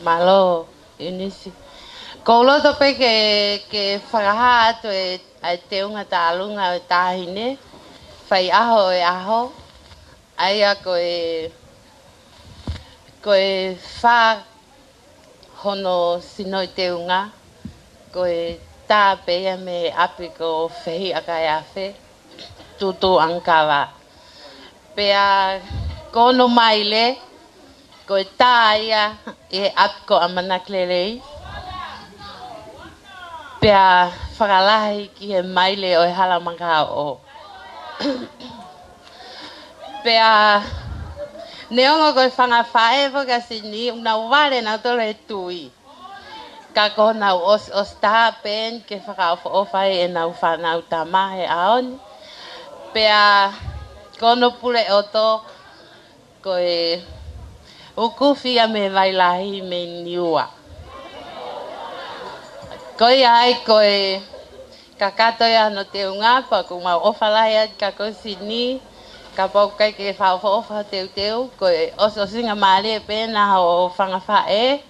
Mālō, ʻIunisi. ʻOku ou loto pē ke, ke fakahā atu e, ʻa e teunga tālunga ʻo e taʻahine faiʻaho ʻo e ʻaho, ʻa ia ko e, ko e fā hono sinoʻi teunga, ko e tā pē ia mei ʻapi ko Fehiʻa Kaiafe, Tutuʻangakava. Pea ko hono maile, ko e tā ia ʻi he ʻapi ko ʻAmanaki Lelei, pea fakalahi ki he maile ʻo e Hala Makaoʻo. Pea neongo ko e fanga faʻē foki ʻa Sini, ʻoku nau vale nautolu he tui. Ka ko honau ʻosiʻosi taha pē eni ke fakaʻofoʻofa ai ʻenau fānau tama he ʻaho ni. Pea ko hono puleʻoto, ko e Ukufi ia mei Vailahi mei Niua. Ko ia ai ko e kakato ia hono teunga, pea ʻoku mau ʻofa lahi atu kia koe Sini, kapau ʻoku ʻikai ke fakaʻofoʻofa teuteu, ko e ʻosiʻosingamālie pē ena hoʻo fanga faʻē,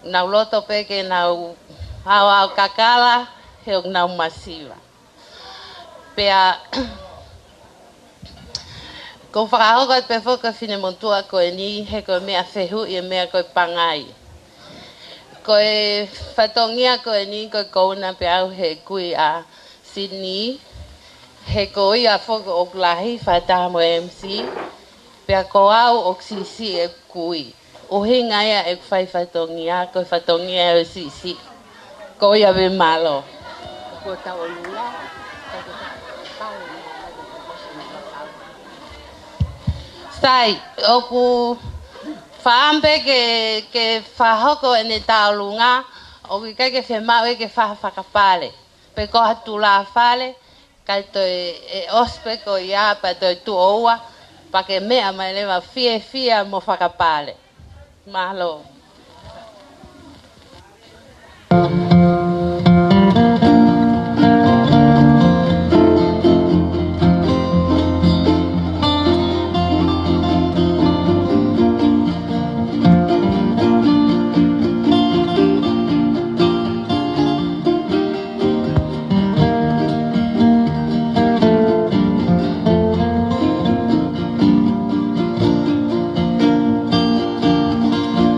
nau loto pē ke nau aoao kakala, he ʻoku nau masiva. Pea, ʻoku ou fakahoko atu pē foki ko e finemotuʻa ko eni, he ko e meʻa fehuʻi e meʻa ko e pangai. Ko e fatongia ko eni, ko e kouna pē au he kui ʻa Sini, he ko ia foki ʻoku lahi fakataha mo e M C, pea ko au ʻoku siʻisiʻi e kui. ʻUhinga ia ʻeku fai fatongia, ko e fatongia ʻo e siʻisiʻi. Ko ia pē, mālō. Sai, ʻoku ou fakaʻamu pē ke, ke fakahoko ʻene tauʻolunga, ʻoku ʻikai ke fiemaʻu ia ke fai ha fakapale. Pe ko ha tulāfale, kae toe ʻosi pē ko ia pea toe tuʻo ua, pea ke meʻa mai leva fiefia mo fakapale. Mālō.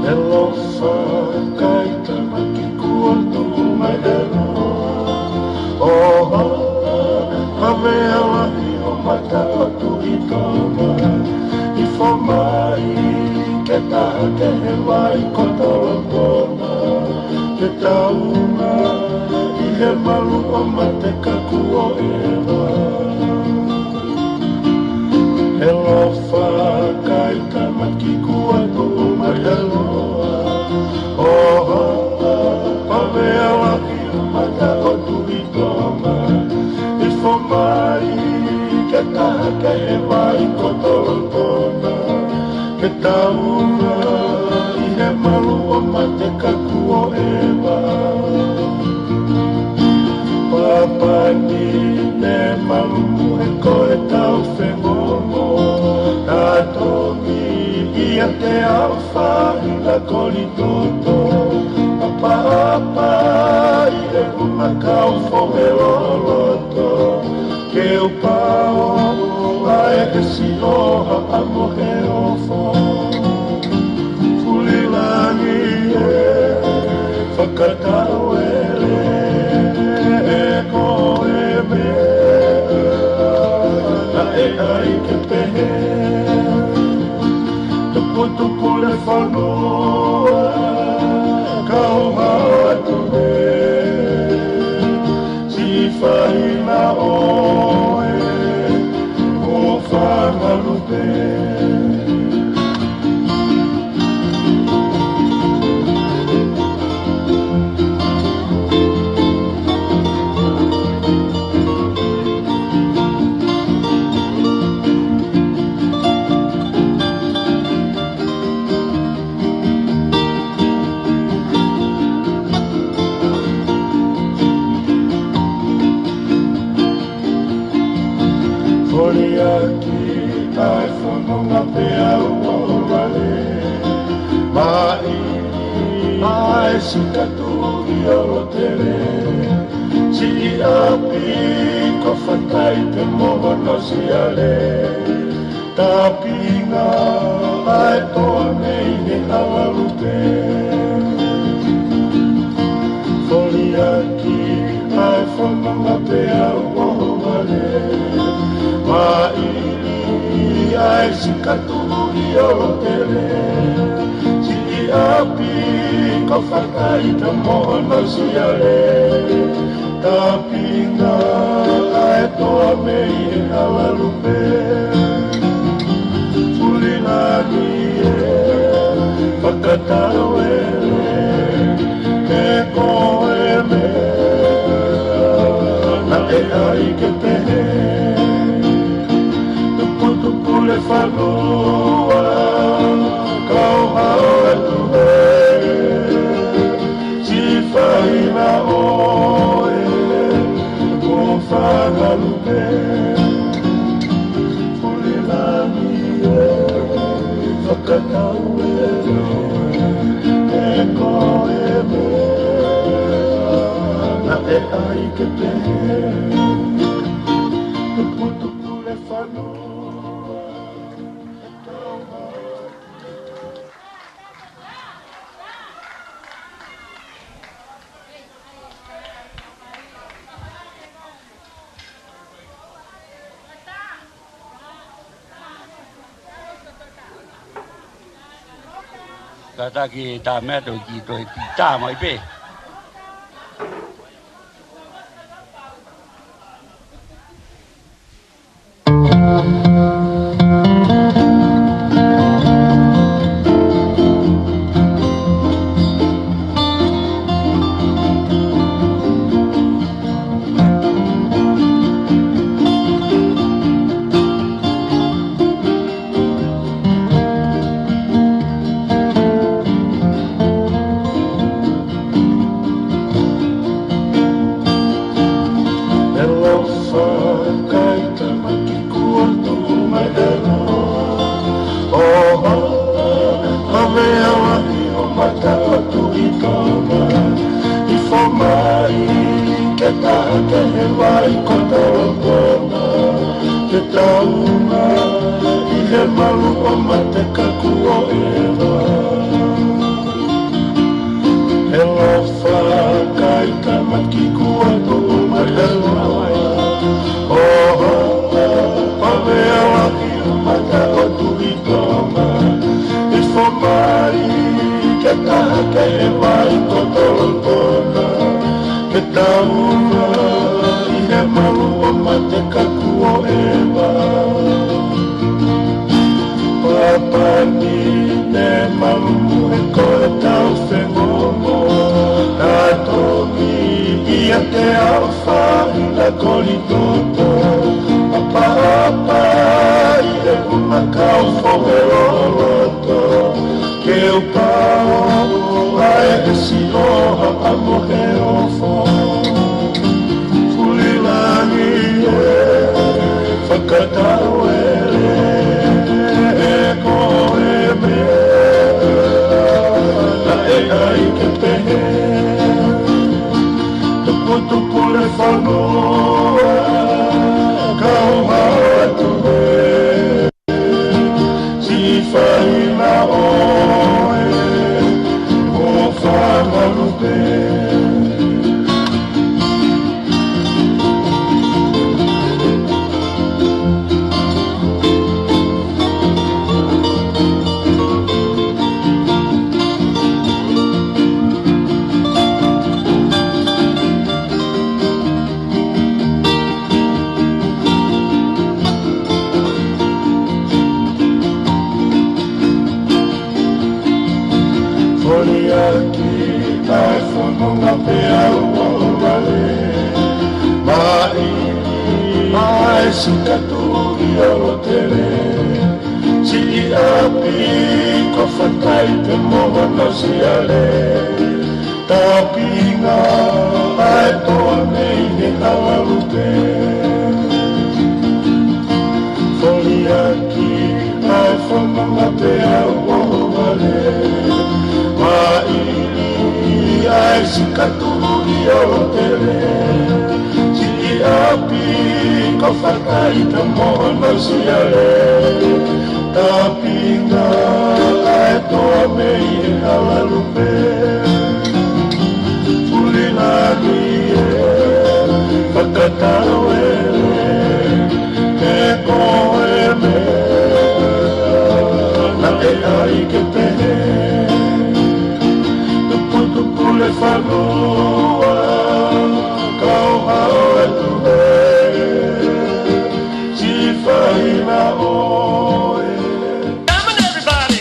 ʻAlofa, kakai tamaki kuo tuʻu mai ʻe loa. ʻOha, ʻave ʻa lahi ʻo mata ʻo Tuʻi Tonga. Ifo mai ke taha kehe vai ko Tolopona. Ke taunga ʻi he malu ʻo Mateka kuo ʻeva. ʻAlofa, kakai tamaki kuo tuʻu mai ʻe loa. ʻOha, ʻave ʻa lahi ʻo mata ʻo Tuʻi Tonga. Ifo mai ke taha kehe vai ko Tolopona. Ke taunga ʻi he malu ʻo Mateka kuo ʻeva. Papani ne malu muʻe ko e tau fengomo. Tatongi ia te au fahi na koli toto. Apa apa i e uma kau fo me loloto. Ke u pao a e ke si o ʻa Moheofo. Fulilangi ē, fakatauele ē, ko e meʻa naʻe ʻai ke pehē. Tuputupulefonua, kau hatu ē, siʻi faʻahinga ʻo e Ufagalupe. Foliaki ʻa e fononga pea ʻohovale, maʻi ʻa e sikatuʻu ʻi ʻolotele, siʻi ʻapi ko Fataipe mo hono siale. Tāpinga ʻa e toa mei he ʻalalupe. Foliaki ʻa e fononga pea ʻohovale, maʻi ʻa e sikatuʻu ʻi ʻolotele, siʻi ʻapi ko Fataipe mo hono siale. Tāpinga ʻa e toa mei he ʻalalupe. Fulilangi ē, fakatauele ē, ko e meʻa naʻe ʻai ke pehē. Tuputupulefonua, kau hatu ē, siʻi faʻahinga ʻo e Ufagalupe. Fulilangi ē, fakatauele ē, ko e meʻa naʻe ʻai ke pehē. Tuputupulefonua. Kātaki tā meʻa to ki toe ki tā mai pē. ʻElofa, kai tamaki kuo tuʻu mai ʻelo. ʻOha, ʻave ʻa lahi ʻo mata ʻo Tuʻi Tonga. ʻIfo mai ke taha ki he vai ko Tolopona, ke taunga ʻi he malu ʻo Mateka kuo ʻeva. ʻElofa, kai tamaki kuo tuʻu mai ʻelo. ʻOha, ʻave ʻa lahi ʻo mata ʻo Tuʻi Tonga. ʻIfo mai ke taha ki he vai ko Tolopona, ke taunga ʻi he malu ʻo Mateka kuo ʻeva. Papani ne malu mo e ko e tau fengongo. Nā tomi ia te au faʻina koli toto. Apaapa ʻi he ʻunakau fo e loloto. Ke u pao ai e siʻoha ʻa Moheofo. Fulilangi ē, fakatauele ē, ko e meʻa naʻe ʻai ke pehē. Tuputupulefonua, kau hatu ē. Mai, mai, sikatu ʻi ʻAlotele, siʻi ʻapi ko Fataite mo hono siale, tāpinga ʻa e toa mei he hala lupe. Foliaki ʻa e fononga pea ʻohovale, mai, mai, sikatu ʻi ʻAlotele, siʻi ʻapi ko Fataite mo hono siale, tāpinga ʻa e toa mei he hala lupe. Puli langi ē, fakatauele, he ko e meʻa naʻe ʻai ke pehē. Tuputupu le fanua, kau hao e tuhe, siʻi faina ʻoe. Come on, everybody!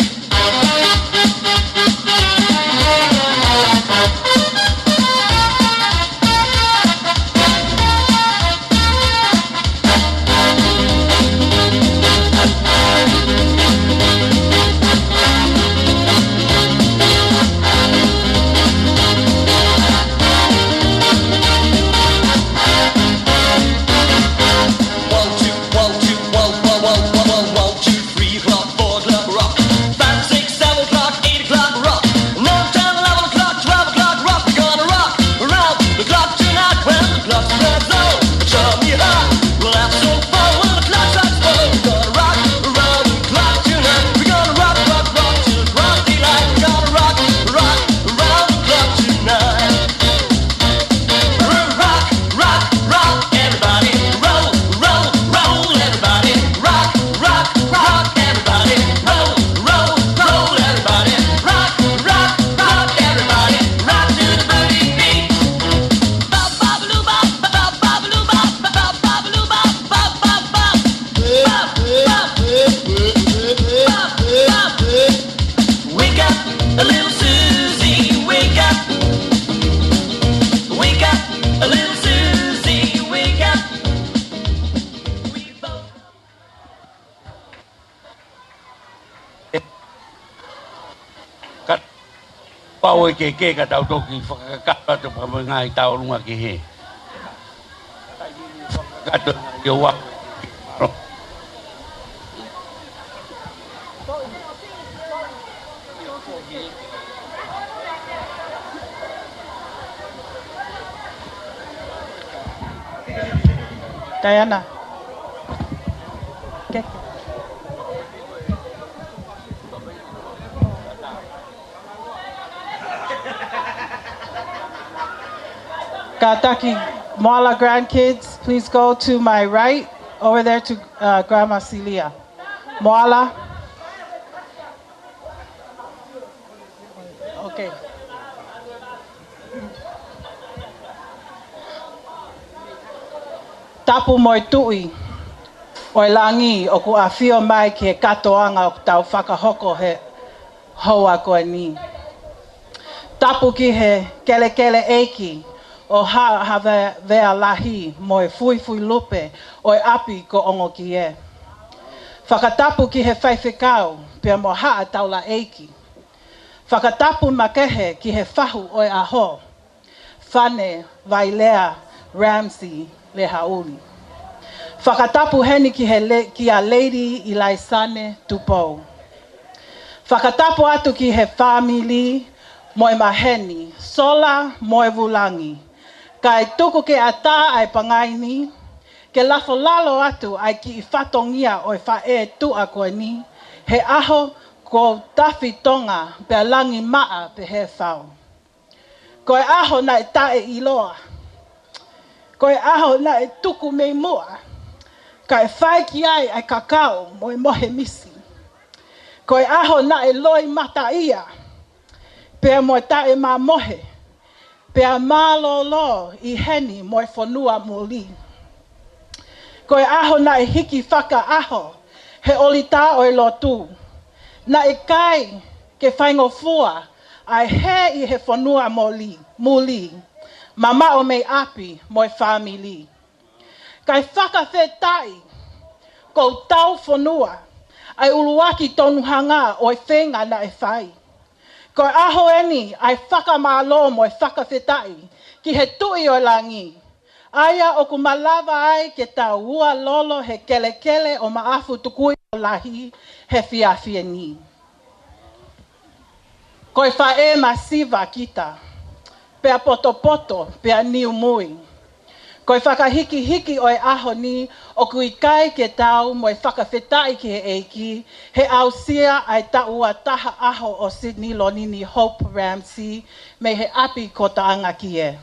One, two, one, two, one, one, two, three o'clock, four o'clock, rock. Five, six, seven o'clock, eight o'clock, rock. Nine, ten, eleven o'clock, twelve o'clock, rock. We're gonna rock around the clock tonight. When the clock strikes four, show me how. We'll have some fun when the clock strikes four. We're gonna rock around the clock tonight. We're gonna rock, rock, rock till broad daylight. We're gonna rock, rock around the clock tonight. Rock, rock, rock, everybody. Roll, roll, roll, everybody. Rock, rock, rock, everybody. Roll, roll, roll, everybody. Rock, rock, rock, everybody. Rock to the boogie beat. Ba, ba, ba, loo, ba, ba, ba, ba, loo, ba, ba, ba, ba, loo, ba, ba, ba, ba. Wake up, a little Susie, wake up. Wake up, a little Susie, wake up. We both Ka pau e ke ke ka tau toki fakakakato atu pea mo e ngaahi tauʻolunga kehe. Fakakakato ʻio wa. Diana. Ke ke. Kātaki, Moala grandkids, please go to my right, over there to, uh, Grandma Celia. Moala. Okay. Tapu mo e Tuʻi ʻo e langi ʻoku ʻafio mai ki he kātoanga ʻoku tau fakahoko he houa ko eni. Tapu ki he kelekele ʻeiki ʻo Haʻa Havea Lahi mo e fuifui lupe ʻo e ʻapi ko ʻOngokie. Fakatapu ki he faifekau pea mo Haʻa Taulaʻeiki. Fakatapu makehe ki he fahu ʻo e ʻaho, Fane Vailea Ramsey Lehauli. Fakatapu heni ki he le-, kia Lady ʻIlaisane Tupou. Fakatapu atu ki he fāmili mo e maheni, Sola mo e Vulangi. Kae tuku ke ʻatā ʻa e pangai ni, ke lafo lalo atu ʻa e kiʻi fatongia ʻo e faʻē tuʻa ko eni, he ʻaho kuo tafi Tonga pea langi maʻa pehē fau. Ko e ʻaho naʻe taʻeʻiloa. Ko e ʻaho naʻe tuku mei muʻa, kae fai ki ai ʻa e kakau mo e mohe misi. Ko e ʻaho naʻe loimataʻia pea mo e taʻemamohe, pea mālōlō ʻi heni mo e fonua muli. Ko e ʻaho naʻe hiki fakaʻaho he ʻolita ʻo e lotu. Naʻe ʻikai ke faingofua ʻa e hē ʻi he fonua moli, muli, mamaʻo mei ʻapi mo e fāmili. Kae fakafetaʻi, ko hotau fonua, ʻa e ʻuluaki tonuhanga ʻo e feinga naʻe fai. Ko e ʻaho eni ʻa e fakamālō mo e fakafetaʻi ki he Tuʻi ʻo e langi, ʻa ia ʻoku malava ai ke tau ua lolo he kelekele ʻo Maʻafu Tukuʻi ʻo Lahi he efiafi ni. Ko e faʻē masiva kita, pea potopoto, pea niumui. Ko e fakahikihiki ʻo e ʻaho ni ʻoku ʻikai ke tau mo e fakafetaʻi ki he ʻEiki, he aʻusia ʻa e taʻu ua taha ʻaho ʻo Sydney Lolini Hope Ramsey mei he ʻapi ko Taʻangakie.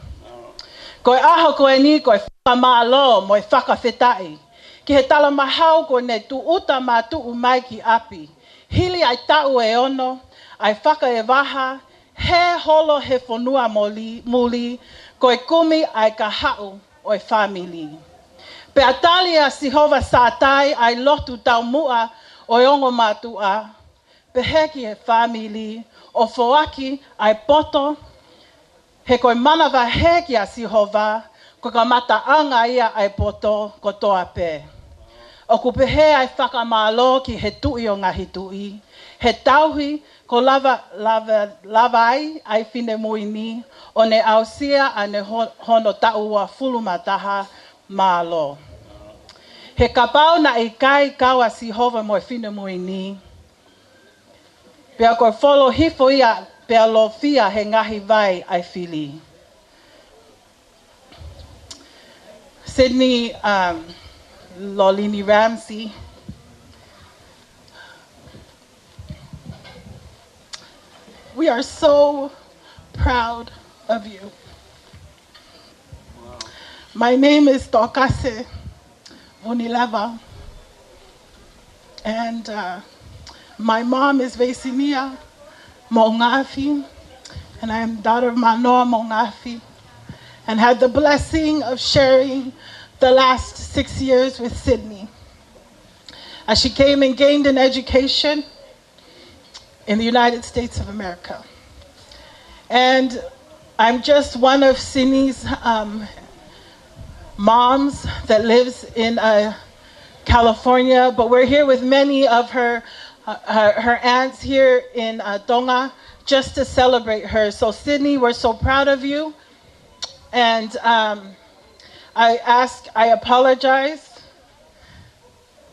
Ko e ʻaho ko eni ko e fakamālō mo e fakafetaʻi ki he talamahau kuo ne tūʻuta mātuʻu mai ki ʻapi, hili ʻa e taʻu ʻe ono ʻa e fakaʻevaha, hē holo he fonua moli, muli, ko e kumi ʻa e kahaʻu ʻo e fāmili. Pea tali ʻa Sihova Sātai ʻa e lotu taumuʻa ʻo e ongo mātuʻa, pehē ki he fāmili, ʻo foaki ʻa e poto, he ko e manavahē kia Sihova, ko e kamataʻanga ia ʻa e poto kotoa pē. ʻOku pehē ʻa e fakamālō ki he Tuʻi ʻo e ngaahi tuʻi, he tauhi kuo lava, lava, lava ai ʻa e finemui ni, ʻo ne aʻusia ʻa ʻene ho-, hono taʻu uofulu mā taha mālō. He kapau naʻe ʻikai kau ʻa Sihova mo e finemui ni, pea ko e folo hifo ia, pea lofia he ngaahi vai ʻa e fili. Sydney, um, Lolini Ramsey, we are so proud of you. My name is Tokase Vunileva, and, uh, my mom is Veisinia Moʻungaʻafi, and I am daughter of Manoa Moʻungaʻafi, and had the blessing of sharing the last six years with Sydney as she came and gained an education in the United States of America. And I'm just one of Sydney's, um, moms that lives in, uh, California, but we're here with many of her, uh, her, her aunts here in, uh, Tonga just to celebrate her. So Sydney, we're so proud of you. And, um, I ask, I apologize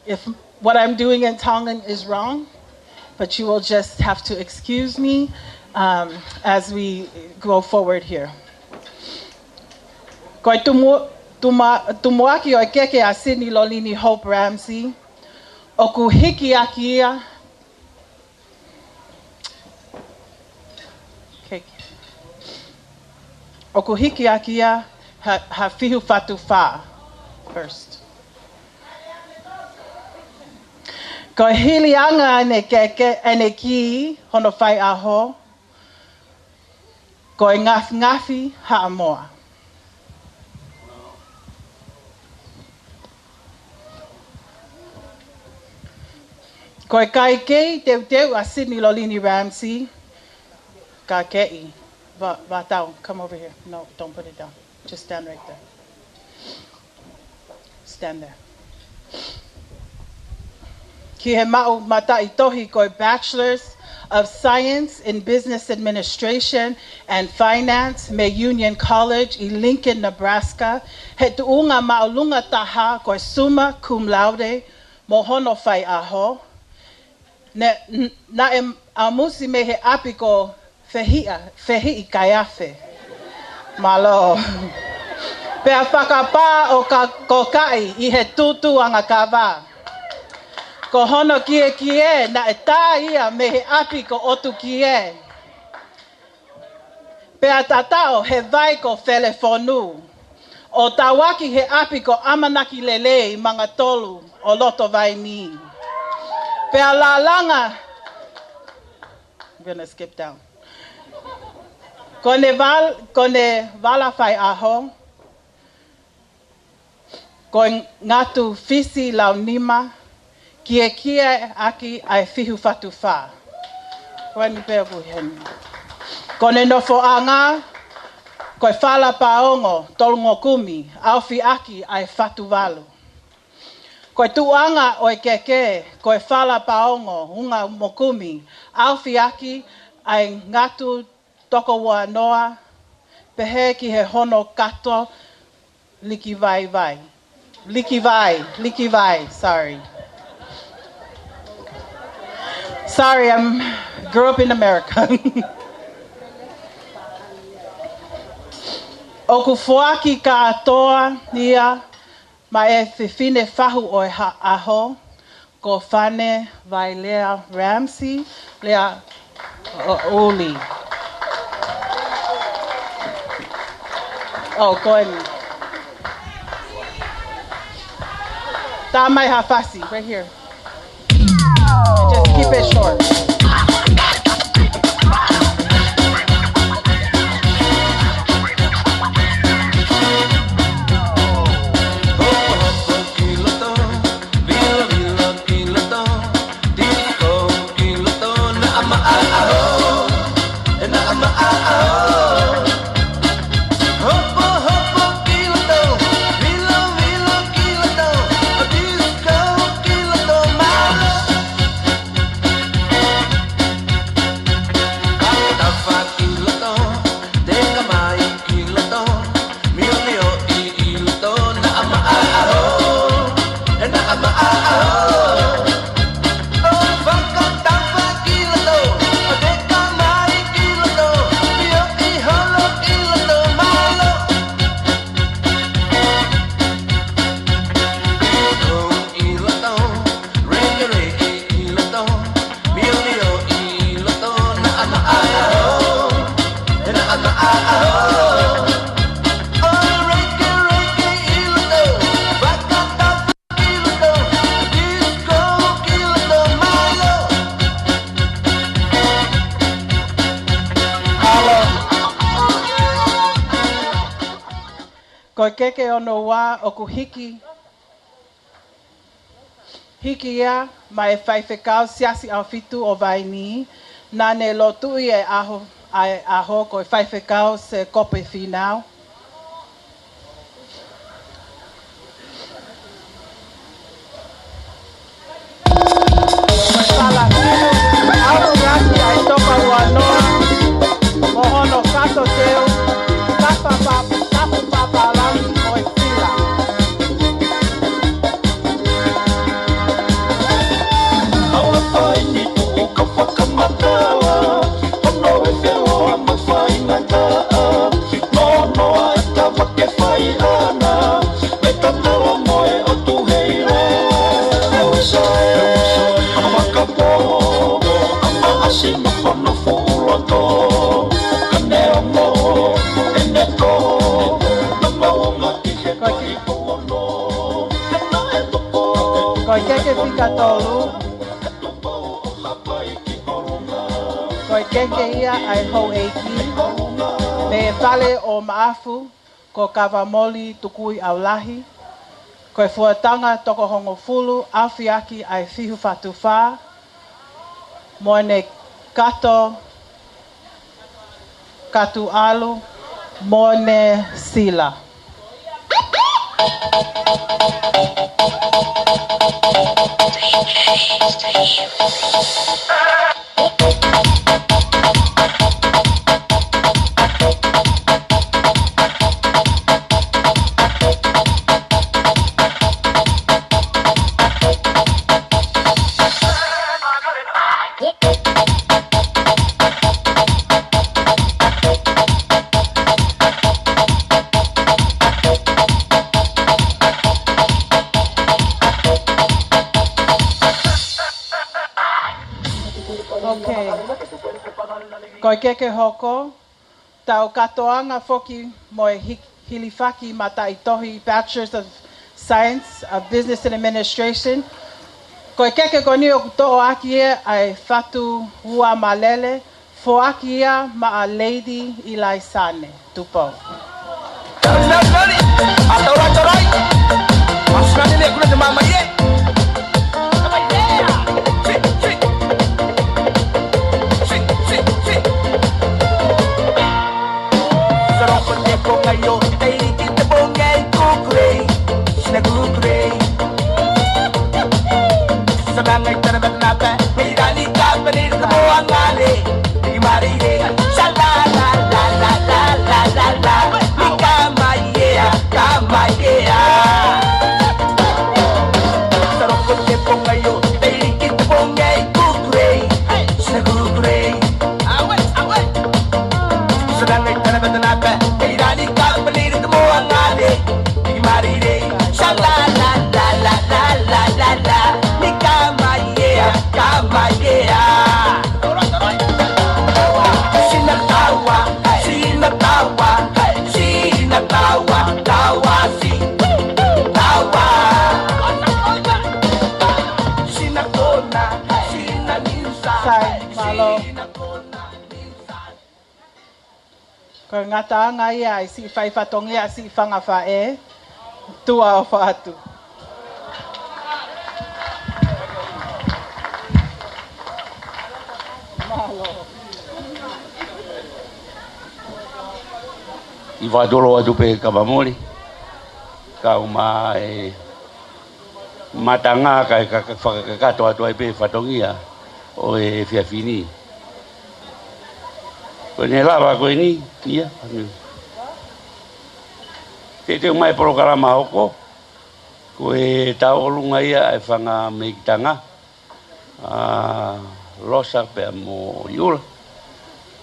if what I'm doing in Tongan is wrong, but you will just have to excuse me, um, as we go forward here. Ko e tumu-, tuma-, tumuaki ʻo e keke ʻa Sydney Lolini Hope Ramsey, ʻoku hikiaki ia Okay. ʻOku hikiaki ia ha, ha fihu fatu fā first. Ko e hiliʻanga ʻene keke, ʻene kī, hono faiʻaho, ko e ngafingafi Haʻamoa. Ko e kaikei teuteu ʻa Sydney Lolini Ramsey, ka keʻi, va, va tau, come over here. No, don't put it down. Just stand right there. Stand there. Ki he maʻu mataʻitohi ko e Bachelors of Science in Business Administration and Finance mei Union College ʻi Lincoln, Nebraska, he tuʻunga māʻolunga taha ko e summa cum laude mo hono faiʻaho, ne, n-, naʻe ʻamusi mei he ʻapi ko Fehiʻa, Fehiʻi Kaiafe. Mālō. Pea fakapā ʻo ka-, ko Kaʻi ʻi he tūtū angakava. Ko hono kiekie naʻe tā ia mei he ʻapi ko ʻOtukie. Pea tataʻo he vai ko Felefonu, ʻo tauaki he ʻapi ko ʻAmanaki Lelei Mangatolu ʻo Lotovaini. Pea lālanga, I'm gonna skip down. Ko ʻene val-, ko ʻene vala faiʻaho, ko e ngatu fisi launima, kiekie ʻaki ʻa e fihu fatu fā. Ko eni pē ʻoku heni. Ko ʻene nofoʻanga, ko e fala paongo tolungokumi, ʻaofi ʻaki ʻa e fatuvalu. Ko e tuʻuʻanga ʻo e keke, ko e fala paongo ungangokumi, ʻaofi ʻaki ʻa e ngatu toko uanoa, pehē ki he hono kato likivaivai. Likivai, likivai, sorry. Sorry, I'm grew up in America. ʻOku foaki kātoa ia maʻa e fefine fahu ʻo e ha-, ʻaho, ko Fane Vailea Ramsey, Lea ʻo Uli. Oh, go ahead. Tā mai ha fasi, right here. Just keep it short. Ko e keke hono ua ʻoku hiki, hiki ia maʻa e faifekau Siasi ʻAhofitu ʻo Vainī, naʻa ne lotuʻi e ʻaho, ʻa e ʻaho ko e faifekau Sekope Fīnau. Ko e fala finu, ʻaofi ʻaki ʻa e toko uanoa, mo hono kato teu, tafa pa-, tafu papālangi ʻo e sila. Aua pai ni tuʻu ka fakamatala, hono e feoa mo faingataʻa, nonoa e tava ke fai ʻana, me ka tala mo e ʻotu heile. E usa e, ʻa makapo, ʻa maʻasi ma hono fuʻu loto, ka ne ongo, e neko, na maunga ki he Ko e ke- Ko e keke fika tolu. Ko e keke ia ʻa e houʻeiki mei he fale ʻo Maʻafu, ko Kavamoli Tukuiʻaulahi. Ko e fuatanga toko hongofulu, ʻaofi ʻaki ʻa e fihu fatu fā, mo ʻene kato, katu ʻalu, mo ʻene sila. Ok. Ko e keke hoko, tau katoanga foki mo e hi-, hilifaki mataʻitohi Bachelors of Science of Business and Administration. Ko e keke ko eni ʻoku toʻo ʻaki ia ʻa e fatu ua malele, foaki ia maʻa Lady Ilaisane Tupou. Ko e ngataʻanga ia ʻa e siʻi fai fatongia ʻa e siʻi fanga faʻē. Tuʻa ʻofa atu. Mālō. ʻI fakatolo atu pē ka mamoli. Kau mai matanga ka, ka, ka fakakakato atu ai pē fatongia ʻo e efiafi ni. Ko ʻene lava ko eni, ia. Teuteu mai polokalama hoko, ko e tauʻolunga ia ʻa e fanga meikitanga, ʻa Losa pea mo Iula,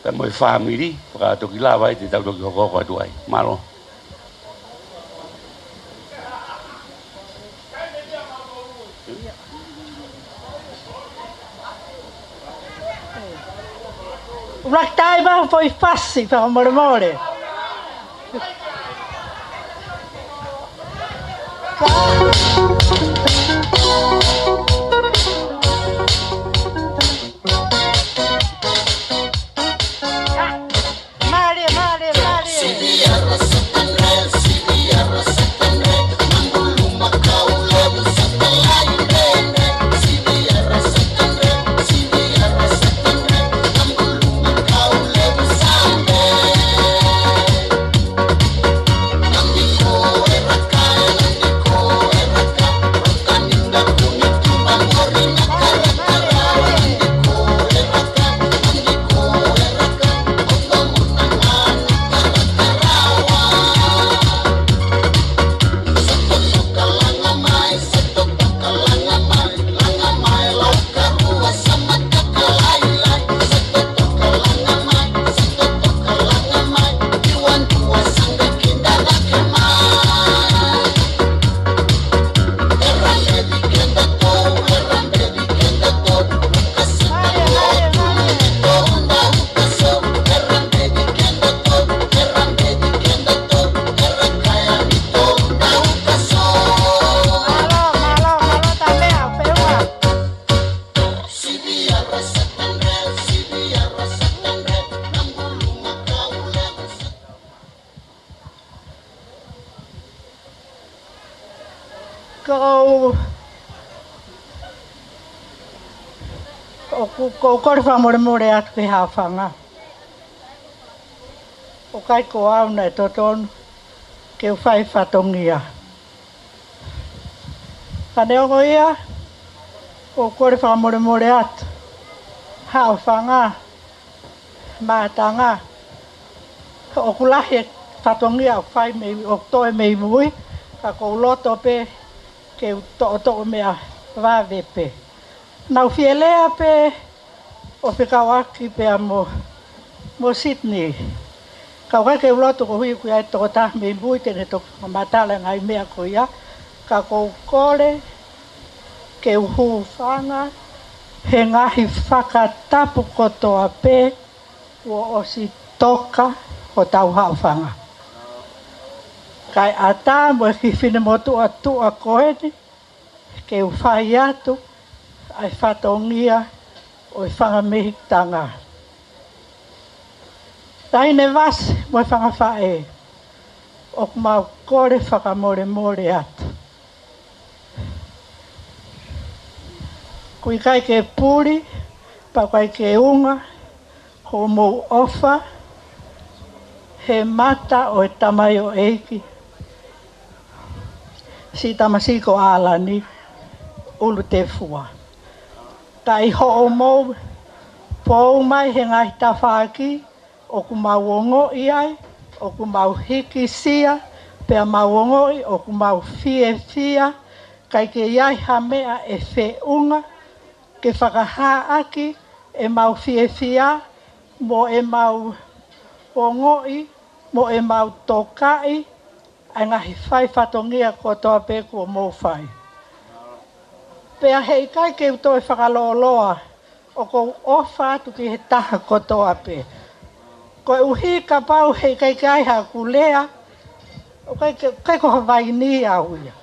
pea mo e fāmili, fakatoki lava ai te tau toki hokohoko atu ai. Mālō. Ulakitai ma foʻi fasi, fakamolemole. Mālie, mālie, mālie. Ko, ʻoku, ʻoku ou kole fakamolemole atu ki he haʻofanga. ʻOku ʻikai ko au naʻe totonu ke u fai fatongia. Ka neongo ia, ʻoku ou kole fakamolemole atu. Haʻofanga, matanga, ʻoku lahi e fatongia ʻoku fai mei, ʻoku toe mei mui, ka ʻoku ou loto pē ke u toʻotoʻo meʻa vave pē. Naʻa ku fie lea pē ʻo fekauʻaki pea mo, mo Sydney. Ka ʻoku ʻikai ke u loto koeʻuhi ʻoku ʻi ai e tokotaha mei mui te ne toki fakamatala e ngaahi meʻa ko ia. Ka ʻoku ou kole ke u hūfanga he ngaahi fakatapu kotoa pē kuo ʻosi toka hotau haʻofanga. Kae ʻatā mo e kiʻi finemotuʻa tuʻa ko eni, ke u fai atu ʻa e fatongia ʻo e fanga meikitanga. Taʻahine Vasi mo e fanga faʻē, ʻoku mau kole fakamolemole atu. ʻOku ʻikai ke puli, pea ʻoku ʻikai ke unga, hoʻomou ʻofa he mata ʻo e tamaioʻeiki, siʻi tamasiʻi ko ʻAlani ʻUlutefua. Ka ʻi hoʻomou pou mai he ngaahi tafaʻaki ʻoku mau ongoʻi ai, ʻoku mau hikisia, pea mau ongoʻi ʻoku mau fiefia, ʻikai ke ʻi ai ha meʻa ʻe feʻunga ke fakahā ʻaki ʻemau fiefia mo ʻemau ongoʻi mo ʻemau tokaʻi ʻa e ngaahi fai fatongia kotoa pē kuo mou fai. Pea heʻikai ke u toe fakalōloa, ʻoku ou ʻofa atu ki he taha kotoa pē. Koeʻuhi kapau heʻikai ke ʻi ai haʻaku lea, ʻoku ʻikai ke, ʻikai ko ha vaini au ia.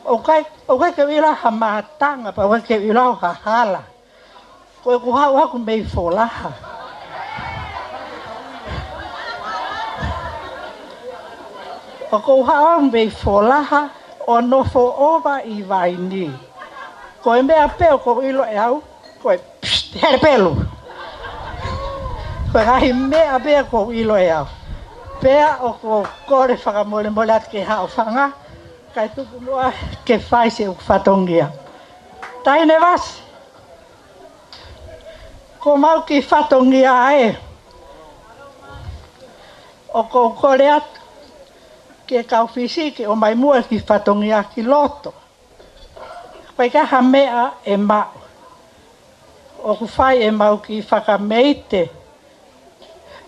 ʻOku ʻikai, ʻoku ʻikai ke u ʻilo ha matanga, pea ʻoku ʻikai ke u ʻilo ha hala. Ko ʻeku haʻu ʻaku mei Folaha. ʻOku ou haʻu mei Folaha ʻo nofo ʻova ʻi Vainī. Ko e meʻa pē ʻoku ou ʻilo ʻe au, ko e pst, hele pelu. Ko e ngaahi meʻa pē ʻoku ou ʻilo ʻe au. Pea ʻoku ou kole fakamolemole atu ki he haʻofanga, kae tuku muʻa ke fai siʻeku fatongia. Taʻahine Vasi, ko homau kiʻi fatongia ē. ʻOku ou kole atu ki he kau Fisi ke ʻomai muʻa e kiʻi fatongia ki loto. ʻOku ʻikai ha meʻa ʻe maʻu. ʻOku fai ʻemau kiʻi fakameite,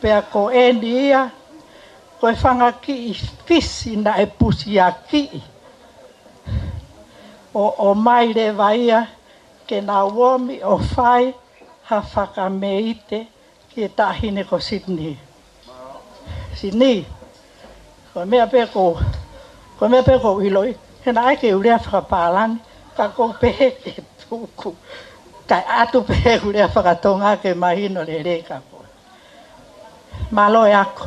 pea ko eni ia, ko e fanga kiʻi Fisi naʻe pusiakiʻi. ʻO, ʻomai leva ia ke nau ōmi ʻo fai ha fakameite ki he taʻahine ko Sydney. Sydney, ko e meʻa pē ʻoku, ko e meʻa pē ʻoku ou ʻiloʻi, he naʻe ʻikai ke u lea fakapālangi, ka ʻoku ou pehē ke tuku. Kae ʻatu pē ʻeku lea fakatonga ke mahino lelei kia koe. Mālō e ako,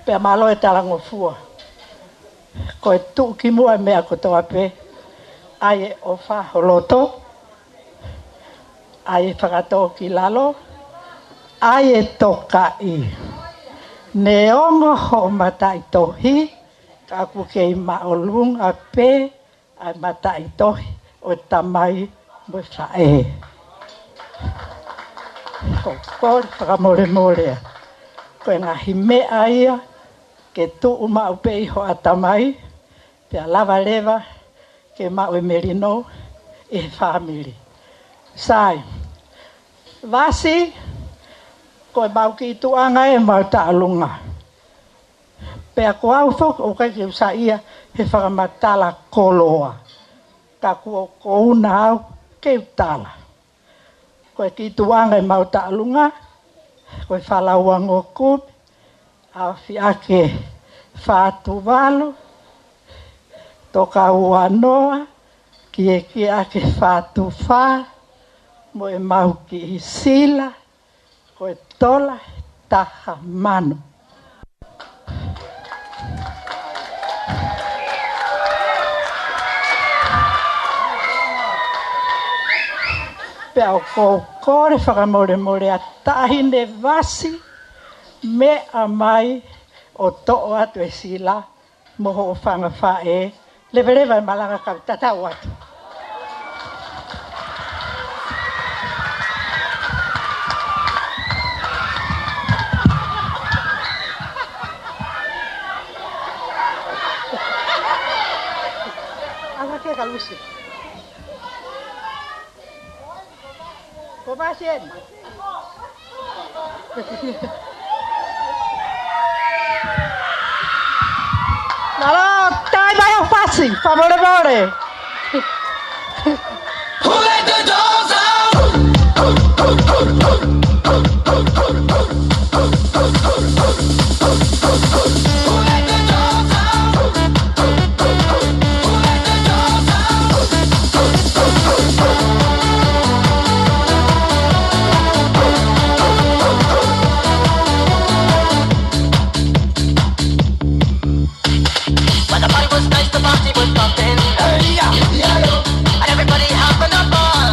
pea mālō e talangofua. Ko e tuʻu ki muʻa e meʻa kotoa pē, ʻai e ʻofa ho loto, ʻai e fakatōkilalo, ʻai e tokaʻi. Neongo hoʻo mataʻitohi, ka ʻoku kei māʻolunga pē ʻa e mataʻitohi ʻo e tamai mo e faʻē. ʻOku ou kole fakamolemole atu. Ko e ngaahi meʻa ia ke tuʻu maʻu pē ʻi ho ʻatamai, pea lava leva ke maʻu e melino ʻi he fāmili. Sai, Vasi, ko ʻemau kiʻi tuʻunga ʻemau taʻalunga. Pea ko au foki ʻoku ʻikai ke u saiʻia he fakamatala koloa. Ka kuo ʻoku ou na au ke u tala. Ko e kiʻi tuʻunga ʻemau taʻalunga, ko e Falaua Ngokumi, ʻAfiake Fā Tuvalu, Toka Uanoa, Kiekie ʻAke Fā Tufā, mo ʻemau kiʻi sila, ko e tola taha mano. Pea ʻoku ou kole fakamolemole atu Taʻahine Vasi, meʻa mai ʻo toʻo atu e sila, mo hoʻo fanga faʻē, leveleva e malanga kau tatau atu. Anga ke kalusi. Ko Vasi eni. Mālō, tai mai ʻa Vasi, fakamolemole. Who let the dogs out? Who let the dogs out? But the party was nice, the party was pumping. And everybody having a ball.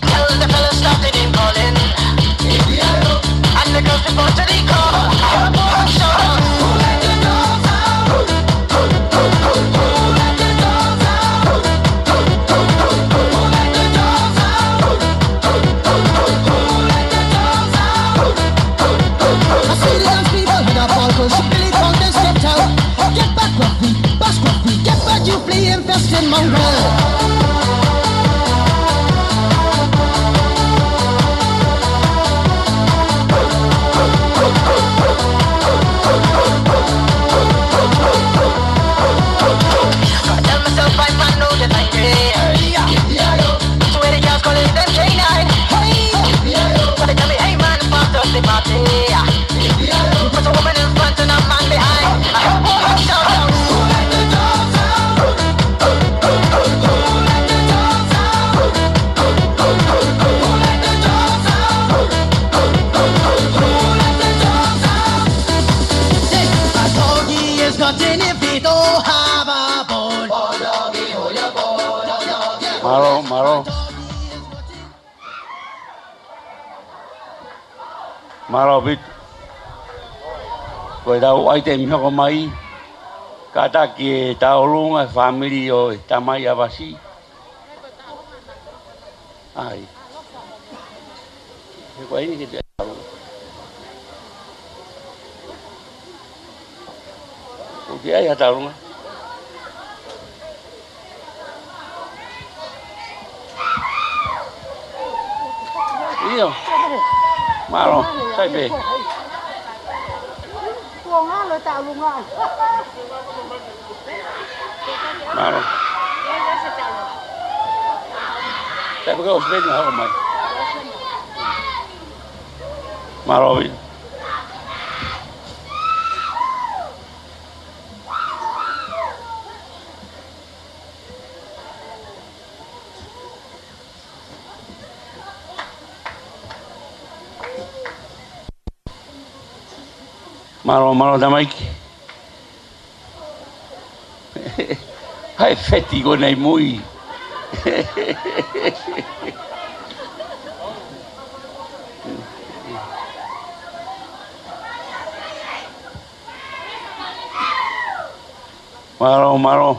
Till the fellas started in calling. And the girls before to the call. Shout out. Who let the dogs out? Who let the dogs out? Who let the dogs out? Who let the dogs out? I see the dance people with a ball, 'cause she really found this get out. Get back, Ruffy, bash Ruffy, get back, you flea infested mongrel. I tell myself I find no that I care. Swear to God's calling them K nine. Hey, but they tell me, "Hey, man, the boss does the party." Put a woman in front and a man behind. I hope all house shout out. Who let the dogs out? Who Mālō, mālō. Mālō ʻaupito. Ko ʻetau ʻaitemi hoko mai. Kātaki e tauʻolunga, fāmili ʻo e tamai ʻa Vasi. ʻAi. He ko eni ke te ʻalu. ʻOku ʻi ai ha tauʻolunga? ʻIo. Mālō, sai pē. Kuo ngalo e tauʻolunga. Mālō. Sai pē ko e ʻosi pē ʻeni ʻo haʻu mai. Mālō ʻaupito. Mālō, mālō tamaiki. Hai feti ko eni ʻi mui. Mālō, mālō.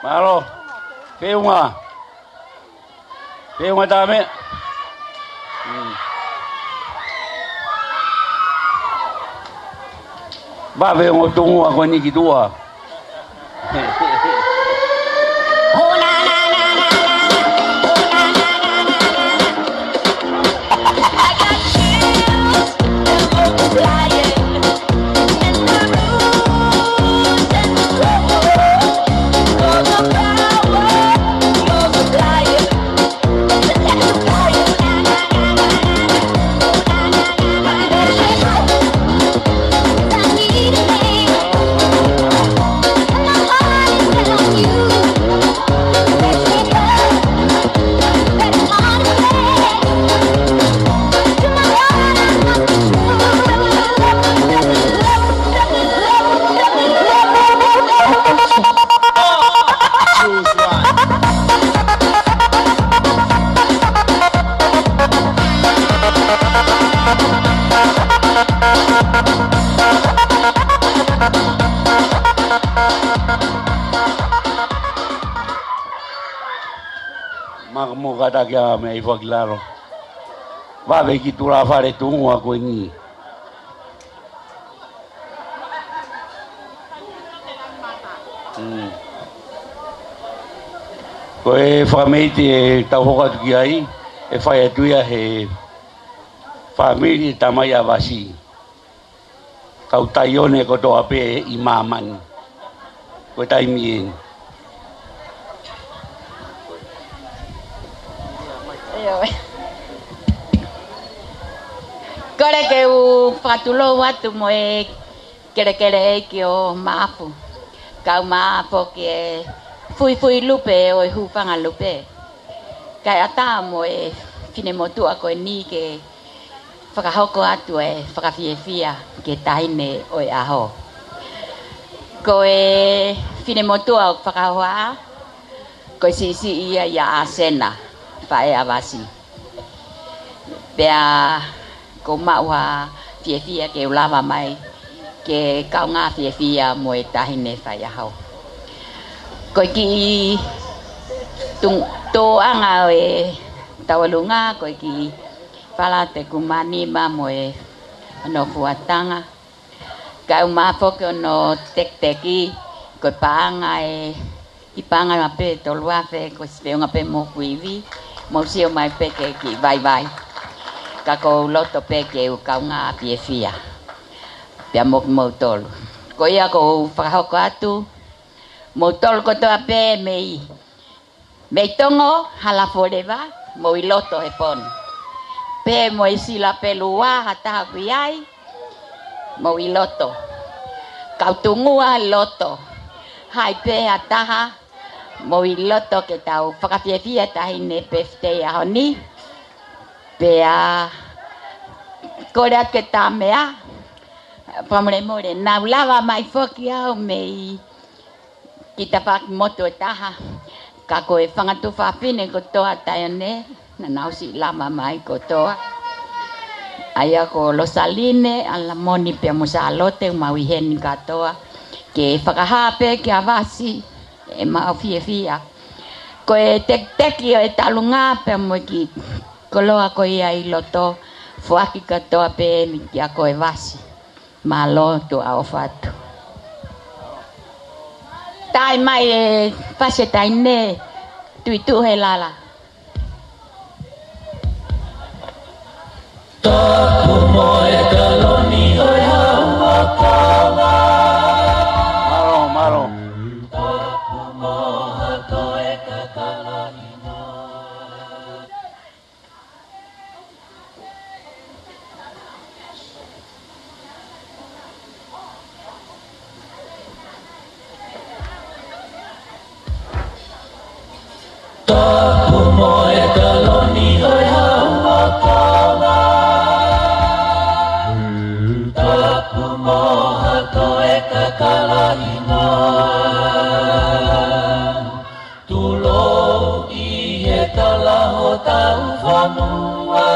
Mālō. Feʻunga. Feʻunga tā meʻa. Mm. Vave ongo tuʻunga ko eni ki tuʻa. Maka mo kata kia mei fakilalo. Vave ki tuʻa fale tuʻunga ko eni. Mm. Ko e fakameʻite ʻe tau hoko atu ki ai, ʻe fai atu ia he fāmili ʻa e tamai ʻa Vasi. Kau Taione kotoa pē ʻi māmani. Ko e taimi eni. ʻIo. Kole ke u fakatulou atu mo e kelekele ʻeiki ʻo Maʻapu. Kau Maʻapu ke fuifui lupe ʻo e hūfanga lupe. Kae ʻatā mo e finemotuʻa ko eni ke fakahoko atu e fakafiefia ki he taʻahine ʻo e ʻaho. Ko e finemotuʻa ʻoku fakahohaʻa, ko e siʻisiʻi ia ʻia ʻAsena, faʻē ʻa Vasi. Pea ʻoku ou maʻu ha fiefia ke u lava mai ke kaungā fiefia mo e taʻahine faiʻaho. Ko e kiʻi tung-, tōʻanga ʻo e tauʻolunga, ko e kiʻi Fala Tekumani ma mo e hono fuatanga. Kae ʻumaʻā foki hono tekiteki, ko e paʻanga ʻe, ʻi paʻanga pē tolu afe, ko e siʻi feʻunga pē mo kuivi, mou sio mai pē ke kiʻi vaivai. Ka ʻoku ou loto pē ke u kaungā fiefia. Pea mo kimoutolu. Ko ia ʻoku ou fakahoko atu, moutolu kotoa pē mei mei Tonga, Hala Forever, mou ʻi loto he pō ni. Pea mo e Sila Pelua, ha taha ʻoku ʻi ai, mou ʻi loto. Kau Tungua ʻi loto. Hai pē ha taha, mou ʻi loto ke tau fakafiefia taʻahine birthday ʻaho ni. Pea kole atu ke tā meʻa, fakamolemole, naʻa ku lava mai foki au mei ki tafaʻaki motu ʻe taha, ka ko e fanga tuofāfine kotoa ʻa Taione, naʻa nau siʻi lava mai kotoa. ʻA ia ko Losaline, ʻAlamoni pea mo Sālote, ʻoku mau ʻi heni kātoa. Ke fakahā pē kia Vasi, ʻemau fiefia. Ko e tekiteki ʻo e talunga pea mo e kiʻi koloa ko ia ʻi loto, foaki kātoa pē eni kia koe Vasi. Mālō, tuʻa ʻofa atu. Tae mai e fasi e taʻahine, tuʻu ʻi tuʻa he lala. Tapu mo e kaloni ʻo e hau ʻa Tonga. Mālō, mālō. Tapu mo ha toe kakalani. Tapu mo e kaloni ʻo e hau ʻa Tonga. Tapu mo ha toe kakalani. Tulou ʻi he tala hotau fonua.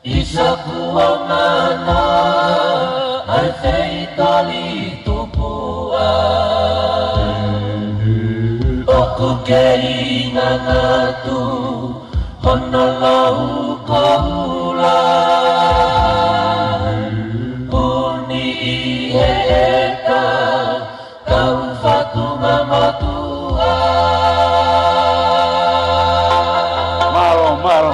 ʻI Sakuamana, ʻa e feitoli tupuʻa. Kei ngangatu hono lau koula. Puni ʻi he ʻeta kau fatunga motuʻa. Mālō, mālō.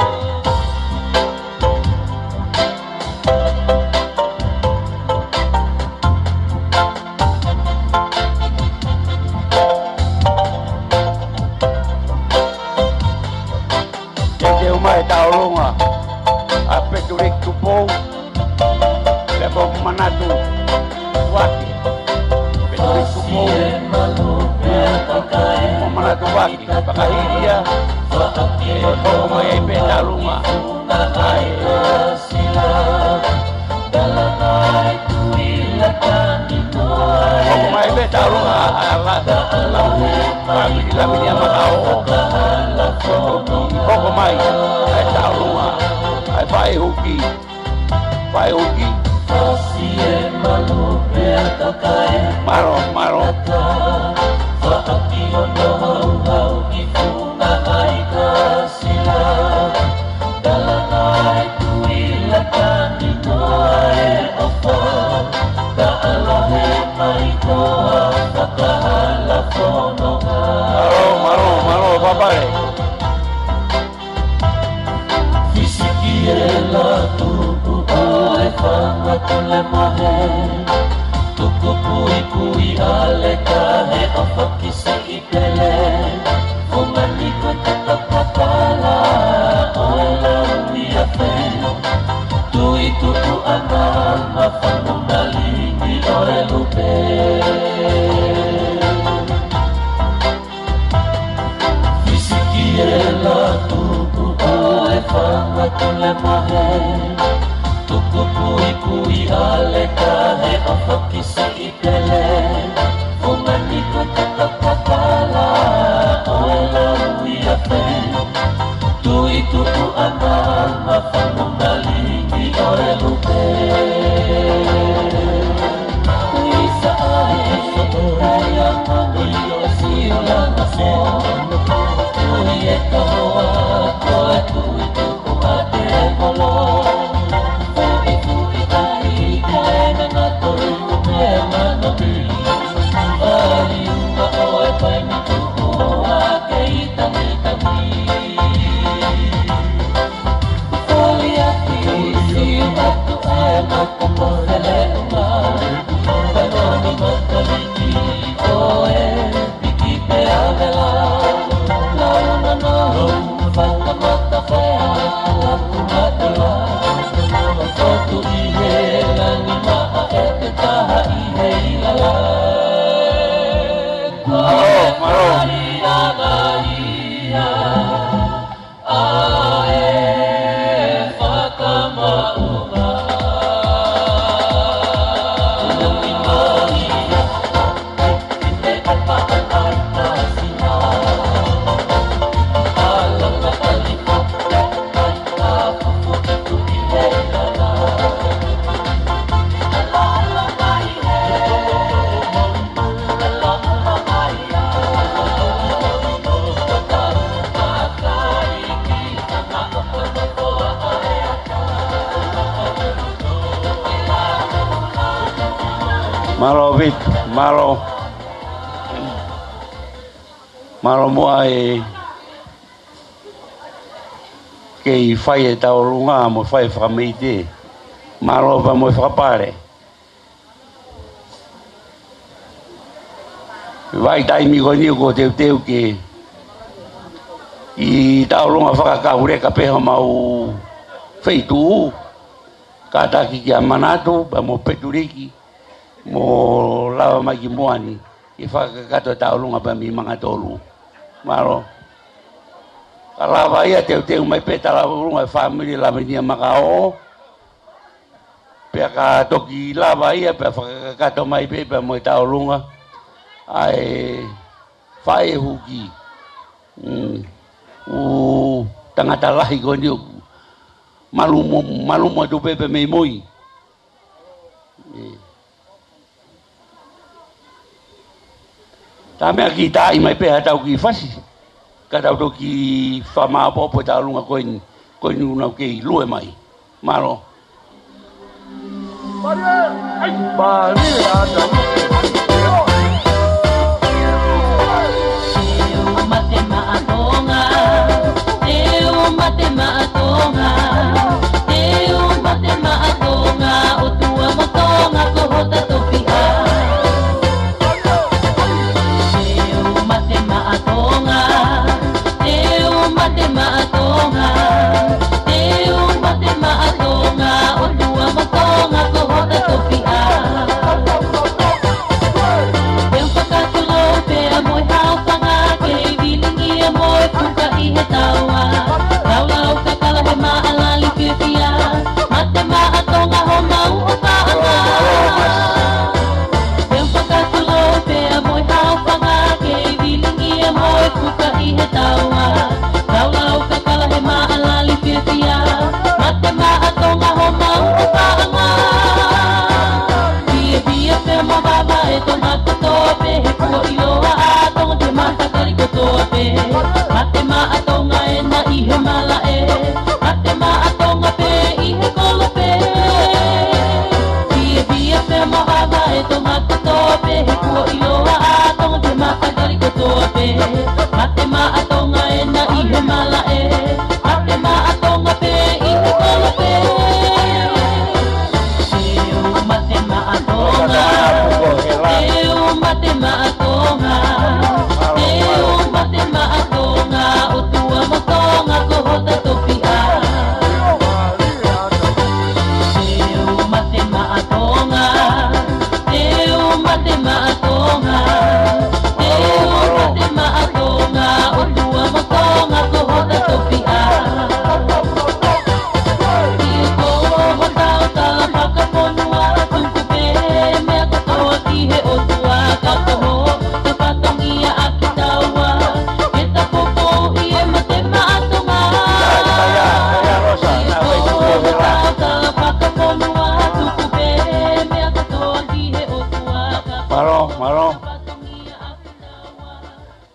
Teuteu mai e tauʻolunga ʻa Petuliki Tupou, pea mo Manatu Vake. Petuliki Tupou mo Manatu Vake. Fakahili ia, ʻe hoko mai ai pē tauʻolunga ʻa e, hoko mai pē tauʻolunga ʻa e, ʻa e, ʻa e, ʻa e, Lavenia Makaʻoʻo. Hoko mai ʻa e tauʻolunga ʻa e Faʻehuki. Faʻehuki. Mālō, mālō. Mālō, mālō, mālō, Papale. Fisikiela tuku ʻo e fanga tule mahe. Tuku puipui ʻa Leka he ʻofa ki siʻi pele. Fungani ko te papapala ʻo e lau ia pē. Tui tuku ʻana ma fanu malingi ʻo e lupe. Fisikiela tuku ʻo e fanga tule mahe. Tuku puipui ʻa Leka he ʻofa ki siʻi pele. Fungani ko te papapala ʻo e lau ia pē. Tui tuku ʻana ma fanu malingi ʻo e lupe. Mālō, mālō. Mālō Vit, mālō. Mālō muʻa e kei fai e tauʻolunga mo fai e fakameite. Mālō pea mo e fakapale. Vaʻi taimi ko eni ʻoku teuteu ke ʻi tauʻolunga fakakauleka pē homau feituʻu. Kātaki kia Manatu, pea mo Petuliki, mo lava mai ki muʻa ni, ke fakakakato e tauʻolunga pea mei Mangatolu. Mālō. Ka lava ia teuteu mai pē tauʻolunga e fāmili Lavenia Makaʻoʻo. Pea ka toki lava ia pea fakakakato mai pē pea mo e tauʻolunga ʻa e Faʻehuki. Mm. ʻU tangata lahi ko eni ʻoku malumo, malumo atu pē pea mei mui. Mm. Tā meʻa ki taʻi mai pē ha tau ki fasi. Ka tau toki fakamaʻopoʻopo e tauʻolunga ko eni, ko eni ʻoku nau kei lue mai. Mālō. Pali ē, ai, pali ē, ata. Te u mate maʻa Tonga, te u mate maʻa Tonga, te u mate maʻa Tonga, ʻOtua mo Tonga ko hota tofiʻa. Te u mate maʻa Tonga, te u mate maʻa Tonga, te u mate maʻa Tonga, ʻOtua mo Tonga ko hota tofiʻa. Te u fakatulou pea mo e haofanga, kei vilingia mo e puka ʻi he taua. Laulau kakala he maʻalali fiefia, mate maʻa Tonga homau ʻofaʻanga. Te u fakatulou pea mo e haofanga, kei vilingia mo e puka ʻi he taua. Laulau kakala he maʻalali fiefia, mate maʻa Tonga homau ʻofaʻanga. Fiefia pea mavava e Tonga kotoa pē, he kuo ʻiloa ʻa Tonga ki he matakali kotoa pē. Mate maʻa Tonga ena ʻi he malaʻe, mate maʻa Tonga pē ʻi he kolope. Fiefia pea mavava e Tonga kotoa pē, he kuo ʻiloa ʻa Tonga ki he matakali kotoa pē. Mate maʻa Tonga ena ʻi he malaʻe, mate maʻa Tonga pē ʻi he kolope. Te u mate maʻa Tonga, te u mate maʻa Tonga, te u mate maʻa Tonga, ʻOtua mo Tonga ko hota tofiʻa. Te u mate maʻa Tonga, te u mate maʻa Tonga, te u mate maʻa Tonga, ʻOtua mo Tonga ko hota tofiʻa. Ki he kolo hotau tala fakafonua, tuku pē meʻa kotoa ki he ʻOtua, ka ko hoʻo fatongia ʻa kitaua, ke ta poupouʻi e mate maʻa Tonga. Ki he kolo hotau tala fakafonua, tuku pē meʻa kotoa ki he ʻOtua, ka ko hoʻo fatongia ʻa kitaua.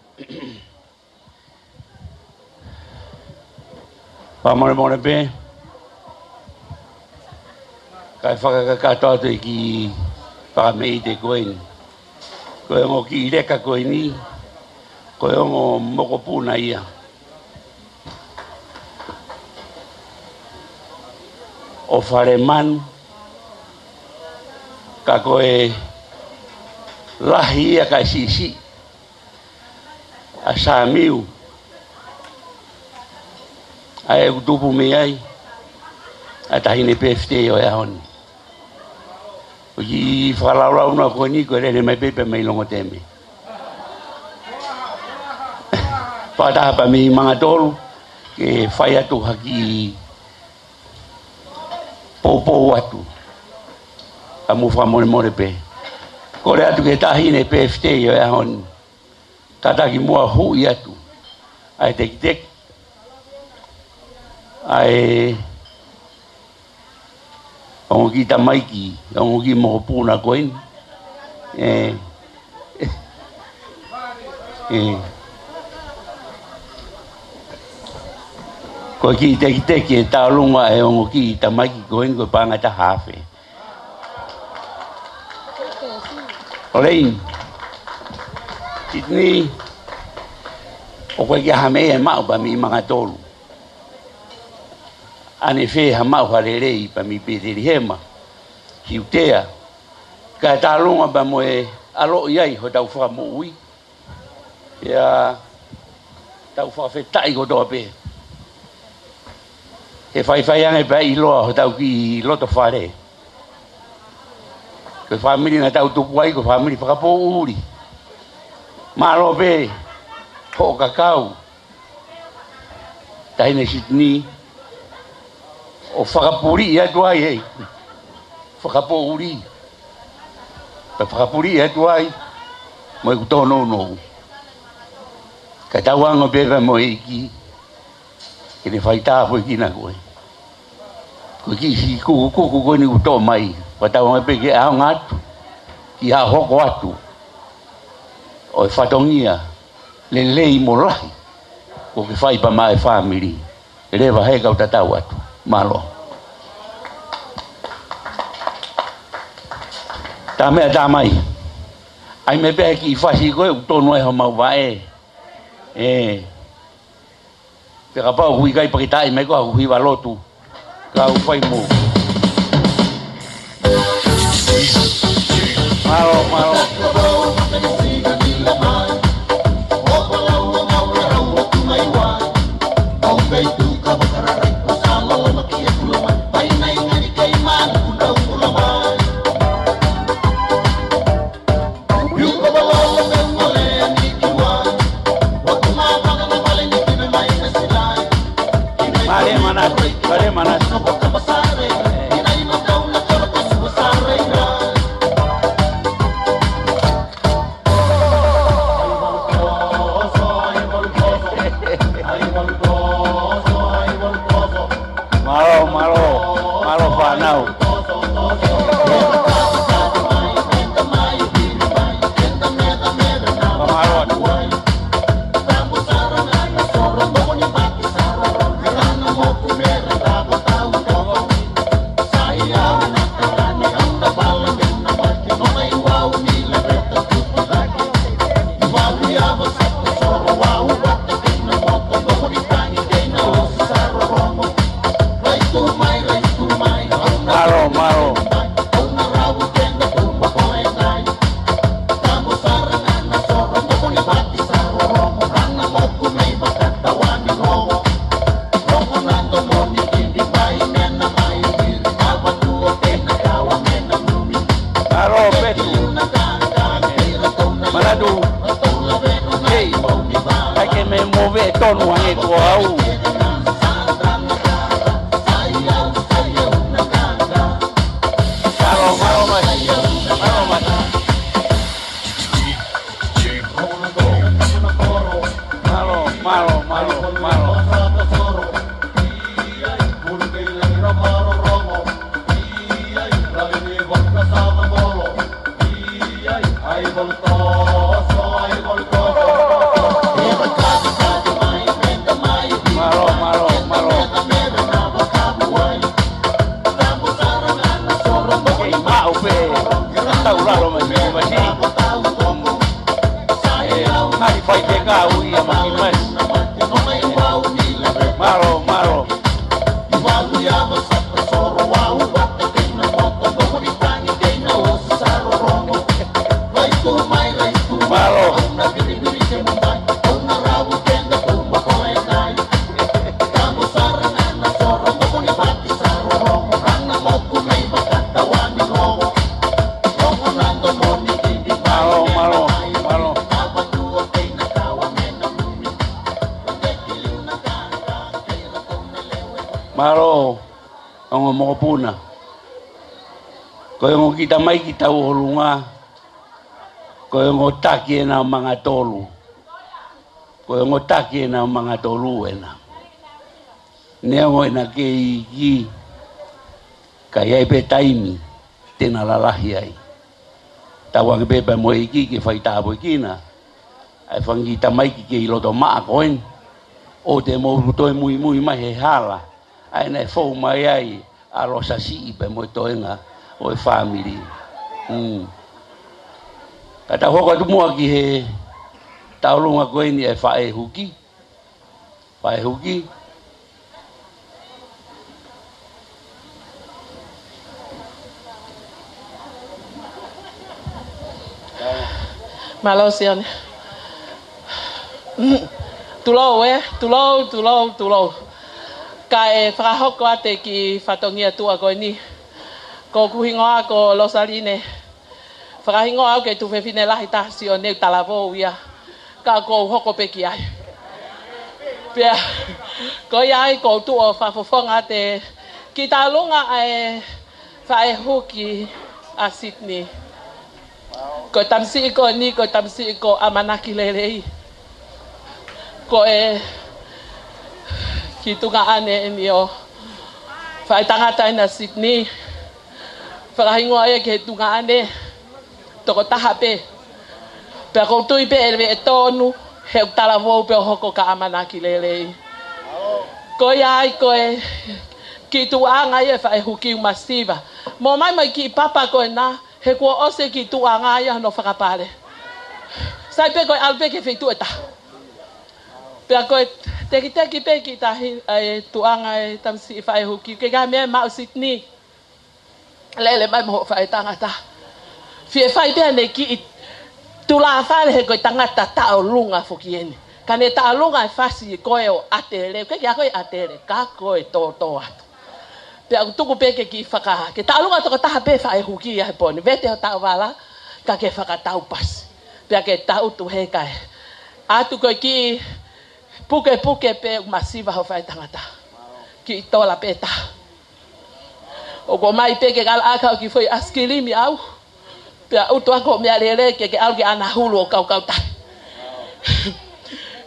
Mālō, mālō. Fakamolemole pē, kae fakakakato atu e kiʻi fakameʻite ko eni. Ko e ongo kiʻi leka ko eni, ko e ongo mokopuna ia ʻo Falemanu, ka ko e lahi ia kae siʻisiʻi ʻa Samiu, ʻa ē ʻoku tupu mei ai ʻa e taʻahine pefitei ʻo e ʻaho ni. Ko e kiʻi fakalaulaunoa ko eni, ko e lele mai pē pea mei Longoteme. Fakataha pea mei Mangatolu, ke fai atu ha kiʻi poupou atu. Ka mou fakamolemole pē. Kole atu ki he taʻahine pefitei ʻo e ʻaho ni. Kātaki muʻa huʻi atu ʻa e tekiteki ʻa e ongo kiʻi tamaiki, ongo kiʻi mokopuna ko eni. ʻE, ʻe. Ko e kiʻi tekiteki e tauʻolunga e ongo kiʻi tamaiki ko eni ko e paʻanga ʻe taha afe. ʻOleni. Sitini, ʻoku ʻikai ha meʻa ia ʻe maʻu pea mei Mangatolu. ʻAnefē ha maʻu ha lelei pea mei Petelihema, Siutea. Kae tauʻolunga pea mo e ʻaloʻi ai hotau Fakamoʻui. ʻIo, tau fakafetaʻi kotoa pē. He faifai ange pea ʻiloa hotau kiʻi loto fale. Ko e fāmili naʻa tau tupu ai, ko e fāmili fakapoʻuli. Mālō pē hoʻo kakau, Taʻahine Sitini, ʻo fakapuliʻi atu ai, ē. Fakapoʻuli. Pea fakapuliʻi atu ai mo ʻeku tōnounou. Ka tau ʻalu pē pea mo e ʻEiki ke ne fai tāpuekina koe. Ko e kiʻi siʻi kukukuku ko eni ʻoku toʻo mai, pea tau ʻalu pē ke ʻaonga atu ki ha hoko atu ʻo e fatongia lelei mo lahi Ko ke fai pē maʻa e fāmili. Leva he kau tatau atu. Mālō. Tā meʻa tā mai. ʻAi mai pē he kiʻi fasi ko ē ʻoku tonu ai homau vaʻe. ʻE. Pea kapau ʻoku ʻikai pea ke tā mai ko ʻeku hiva lotu. Kau fai mo. Mālō, mālō. Mālō, mālō, mālō, mālō. Mālō, mālō, mālō fānau. Mālō atu. Mālō, mālō. Mālō, Petu. Manatu. Hei. ʻAi ke me move tonu ange ko au. Mālō, mālō mai. Mālō mai. Mālō, mālō, mālō, mālō. Mālō, mālō, mālō. Kei maʻu pē. Tau lalo mai, mai, mai. ʻE, ʻai fai te kau ia mai, mai. Mālō, mālō. Mālō. Mālō, mālō, mālō. Mālō, ongo mokopuna. Ko e ongo kiʻi tamaiki tau ʻolunga. Ko e ongo taki ʻena ʻo Mangatolu. Ko e ongo taki ʻena ʻo Mangatolu ʻena. Neongo ʻena kei iiki, ka ʻi ai pē taimi te na lalahi ai. Tauange pē pea mo e ʻEiki ke fai tāpuekina ʻa e fanga kiʻi tamaiki kei loto maʻa ko eni, ʻoua te mou toe muimui mai he hala ʻa ē naʻe fou mai ai ʻa Losasiʻi pea mo e toenga ʻo e fāmili. Mm. Ka tau hoko atu muʻa ki he tauʻolunga ko eni ʻa e faʻē huki. Faʻē huki. Mālō Sione. Tulou ē, tulou, tulou, tulou. Kae fakahoko atu e kiʻi fatongia tuʻa ko eni. Ko hoku hingoa ko Losaline. Fakahingoa au ki he tuofefine lahi taha Sione ʻoku talavou ia. Ka ʻoku ou hoko pē ki ai. Pea, ko ia ai ʻoku ou tuʻu ʻo fakafofonga atu e kiʻi tauʻolunga ʻa e faʻē huki ʻa Sydney. Ko e tamasiʻi ko eni, ko e tamasiʻi ʻoku ʻamanaki lelei. Ko e kiʻi tuongaʻane eni ʻo e faʻē tangata ʻena Sydney. Fakahingoa ia ki he tuongaʻane toko taha pē. Pea ʻoku ou tui pē ʻe lava ʻe tonu He ʻoku talavou pē ʻo hoko ka ʻamanaki lelei. Ko ia ai ko e kiʻi tuʻuʻanga ia ʻa e faʻē huki ʻoku masiva. Mo mai mai kiʻi papa ko ena, he kuo ʻosi e kiʻi tuʻuʻanga ia hono fakapale. Sai pē ko e ʻalu pē ki he feituʻu ʻe taha. Pea ko e tekiteki pē kiʻi tahi, ʻa e tuʻuʻanga ʻa e tamasiʻi faʻē huki, ke ka meʻa maʻu Sydney. Lele mai mo hoʻo faʻētangata. Fie fai pē ʻene kiʻi tulafale he ko e tangata taʻolunga foki eni. Ka ne taʻolunga e fasi ko e ʻo ʻatele, ke kia ko e ʻatele, ka ko e tōtō atu. Pea ʻoku tuku pē ke kiʻi faka, ke taʻolunga tokotaha pē faʻē huki ia he pō ni. Vete ho taʻovala, ka ke fakataupasi. Pea ke tautu he kae. ʻAtu ko e kiʻi pukepuke pē ʻoku masiva hoʻo faʻētangata. Kiʻi tola pē taha. ʻOku ʻomai pē ke kala aka ʻo kiʻi foʻi ʻaisikilimi au. Pea ʻutu ako meʻa lele ke ke ʻalu ke ʻana hulu ʻo kaukau tahi.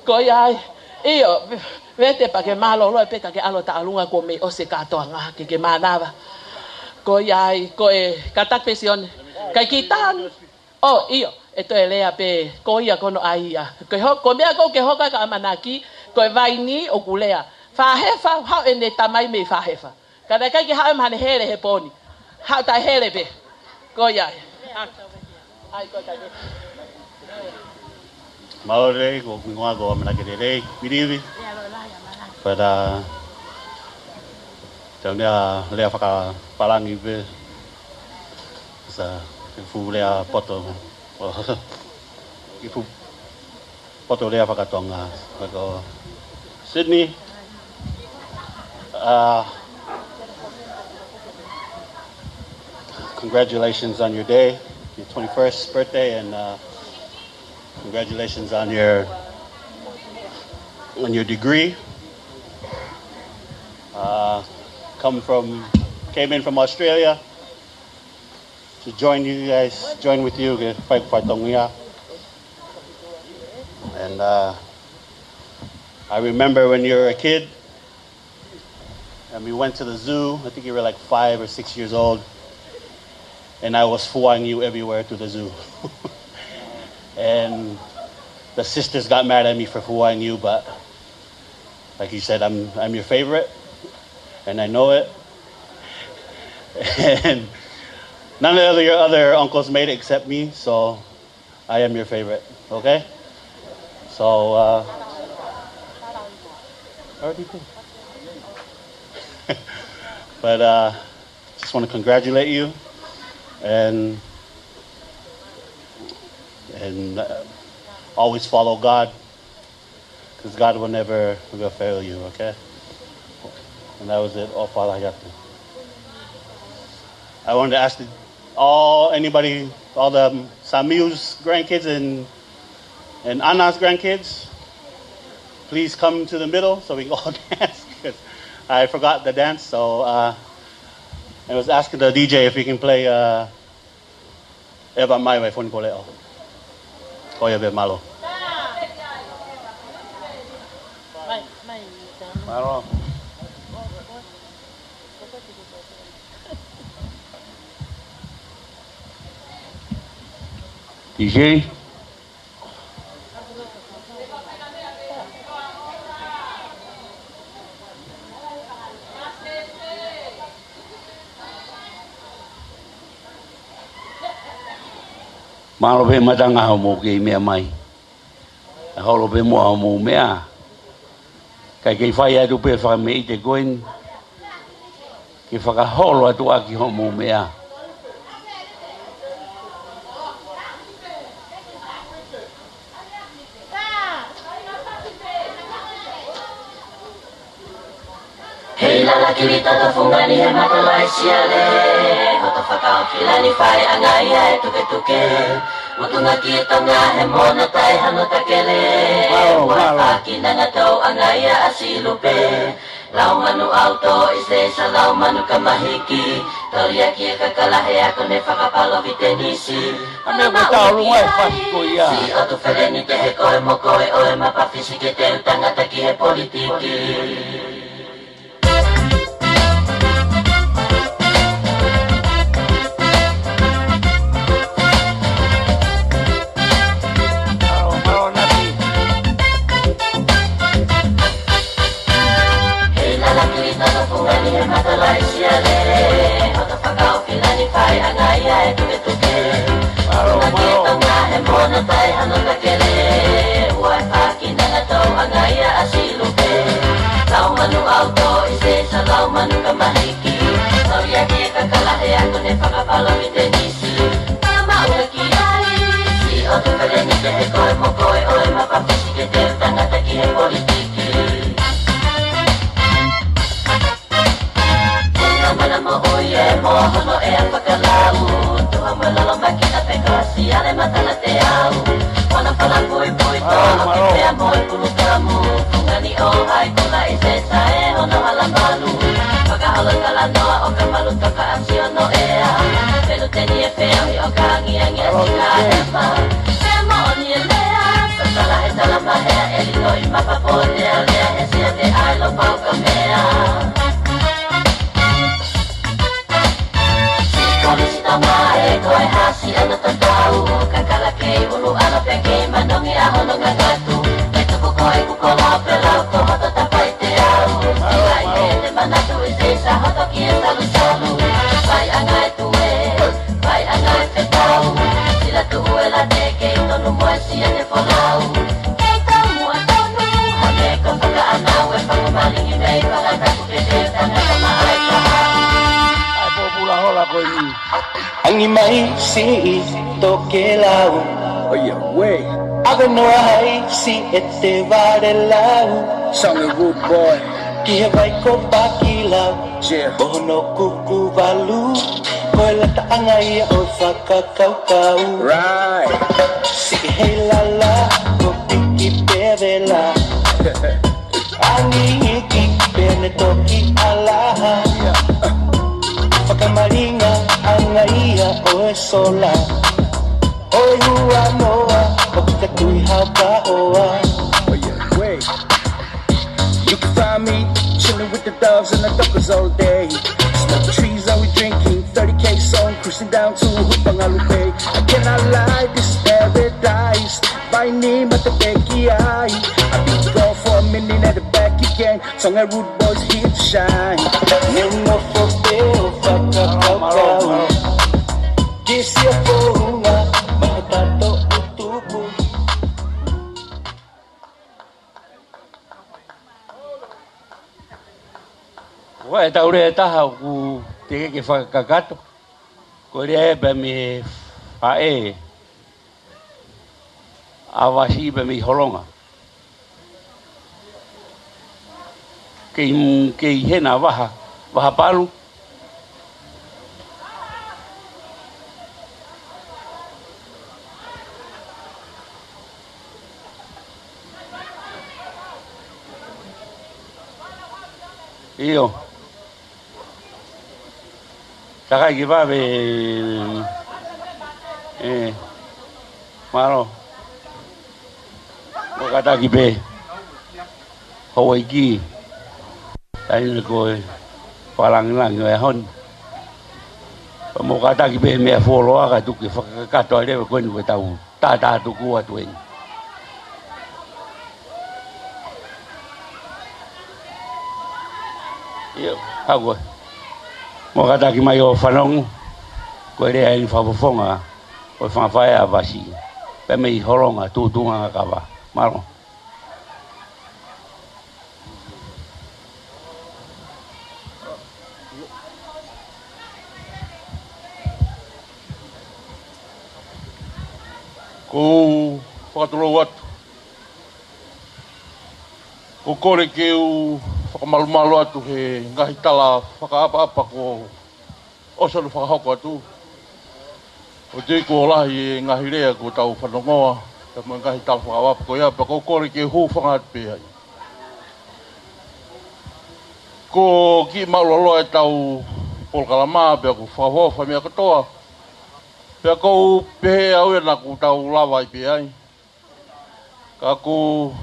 Ko ia ai. ʻIo, vete pea ke mālōlō pē ka ke ʻalu taʻolunga kuo mei ʻosi e kātoanga ke ke mānava. Ko ia ai, ko e kātaki pē Sione. Kai ki tānu. ʻO, ʻio, ʻe toe lea pē, ko ia ko hono ʻai ia. Ko e ho-, ko e meʻa ko ē ke hoko ai ka ʻamanaki, ko e vaini ʻoku lea. Fāhefa, haʻu ʻene tamai mei fāhefa. Ka naʻe ʻikai ke haʻu ʻe maha ne hele he pō ni. Haʻu taʻe hele pē. Ko ia ai. ʻAi, ko e kai. Mālō lelei, ko e hingoa ko ʻAmanaki Lelei, Vilivi. But, uh, tau nea lea fakapalangi pē. Sa, kiʻi fuʻu lea poto. Kiʻi fuʻu poto lea fakatonga. Like, uh, Sydney, uh, congratulations on your day, your twenty-first birthday, and, uh, congratulations on your, on your degree. Uh, come from, came in from Australia to join you guys, join with you, ke fai, fai tongia. And, uh, I remember when you were a kid, and we went to the zoo. I think you were, like, five or six years old. And I was following you everywhere to the zoo. And the sisters got mad at me for following you, but like you said, I'm, I'm your favorite. And I know it. And none of the other, your other uncles made it except me, so I am your favorite, okay? So, uh, I already did. But, uh, just wanna congratulate you and, and, uh, always follow God, 'cause God will never, will fail you, okay? And that was it. ʻOfa lahi atu. I wanted to ask the, all, anybody, all the, um, Samiu's grandkids and, and Ana's grandkids, please come to the middle so we can all dance, 'cause I forgot the dance. So, uh, I was asking the D J if he can play, uh, ʻEva Mai by Foni Poleʻo. Ko ia pē, mālō. Mālō. D J? Mālō pē Matanga hoʻomou kei meʻa mai. ʻE holo pē muʻa hoʻomou meʻa. Kae kei fai atu pē fakameʻite ko eni. Ke fakaholo atu ʻaki hoʻomou meʻa. Hei lala kili toto fungani he mata lai siale. Hoto fakaofilani fai anga ia e tuketuke. Mutunga ki e Tonga he mona tai hano takele. Mālō, mālō. Faki nanga tau anga ia a si lupe. Lau manu auto i se sa lau manu kamahiki. Toli aki e kakala he ako ne fakapalo ki tenisi. Ame ko tau lunga e fasi ko ia. Si otu feleni te he koe mo koe ʻo e mapa fisi ke te u tangata ki he politiki. Mālō, mālō, Nati. Matalaʻi siale, hoto fakaofilani fai ʻanga ia e tuketuke. Mālō, mālō. Tonga he mono tai hano takele, ua e pākina ngatau ʻanga ia ʻa Silupe. Lau manu ʻauto ʻi se sa lau manu ka mahiki. Sau ia ki e kakala he ako ne fakapalo ki tenisi. Ka maʻu e ki ai, si o te peleni ke he koe mo koe ʻo e mapapisi ke te tangata ki he politiki. Tena mana mo ui e mo hono ea fakalau. Tuha mo lolo makina pe kasi ale matana te au. Wana fala pui pui to, mālō, mālō, pea mo e pulu kamu. Fungani o hai kula i se sae hono hala malu. Fakahala kala noa o ka malu toka asi ono ea. Pelu teni e fea hi o ka angi angi asi ka e ma. Pea mo oni e lea, sa tala he tala mahea e lino i mapa po te alea he sia te ai lo pau ka mea. Sikolisitama e ko e hasi ana tatau, kakala kei ulu ana pe kei manongi a hono ngangatu. Pe tuku ko e kukolo pe lau ko hoto tapai te au. Sila i he te manatu i se sa hoto ki e salusalu. Vai anga e tue, vai anga e fetau. Sila tuʻu e la te kei tonu mo e sia te folau. Kei tau mua tonu, hone ko fakaʻanau e fakamaligi mei fakataku ke te tangata maʻai kaha. ʻAi pōpula hola ko eni. Angi mai siʻi tokelau. ʻOiauē. Ako noa hai si e te vale lau. Song a good boy. Ki he vai ko Pakilau. Yeah. Ko hono kuku valu. Ko e lata ʻanga ia ʻo fakakaukau. Right. Siʻi hei lala, ko piki pevela. Angi hiki, pene toki alaha. Fakamalinga ʻanga ia ʻo e sola. ʻO e hua noa, ʻo ka tui hau ka ʻoa. ʻOiauē. You can find me chilling with the doves and the duckers all day. Smoke trees, are we drinking? Thirty K song, cruising down to Hupangalu Bay. I cannot lie, this is paradise. Vai ni mata peki ai. I've been gone for a minute and back again. Song and rude boys here to shine. Nemo for Bill, fuck up, fuck up, fuck up. This year for Hunga, Matato Utuku. Ko e tau lea ʻe taha ʻoku teʻeki ke fakakakato. Ko e lea ē pea mei he faʻē ʻa Vasi pea mei Holonga. Kei, kei hena vaha, vaha palu. ʻIo. Takai ki vave. ʻE, mālō. Mo kātaki pē. Hawaiki. Taimi ko e fakalāngilangi ʻo e ʻaho ni. Mo kātaki pē meʻa fuoloa ka tuku ke fakakakato ai leva ko eni ko e tau tātā tuku atu eni. ʻIo, hau ko e. Mo kātaki mai ʻo fanongo, ko e lea eni fakafofonga, ko e fanga faʻē ʻa Vasi. Pea mei Holonga, Tuʻutuʻunga Ngakava. Mālō. Ko u fakatulou atu. Ko u kole ke u fakamalumalu atu he ngaahi tala fakaʻapaʻapa ko ʻosi hono fakahoko atu. ʻOku ou tui kuo lahi e ngaahi lea kuo tau fanongoa, pea mo e ngaahi tala fakaʻapaʻapa ko ia, pea ko u kole ke u hūfanga atu pē ai. Ko e kiʻi mālōlō ʻetau polokalama, pea ʻoku fakaʻofoʻofa e meʻa kotoa. Pea ko u pehē au ia naʻa kuo tau lava ai pē ai. Ka kuo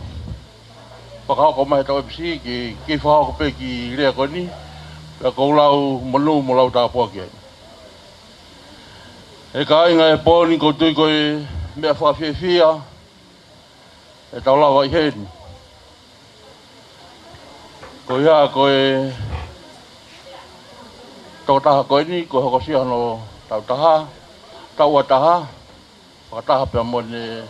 fakahoko mai ʻetau M C ke, ke fakahoko pē e kiʻi lea ko eni, pea ko u lau monū mo lau tāpuaki ai. ʻE kāinga, he pō ni ʻoku ou tui ko e meʻa fakafiefia ʻetau lava ʻi heni. Ko ia ko e tokotaha ko eni, ko e hokosia hono taʻu taha, taʻu ua taha, fakataha pea mo ʻene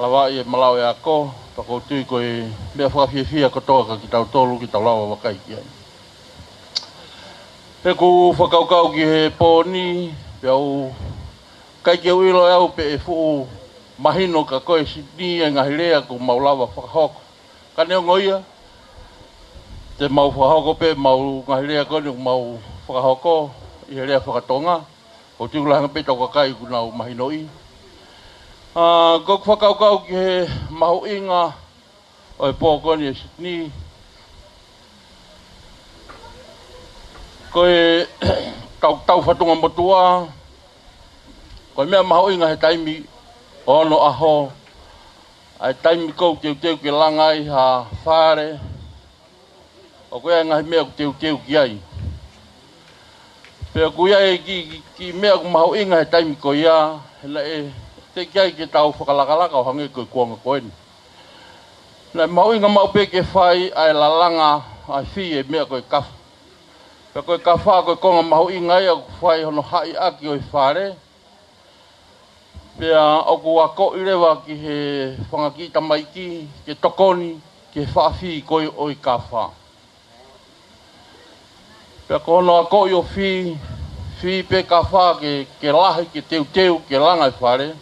lavaʻi e malao e ako, pea ʻoku ou tui ko e meʻa fakafiefia kotoa kiate kitautolu ke tau lava vakai ki ai. He ʻoku ou fakakaukau ki he pō ni, pea ʻoku ʻikai ke u ʻilo ʻe au pe ʻe fuʻu mahino kia koe Sitini e ngaahi lea ʻoku mau lava fakahoko. Ka neongo ia, te mau fakahoko pē ʻemau ngaahi lea ko eni ʻoku mau fakahoko ʻi he lea fakatonga. ʻOku ou tui ʻoku lahi ange pē ʻetau kakai ʻoku nau mahinoʻi. ʻA, ko ʻeku fakakaukau ki he mahuʻinga ʻo e pō ko eni ʻe Sitini. Ko e tau, tau fatunga motuʻa, ko e meʻa mahuʻinga he taimi ʻo onoʻaho, ʻa e taimi ʻoku teuteu ke langa ai ha fale, ʻoku ʻi ai e ngaahi meʻa ʻoku teuteu ki ai. Pea ʻoku ʻi ai e kiʻi, kiʻi, kiʻi meʻa ʻoku mahuʻinga he taimi ko ia, he naʻe teʻeki ai ke tau fakalakalaka ʻo hangē ko e kuonga ko eni. Naʻe mahuʻinga maʻu pē ke fai ʻa e lalanga ʻa e fī e meʻa ko e kafa. Pea ko e kafa ko e konga mahuʻinga ia ʻoku fai hono haʻi ʻaki ʻo e fale. Pea ʻoku akoʻi leva ki he fanga kiʻi tamaiki ke tokoni ki he faʻa fī ko ē ʻo e kafa. Pea ko hono akoʻi ʻo fī, fī pē kafa ke, ke lahi, ke teuteu, ke langa e fale.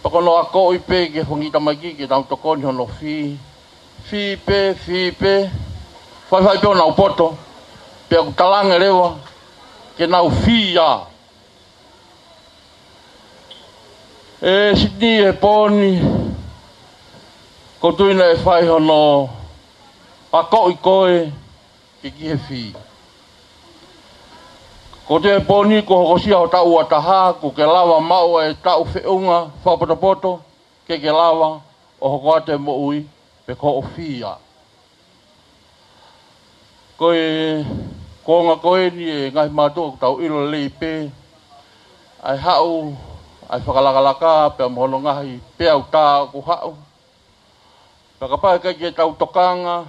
Pea ko hono akoʻi pē ki he fanga kiʻi tamaiki ke nau tokoni hono fī. Fī pē, fī pē. Faifai pē ʻo nau poto. Pea ʻoku talaange leva ke nau fī ia. ʻE Sitini, he pō ni, ʻoku ou tui naʻe fai hono akoʻi koe ke ki he fī. ʻOku ou tui he pō ni kuo hokosia ho taʻu ua taha, kuo ke lava maʻu e taʻu feʻunga fakapotopoto ke ke lava ʻo hoko atu e moʻui pe ko hoʻo fī ia. Ko e kuonga ko eni e ngaahi mātuʻa ʻoku tau ʻilo lelei pē ʻa e haʻu ʻa e fakalakalaka pea mo hono ngaahi peau tā ʻoku haʻu. Pea kapau ʻe ʻikai ke tau tokanga,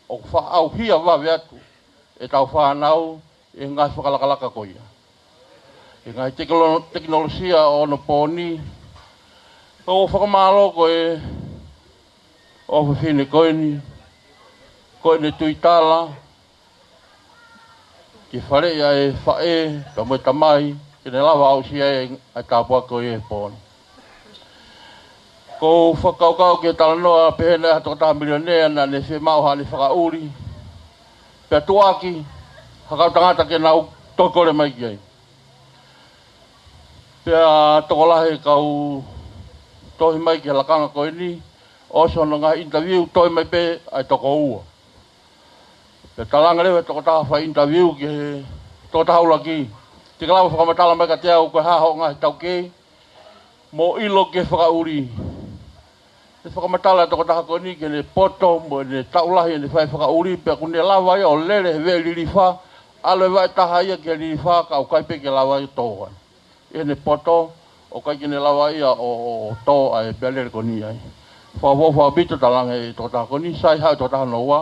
ʻoku faʻa ʻauhia vave atu ʻetau fānau ʻi he ngaahi fakalakalaka ko ia. ʻI he ngaahi tekino-, tekinolosia ʻo onopooni, ʻoku ou fakamālō ko e ʻofefine ko eni, ko ʻene tuitala, ke faleʻi ʻa e faʻē, pea mo e tamai, ke ne lava aʻusia ʻa e tāpuaki ko ia he pō ni. ʻOku ou fakakaukau ki he talanoa pehē naʻe ʻi ai ha tokotaha milionea naʻa ne fiemaʻu haʻane fakaʻuli. Pea tuʻuaki ha kau tangata ke nau toe kole mai ki ai. Pea tokolahi e kau tohi mai ki he lakanga ko eni, ʻosi hono ngaahi interview, toe mai pē ʻa e toko ua. Pea talaange leva ʻe he tokotaha fai interview ki he tokotaha ʻuluaki, te ke lava fakamatala mai kiate au ko e hā hoʻo ngaahi taukei mo ʻilo ki he fakaʻuli. Ne fakamatala e tokotaha ko eni ki heʻene poto mo ʻene taʻu lahi ʻene fai fakaʻuli, pea ʻoku ne lava ia ʻo lele he veʻe lilifa, ʻalu e vaʻe taha ia ki he lilifa, ka ʻoku ʻikai pē ke lava ia ʻo tō ai. ʻI heʻene poto, ʻoku ʻikai ke ne lava ia ʻo, ʻo, ʻo tō ʻa e pea lele ko eni ai. Fakaʻofoʻofa ʻaupito, talaange ʻe he tokotaha ko eni, sai, haʻu e tokotaha hono ua.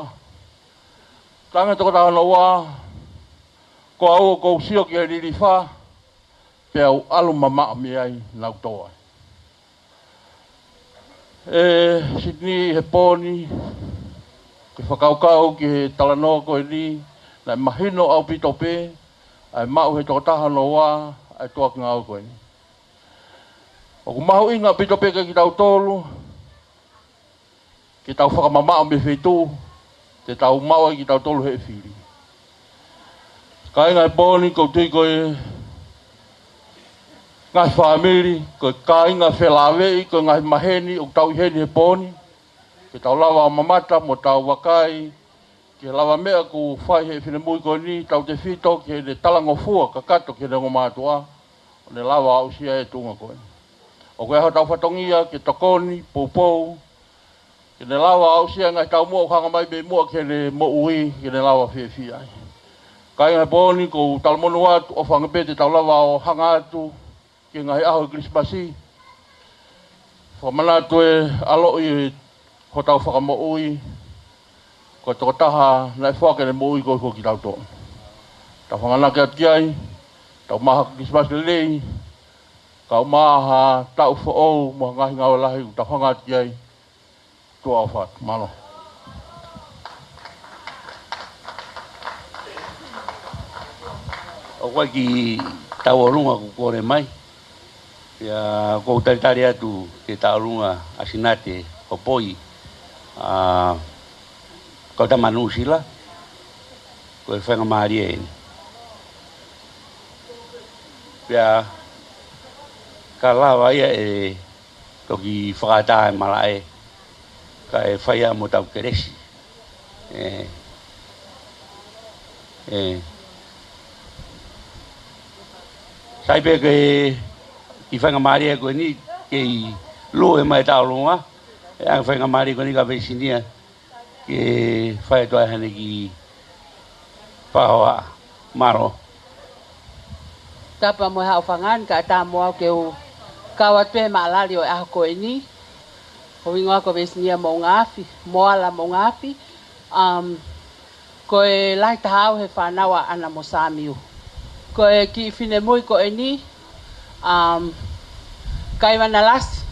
Talaange ʻe he tokotaha hono ua, ko au ʻoku ou sio ki he lilifa, pea u ʻalu mamaʻo mei ai naʻa ku tō ai. ʻE Sitini, he pō ni, ke fakakaukau ki he talanoa ko eni, naʻe mahino ʻaupito pē ʻa e maʻu ʻe he tokotaha hono ua ʻa e tuʻuaki ngāue ko eni. ʻOku mahuʻinga ʻaupito pē kiate kitautolu ke tau fakamamaʻo mei he feituʻu te tau maʻu ai kitautolu he fili. Kāinga, he pō ni ʻoku ou tui ko e ngaahi fāmili, ko e kāinga felāveʻi, ko e ngaahi maheni ʻoku tau ʻi heni he pō ni, ke tau lava ʻo mamata mo tau vakai ki he lavameʻa ʻoku fai ʻe he finemui ko eni, tautefito ki heʻene talangofua kakato ki heʻene ongo mātuʻa, ʻo ne lava ʻo aʻusia e tuʻunga ko eni. ʻOku ʻi ai hotau fatongia ke tokoni, poupou, ke ne lava ʻo aʻusia e ngaahi taumuʻa ʻoku hanga mai mei muʻa ki heʻene moʻui, ke ne lava ʻo fiefia ai. Kāinga, he pō ni ʻoku ou talamonū atu, ʻofa ange pē te tau lava ʻo hanga atu ki he ngaahi ʻaho ʻo e Kilisimasi. Fakamanatu e ʻaloʻi hotau Fakamoʻui, ko e tokotaha naʻe foaki ʻene moʻui ko, ko kitautolu. Tau hanga nake atu ki ai, tau maʻu ha Christmas lelei, kau maʻu ha taʻu foʻou mo ha ngaahi ngāue lahi ʻoku tau hanga atu ki ai. Tuʻa ʻofa atu, mālō. ʻOku ʻi ai e kiʻi tauʻolunga kuo kole mai. Pea ʻoku ou talitali atu ki he tauʻolunga ʻa Sinate Hopoi, ʻa, kau tama Nuʻusila, ko e faingamālie eni. Pea ka lava ia ʻe toki fakaʻatā e malaʻe, kae fai ia mo ʻetau kelesi. ʻE, ʻe. Sai pē ke kiʻi faingamālie ko eni, kei lue mai e tauʻolunga, ʻe ʻai faingamālie ko eni kia Veisinia, ke fai atu ai haʻane kiʻi fakahohaʻa. Mālō. Tapu mo e haʻofanga ni, kae ʻatā mo au ke u kau atu pē he maʻalali ʻo e ʻaho ko eni. Ko hoku hingoa ko Veisinia Moʻungaafi, Moala Moʻungaafi. Um, ko e lahi taha au he fānau ʻa ʻAna mo Samiu. Ko e kiʻi finemui ko eni, um, kai Vanalasi,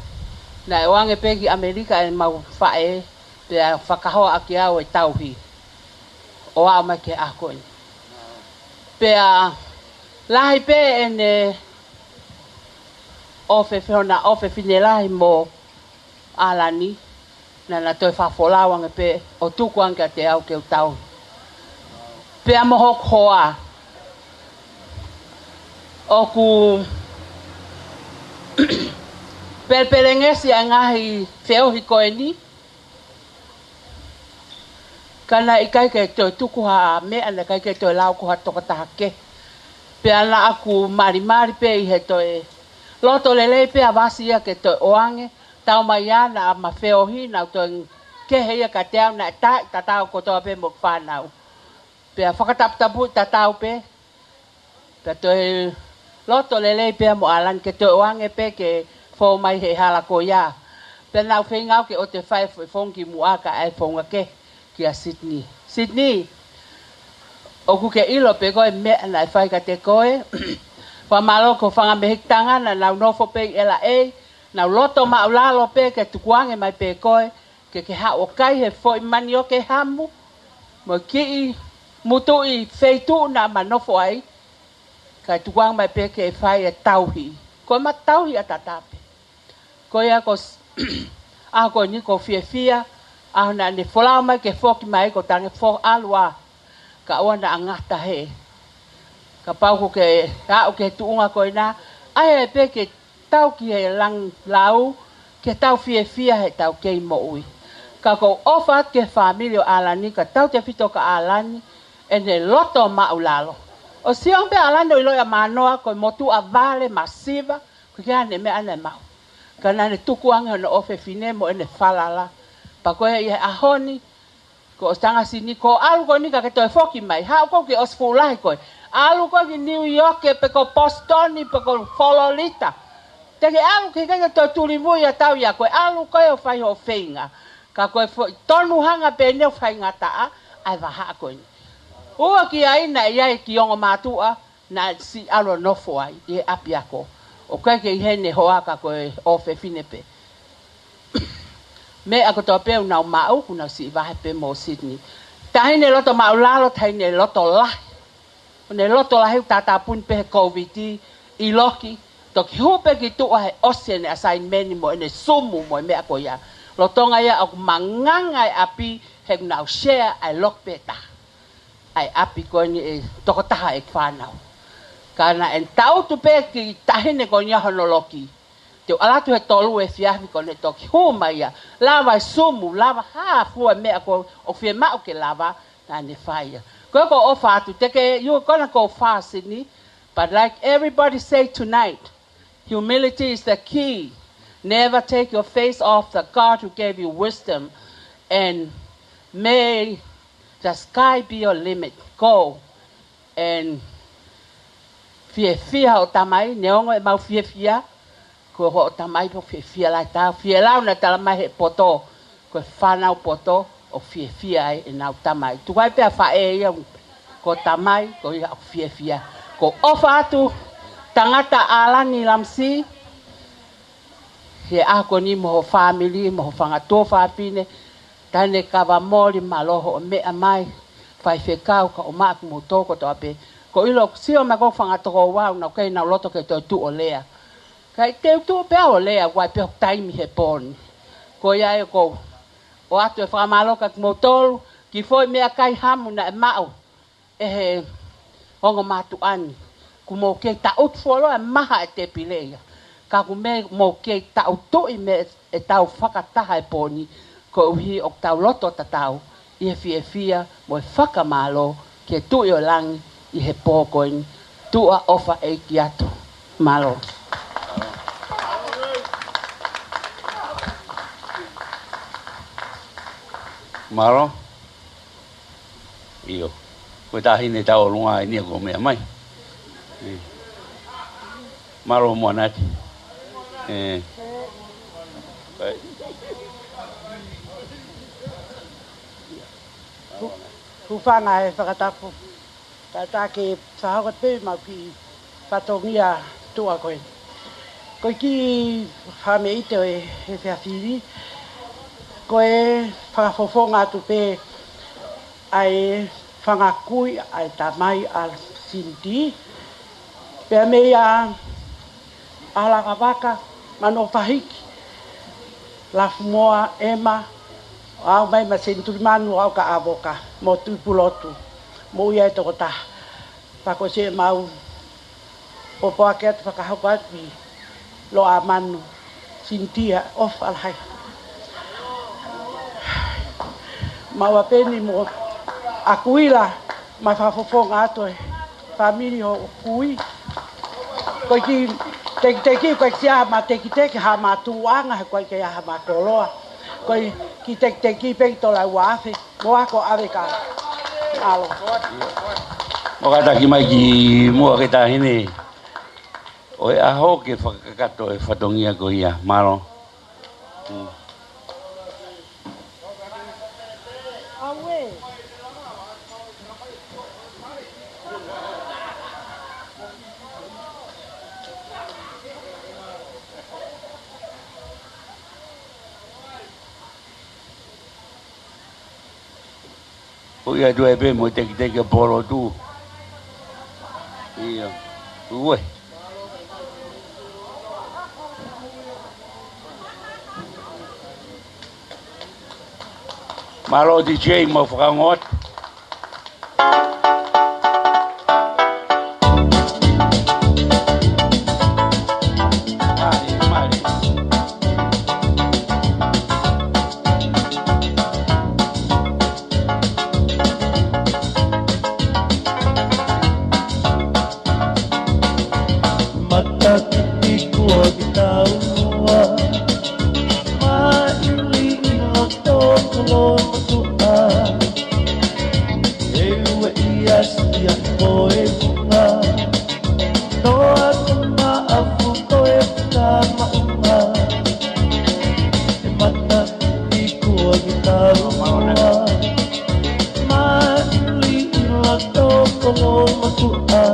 naʻe ʻoange pē ki ʻAmelika ʻe heʻemau faʻē, pea fakahoa ʻaki au e tauhi ʻo aʻu mai ki he ʻaho ko eni. Pea lahi pē ʻene ʻofefi-, hona ʻofefine lahi mo ʻAlani, naʻa na toe fakafolau ange pē ʻo tuku ange kiate au ke u tauhi. Pea mo hoku hoa, ʻoku pelepelengesi ʻa e ngaahi feohi ko eni, ka naʻe ʻikai ke toe tuku ha meʻa, naʻe ʻikai ke toe lau ko ha tokotaha kehe. Pea naʻa ku malimali pē ʻi he toe loto lelei pē ʻa Vasi ia ke toe ʻoange, tau mai ia naʻa ma feohi, naʻa ku toe kehe ia kiate au, naʻe taʻetatau kotoa pē mo e fānau. Pea fakataputapuʻi tatau pē, pea toe loto lelei pē mo ʻAlani ke toe ʻoange pē ke fou mai he hala ko ia. Pea naʻa ku feinga au ke ʻoua te u fai e foʻi founga kimuʻa kae ʻai e founga kehe kia Sydney. Sydney, ʻoku ke ʻilo pē koe e meʻa naʻe fai kiate koe. Fakamālō ki ho fanga mehikitanga naʻa nau nofo pē ʻi L A, nau loto maʻulalo pē ke tukuange mai pē koe, ke ke haʻu ʻo kai he foʻi manioke hamu, mo e kiʻi mutuʻi feituʻu naʻa ma nofo ai, kae tukuange mai pē ke fai e tauhi. Ko ʻema tauhi ʻataʻatā pē. Ko ia ko s-, ʻaho ko eni ʻoku ou fiefia, ʻaho naʻa ne folau mai ke foki mai, ʻoku ou tangi fo ʻalu ā, kae ʻoua naʻa ngata hē. Kapau ʻoku ke aʻu ki he tuʻunga ko ena, ʻai pē ke tau ki he langi lau, ke tau fiefia heʻetau kei moʻui. Ka ʻoku ou ʻofa atu ki he fāmili ʻo ʻAlani, ka tautefito kia ʻAlani, ʻene loto maʻulalo. ʻOku ou sio pē ʻa ʻAlani ʻo ʻiloʻi ʻa Mānoa ko e motuʻa vale masiva, ʻoku ʻikai ha meʻa naʻa ne maʻu. Ka naʻa ne tukuange hono ʻofefine mo ʻene falala. Pea ko ia ʻi he ʻaho ni, ko e ʻosi tanga Sini, ko e ʻalu ko eni ka ke toe foki mai. Haʻu koe ke ʻosi fuʻu lahi koe. ʻAlu koe ki New York, pe ko Boston, pe ko Florida. Te ke ʻalu ke ke toe tulimui ʻa tau ia koe. ʻAlu koe ʻo fai hoʻo feinga. Ka ko e foʻi tonu hanga pē eni ʻo faingataʻa ʻa e vahaʻa ko eni. ʻUa ki ai naʻe ʻi ai e kiʻi ongo mātuʻa, naʻe siʻi ʻalu ʻo nofo ai ʻi he ʻapiako. ʻOku ʻikai ke ʻi heni e hoa ka ko e ʻofefine pē. Meʻa kotoa pē ʻoku nau maʻu, ʻoku nau siʻi vahe pē mo Sydney. Taʻahine loto maʻulalo, taʻahine loto lahi. ʻO ne loto lahi ʻoku tātāpuni pē he Covid, ʻiloki, toki hū pē ki tuʻa he ʻosi ʻene assignment mo ʻene Zoom mo e meʻa ko ia. Lolotonga ia ʻoku manganga e ʻapi, he ʻoku nau share ʻa e loki pē taha. ʻA e ʻapi ko eni ʻe tokotaha e fānau. Ka naʻe tangutu pē kiʻi taʻahine ko eni ʻa hono loki. Te u ʻalu atu he tolu efiafi ko ʻene toki hū mai ia. Lava e Zoom, lava ha fua meʻa ko ē ʻoku fiemaʻu ke lava, naʻa ne fai ia. Ko ia ʻoku ou ʻofa atu, te ke, you gonna go far, Sydney. But like everybody say tonight, humility is the key. Never take your face off the God who gave you wisdom. And may the sky be your limit. Go and fiefia hoʻo tamai, neongo ʻemau fiefia, ko hoʻo tamai pē ʻoku fiefia lahi taha, fielau naʻe tala mai he poto, ko e fānau poto, ʻoku fiefia ai ʻenau tamai. Tuku ai pē ʻa faʻē ia, ko tamai, ko ia ʻoku fiefia. Ko e ʻofa atu, tangata ʻAlani Lamisi, he ʻaho ko eni mo ho fāmili, mo ho fanga tuofāfine, Taʻahine Kavamoli, mālō hoʻo meʻa mai, faifekau, kae ʻumaʻā kimoutolu kotoa pē. Ko e ʻilo ʻoku sio mai ko e fanga tokoua, ʻoku nau kei nau loto ke toe tuʻu ʻo lea. Kae te u tuʻu pē au ʻo lea, ʻoku ʻi ai pē hoku taimi he pō ni. Ko ia ē ʻoku ou ʻoatu e fakamālō kia kimoutolu, ki he foʻi meʻakai hamu naʻe maʻu ʻe he ongo mātuʻa ni. Kuo mou kei taʻutu fuoloa e maha e tēpile ia. Ka kuo mou kei taʻutuʻi mei heʻetau fakataha he pō ni, koeʻuhi ʻoku tau loto tatau ʻi he fiefia mo e fakamālō ki he Tuʻi ʻo Langi ʻi he pō ko eni. Tuʻa ʻofa ʻeiki atu. Mālō. Mālō. ʻIo. Ko e taʻahine tauʻolunga eni ia ʻoku meʻa mai. ʻE. Mālō Moanati. ʻE. Hūfanga he fakatapu. Kātaki fakahoko pē ʻemau kiʻi fatongia tuʻa ko ē. Ko e kiʻi fakameʻite ʻo e, he fefine, ko e fakafofonga atu pē ʻa e fanga kui ʻa e tamai ʻa Siniti. Pea mei a ʻAlakavaka, Manofahiki, Lafumoa, ʻEma, ʻo aʻu mai ma Senitulimanu, ʻo aʻu ki ʻAvoka, mo Tuʻipulotu, mo ia e tokotaha. Pea ko siʻemau pōpoaki atu fakahoko atu ʻi Loʻamanu, Siniti, ʻofa lahi. Maʻu pē eni mo ʻAkuila, mo e fakafofonga atu e fāmili ʻo e kui. Ko e kiʻi tekiteki, ko e kiʻi ʻaho ma tekiteki, ha ma tuʻanga, he ko e kiʻi ʻaho ma koloa. Ko e kiʻi tekiteki pē ki he tola ua afe, mo ako ʻave ka. Mālō. Mo kātaki mai ki muʻa ke taʻahine. ʻO e ʻaho ke fakakakato e fatongia ko ia. Mālō. Mm. Ko ia tuʻu ai pē mo e tekiteki ʻa Polo tu. ʻIo. Ue. Mālō D J mo e fakaongo atu. Mālie, mālie. Matakiti kuo ki taua, maʻuli ʻi loto koloa motuʻa. E ue ia sia ko e vunga, toa ko maʻafu ko e ka maʻunga. E matakiti kuo ki taua, maʻuli ʻi loto koloa motuʻa.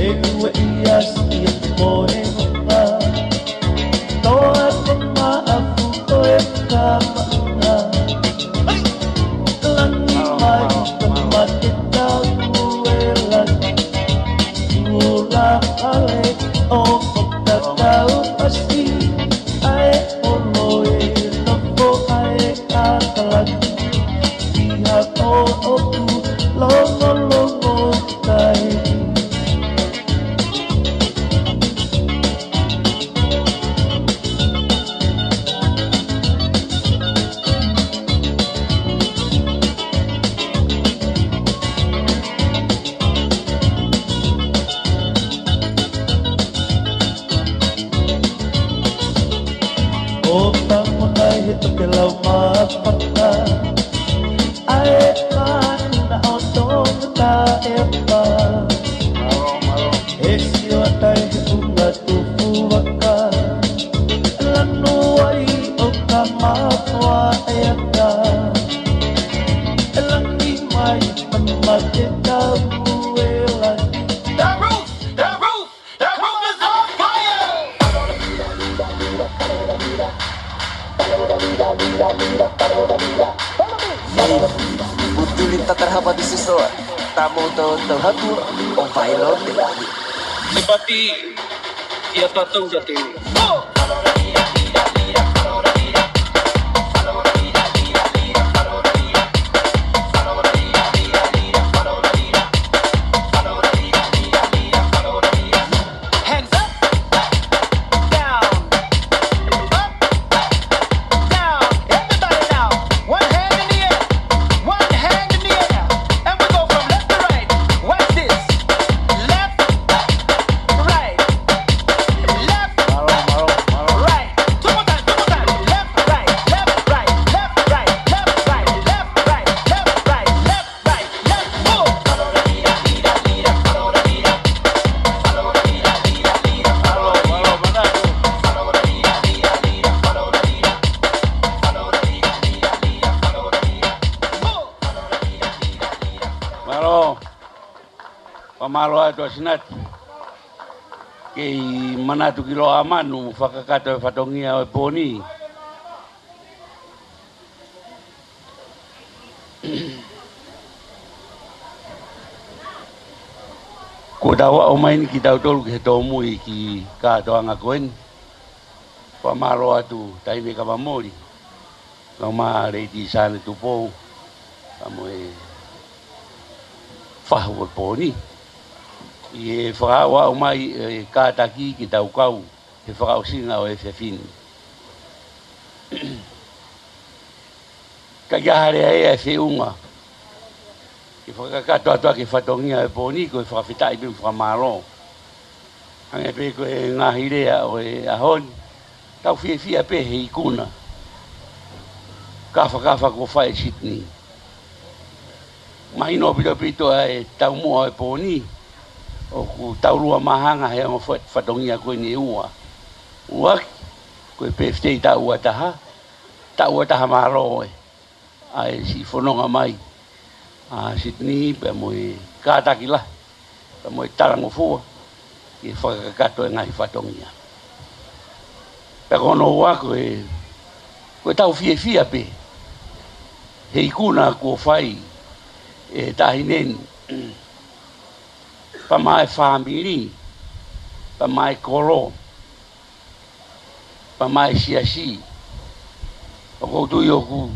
E ue ia sia ko e vunga, toa ko maʻafu ko e ka maʻunga. Langi mai ka mate tau e langi. Ula ale o fakatatau asi. ʻAi ʻo loi nofo ʻai ʻa ka langi. ʻI ha ʻoʻoku longolongo kai. ʻO Tamonai he tokelau mafana. ʻAi ʻa e māhina ʻo Tonga taʻepa. E sio atu he ʻunga tufuaka. Lanu ai ʻo ka mafua e aka. E langi mai ka The roof, the roof, the roof is on fire! Ei, utuli tatarahapa di sisora, tamo tau tau hatu o Vailote. Sipati, ia tatau da te. Hands up, down, up, down. Everybody now, one hand in the air, one hand in the air, and we go from left to right. Watch this. Left, right, left, right. Two more times, two more times. Left, right, left, right, left, right, left, right, left, right, left, right, left, right, left, move. Mālō. Fakamālō atu ʻa Sinati. Kei manatu ki Loʻamanu, fakakakato e fatongia ʻo e pō ni. Kuo tau aʻu mai eni kitautolu ki he tōmui ki he kātoanga ko eni. Fakamālō atu Taime Kavamoli, kae ʻumaʻā Lady Sane Tupou, kae ʻumaʻā e fahu ʻo e pō ni. ʻI he fakaaʻu mai e kātaki ke tau kau he fakaʻosinga ʻo e efiafi ni. Ka ʻi ai ha lea ʻe feʻunga ke fakakakato atu ʻaki e fatongia ʻo e pō ni, ko e fakafetaʻi pē mo e fakamālō. Hangē pē ko e ngaahi lea ʻo e ʻaho ni, tau fiefia pē he ikuna kafakafa kuo fai ʻe Sitini. Mahino ʻaupito ʻaupito ʻa e taumuʻa ʻo e pō ni, ʻoku taulua māhanga he ongo fa-, fatongia ko eni ʻe ua. ʻUluaki, ko e pefitei taʻu ua taha, taʻu ua taha mālō ē, ʻa e siʻi fononga mai ʻa Sitini pea mo e kātaki lahi, pea mo e talangofua ke fakakakato e ngaahi fatongia. Pea ko hono ua ko e, ko e tau fiefia pē he ikuna kuo fai ʻe Taʻahine ni, pea maʻa e fāmili, pea maʻa e kolo, pea maʻa e siasi. ʻOku ou tui ʻoku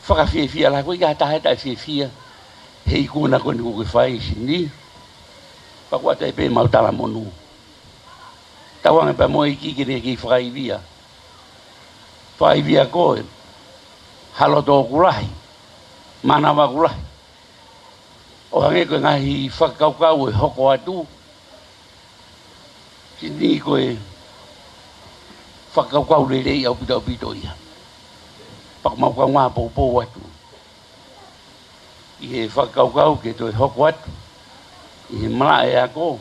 fakafiefia lahi, ʻoku ʻikai ha taha ʻe taʻefiefia he ikuna ko eni kuo ke fai Sitini. Pea ʻoku ʻoatu ai pē ʻemau talamonū. Tauange pea mo e ʻEiki ke ne kei fakaivia. Fakaivia koe, ha loto ʻoku lahi, mānava ʻoku lahi. ʻO hangē ko e ngaahi fakakaukau ʻe hoko atu, Sitini, ko e fakakaukau lelei ʻaupito ʻaupito ia. Pea ʻoku mau kaungā poupou atu ʻi he fakakaukau ke toe hoko atu ʻi he malaʻe ako.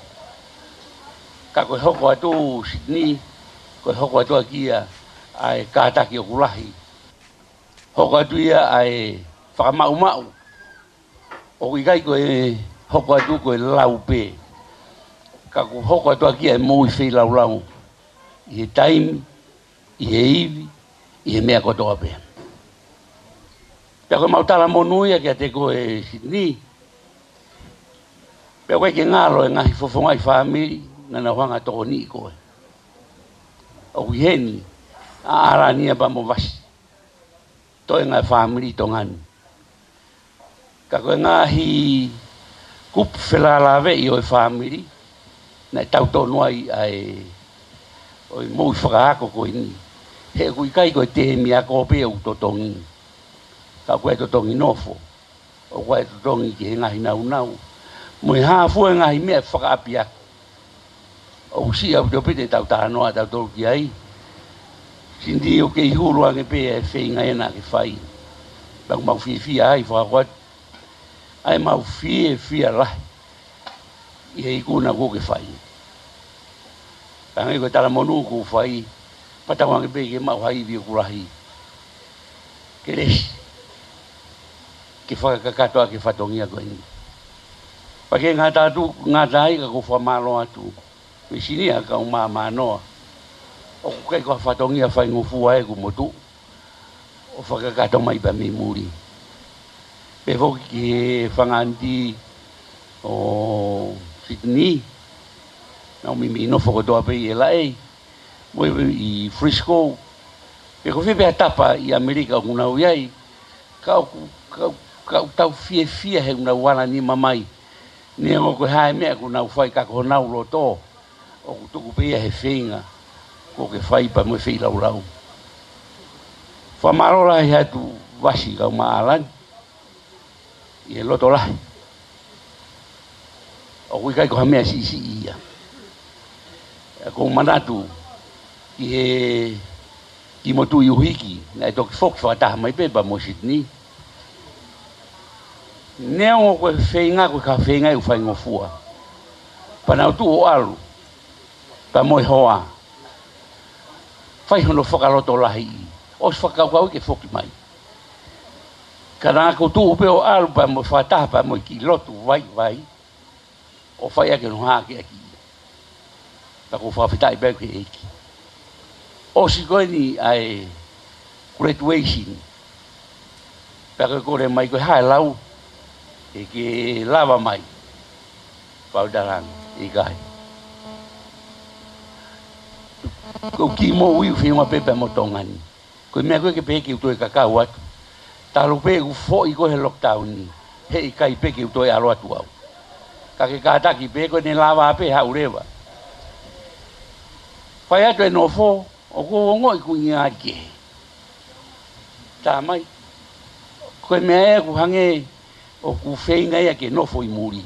Ka ko e hoko atu Sitini, ko e hoko atu ʻaki ia ʻa e kātaki ʻoku lahi. Hoko atu ia ʻa e fakamaʻumaʻu. ʻOku ʻikai ko e hoko atu ko e lau pē. Ka ʻoku hoko atu ʻaki ia e moʻui feilaulau ʻi he taimi, ʻi he ivi, ʻi he meʻa kotoa pē. Pea ko ʻemau talamonū ia kiate koe Sitini. Pea ʻoku ʻikai ke ngalo e ngaahi fofongaʻi fāmili naʻa nau hanga ʻo tokoniʻi koe. ʻOku ʻi heni ʻa ʻAlani ia pea mo Vasi, toenga e fāmili Tonga ni. Ka ko e ngaahi kupu felālāveʻi ʻo e fāmili naʻe tautonu ai ʻa e, ʻo e moʻui fakaako ko eni. He ʻoku ʻikai ko e tēmi ako pē ʻoku totongi, ka ʻoku ʻi ai e totongi nofo, ʻoku ʻi ai e totongi ki he ngaahi nāunau, mo e hā fua e ngaahi meʻa fakaʻapiako. ʻOku siʻi ʻaupito pē ʻetau talanoa ʻatautolu ki ai. Sitini, ʻoku kei hulu ange pē e feinga ē naʻa ke fai. Pea ʻoku mau fiefia ai, fakahoko atu ʻa ʻemau fiefia lahi ʻi he ikuna kuo ke fai. Ka hangē ko e talamonū kuo fai, pea tauange pē ke maʻu ha ivi ʻoku lahi, kelesi, ke fakakakato ʻaki e fatongia ko eni. Pea ʻikai ngata atu, ngata ai ka ʻoku ou fakamālō atu. Mei Sinia ka u māmānoa. ʻOku ʻikai ko ha fatongia faingofua ʻeku motuʻa ʻo fakakakato mai pea mei muli. Pehē foki ki he fanga ʻaniti ʻo Sydney, naʻa nau meimei nofo kotoa pē ʻi L A, mo ʻi Frisco. Pe ko fē pē ha tapa ʻi ʻAmelika ʻoku nau ʻi ai, ka ʻoku, ka, ka ʻoku tau fiefia he ʻoku nau ala nima mai. Neongo ko e hā e meʻa ʻoku nau fai ka ko honau loto ʻoku tuku pē ia he feinga kuo ke fai pea mo e feilaulau. Fakamālō lahi atu Vasi kae ʻumaʻā ʻAlani ʻi he loto lahi. ʻOku ʻikai ko ha meʻa siʻisiʻi ia. ʻOku ou manatu ki he, ki Motuʻi ʻUhiki, naʻe toki foki fakataha mai pē pea mo Sydney. Neongo ko e feinga, ko e kau feinga ʻoku faingofua. Pea nau tuʻu ʻo ʻalu pea mo e hoa. Fai hono fakalotolahiʻi, ʻosi fakakaukau ke foki mai. Ka naʻa ku tuʻu pē ʻo ʻalu pea mo e fakataha pea mo e kiʻi lotu vaivai ʻo fai ʻaki hono hākeakiʻi. Pea ʻoku ou fakafetaʻi pē ki he ʻEiki. ʻOsi ko eni ʻa e graduation, pea ko e kole mai ko e hā e lau, ʻe ke lava mai? Pea u talaange, ʻikai. Ko e kiʻi moʻui ʻoku feʻunga pē pea mo Tonga ni. Ko e meʻa ko ē ke pehē ke u toe kakau atu. Talu pē ʻeku foʻi ko ē he lockdown ni, heʻikai pē ke u toe ʻalu atu au. Ka ke kātaki pē, ko ʻene lava pē, haʻu leva. Fai atu e nofo, ʻoku ou ongoʻi ʻoku ʻi ai ke tā mai. Ko e meʻa ē ʻoku hangē ʻoku feinga ia ke nofo ʻi muli.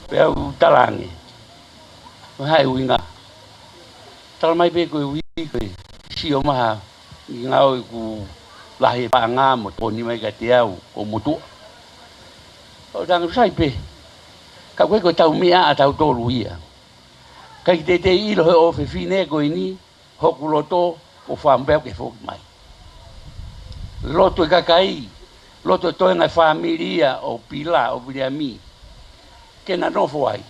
Pea u talaange, ko e hā e ʻuhinga? Tala mai pē ko e ʻuhi ko e sio mai ha ngāue ʻoku lahi e paʻanga mo tokoni mai kiate au, ko e motuʻa. Pea u talaange, sai pē. Ka ko e, ko ʻetau meʻa ʻatautolu ia. ʻIkai ke teitei ʻilo he ʻofefine ko eni hoku loto, ʻoku ou fakaʻamu pē au ke foki mai. Loto e kakai, loto e toenga e fāmili ia ʻo Pila, ʻo Viliami, ke na nofo ai.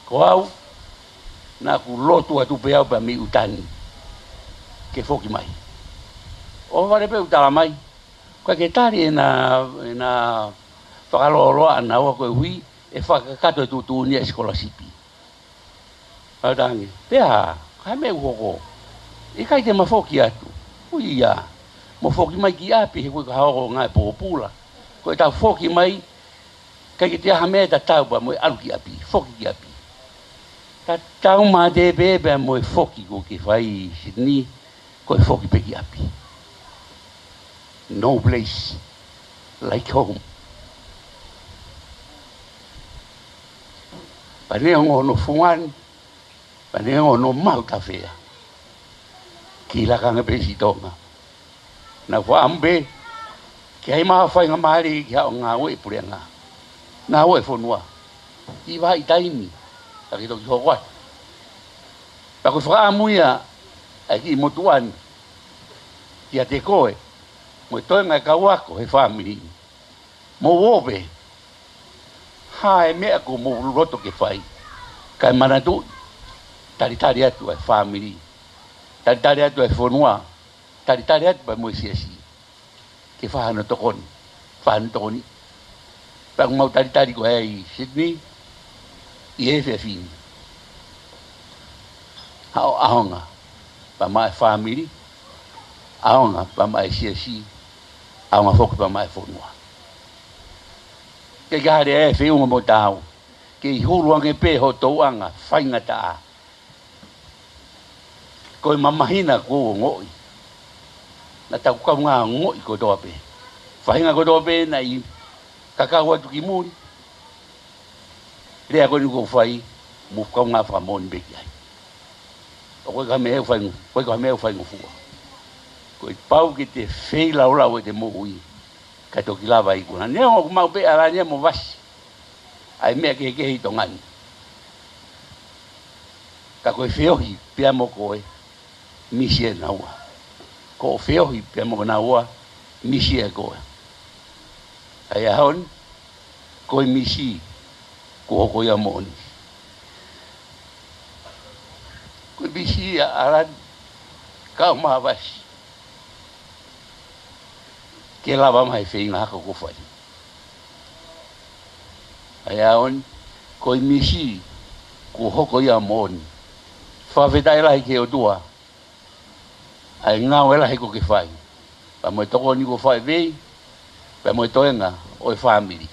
Ko au, naʻa ku lotu atu pē au pea mei ʻuta ni ke foki mai. ʻO vale pē u tala mai, ʻikai ke tali ʻena, ʻena fakalōloa ʻanaua koeʻuhi ʻe fakakakato e tuʻutuʻuni ʻa e sikolasipi. Pea u talaange, pea, ko e hā e meʻa ʻoku hoko? ʻIkai te ma foki atu. ʻOiauē, mo foki mai ki ʻapi, he ko e ka hoko ngāue pōpula. Ko ʻetau foki mai, ʻikai ke toe ʻi ai ha meʻa tatau pea mo e ʻalu ki ʻapi, foki ki ʻapi. Tatau mate pē pea mo e foki ʻoku ke fai Sydney, ko e foki pē ki ʻapi. No place like home. Pea neongo hono fungani, pea neongo hono mahu tafea, kiʻi laka ange pē Siʻi Tonga. Naʻa ku fakaʻamu pē ke ʻai mai ha faingamālie ke haʻu ʻo ngāue ʻi he puleʻanga, ngāue ʻi he fonua, ʻi ha vahaʻa taimi, ka ke toki hoko atu. Pea ko e fakaʻamu ia ʻa e kiʻi motuʻa ni kiate koe mo e toenga e kau ako he fāmili ni. Mou ō pē, hā e meʻa ʻoku mou loto ke fai, kae manatuʻi, talitali atu ʻa e fāmili, talitali atu ʻa e fonua, talitali atu pea mo e siasi ke fai hano tokoni, fai hano tokoni. Pea ʻoku mau talitali koe ʻi Sydney ʻi he efiafi ni. Haʻo ʻaonga pea maʻa e fāmili, ʻaonga pea maʻa e siasi, ʻaonga foki pea maʻa e fonua. Ke ke hale e feʻunga mo taau, kei hulu ange pē ho touʻanga faingataʻa. Ko e mamahina ʻoku ou ongoʻi, naʻa tau kaungā ongoʻi kotoa pē. Faʻahinga kotoa pē naʻe kakau atu ki muli. Lea ko eni ʻoku ou fai, mou kaungā fakamoʻoni pē ki ai. ʻOku ʻikai ko ha meʻa ʻoku faingo-, ʻoku ʻikai ko ha meʻa ʻoku faingofua. Kuo pau ke te feilaulau ʻete moʻui kae toki lava ʻi he ikunaʻi. Neongo ʻoku maʻu pē ʻe ʻAlani ia mo Vasi ʻa e meʻa kehekehe ʻi Tonga ni, ka ko e feohi pea mo koe, misi ʻe naua. Ko hoʻo feohi pea mo naua, misi ʻe koe. ʻA ia ʻaho ni, Ko e misi kuo hoko ia moʻoni. Ko e misi ʻa ʻAlani kae ʻumaʻā Vasi ke lava mai e feinga hako kuo fai. ʻA ia ʻaho ni, ko e misi kuo hoko ia moʻoni. Fakafetaʻi lahi ki he ʻOtua ʻa e ngāue lahi kuo ke fai, pea mo e tokoni kuo fai vei, pea mo e toenga ʻo e fāmili.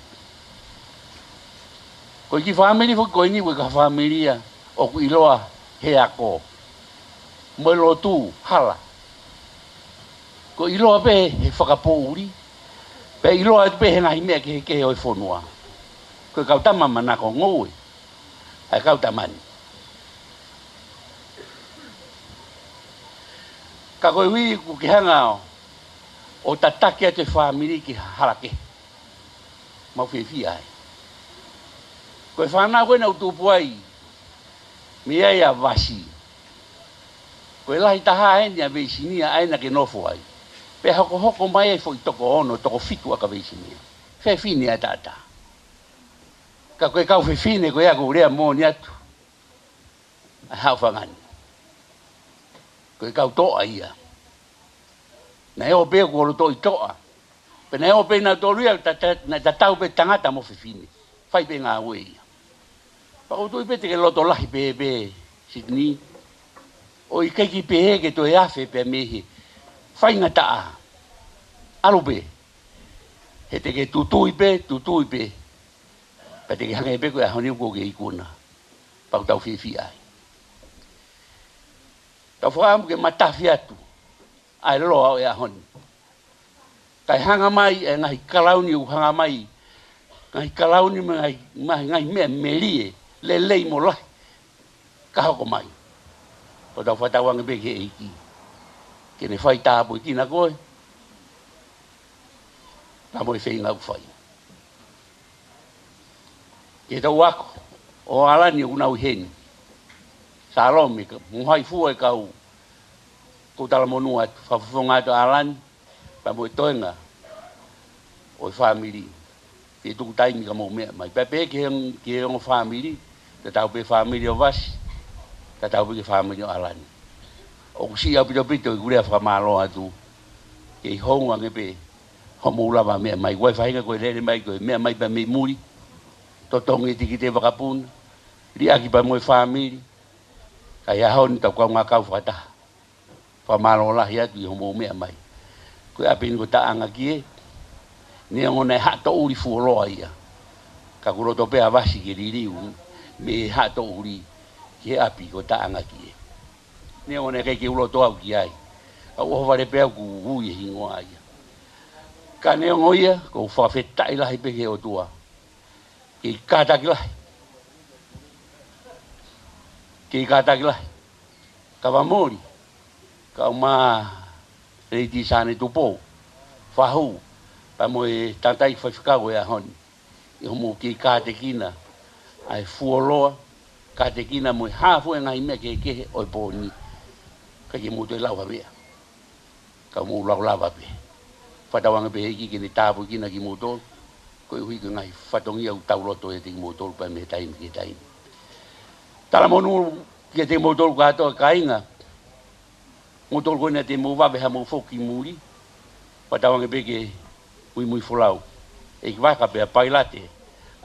Ko e kiʻi fāmili foki ko eni ko e kiʻi fāmili ia ʻoku ʻiloa he ako mo e lotu hala. Ko e ʻiloa pē he fakapoʻuli, pea ʻiloa pē he ngaahi meʻa kehekehe ʻo e fonua. Ko e kau tama manako ngoue ʻa e kau tama ni. Ka koeʻuhi kuo ke hanga ʻo tataki atu e fāmili ki ha hala kehe, mau fiefia ai. Ko e fānau ko ē naʻa ku tupu ai mei ai ʻa Vasi, ko e lahi taha eni ʻa Veisinia ʻa ia naʻa ke nofo ai. Pea hokohoko mai ai foʻi toko ono, toko fitu ʻa e kau Veisinia. Fefine ʻataʻatā. Ka ko e kau fefine ko ia ʻoku ou lea moʻoni atu, ʻa e haʻofanga ni, ko e kau toʻa ia. Naʻe ō pē kuo lotoʻi toʻa, pea naʻe ō pē nautolu ia, ta- ta- naʻe tatau pē tangata mo fefine, fai pē ngāue ia. Pea ʻoku ou tui pē te ke loto lahi pē pē Sitini, ʻo ʻikai ke pehē ke toe afe pē mei he faingataʻa. ʻAlu pē, he te ke tutui pē, tutui pē, pea te ke hangē pē ko e ʻaho ni kuo ke ikuna. Pea ʻoku tau fiefia ai. Tau fakaʻamu ke matafi atu ʻa e loa ʻo e ʻaho ni, kae hanga mai e ngaahi kalauni ʻoku hanga mai, ngaahi kalauni mo e ngaahi, ngaahi, ngaahi meʻa melie lelei mo lahi ka hoko mai. Ko ʻetau fakatauange pē ki he ʻEiki ke ne fai tāpuekina koe pea mo e feinga ʻoku fai. Ki he tau ako ʻo ʻAlani ʻoku nau ʻi heni, Salome, ka mo hai fua e kau, ʻoku ou talamonū atu, fakafofonga atu ʻa ʻAlani pea mo e toenga ʻo e fāmili. Ke tuku taimi ka mou meʻa mai. Pea pehē ki he, ki he ongo fāmili, tatau pē fāmili ʻo Vasi, tatau pē ki he fāmili ʻo ʻAlani. ʻOku siʻi ʻaupito ʻaupito ʻeku lea fakamālō atu ke ʻi hounga ange pē hoʻomou lava meʻa mai. Ko e faʻahinga ko e lele mai, ko e meʻa mai pē mei muli, totongi e tikite vakapuna, liʻaki pea mo e fāmili. Ka ʻi he ʻaho ni tau kaungā kau fakataha. Fakamālō lahi atu ʻi hoʻomou meʻa mai. Ko e ʻapi ni ko Taʻangakie, neongo naʻe haʻa toʻuli fuoloa ia, ka ʻoku loto pē ʻa Vasi ke liliu mei he haʻa toʻuli ki he ʻapi ko Taʻangakie. Neongo naʻe ʻikai ke u loto au ki ai, ka ʻoku ʻohovale pē au ʻoku ui e hingoa ia. Ka neongo ia, ʻoku ou fakafetaʻi lahi pē ki he ʻOtua. Kei kātaki lahi. Kei kātaki lahi. Kava moli, kau mā Lady Sane Tupou, Fahu, pea mo e tangataʻeiki faifekau ʻo e ʻaho ni, ʻi hoʻomou kei kātekina ʻa e fuoloa, kātekina mo e hā fua e ngaahi meʻa kehekehe ʻo e pō ni. ʻIkai ke mou toe lau ha meʻa, ka mou lau lava pē. Fakatauange pē ʻEiki ke ne tāpuekina kimoutolu, koeʻuhi ko e ngaahi fatongia ʻoku tau loto ʻiate kimoutolu pea mei he taimi ki he taimi. Talamonū kiate kimoutolu kātoa kāinga, moutolu ko ena te mou vave haʻamou foki ki muli, fakatauange pē ke muimui folau, ʻEiki Vaka pea Pailate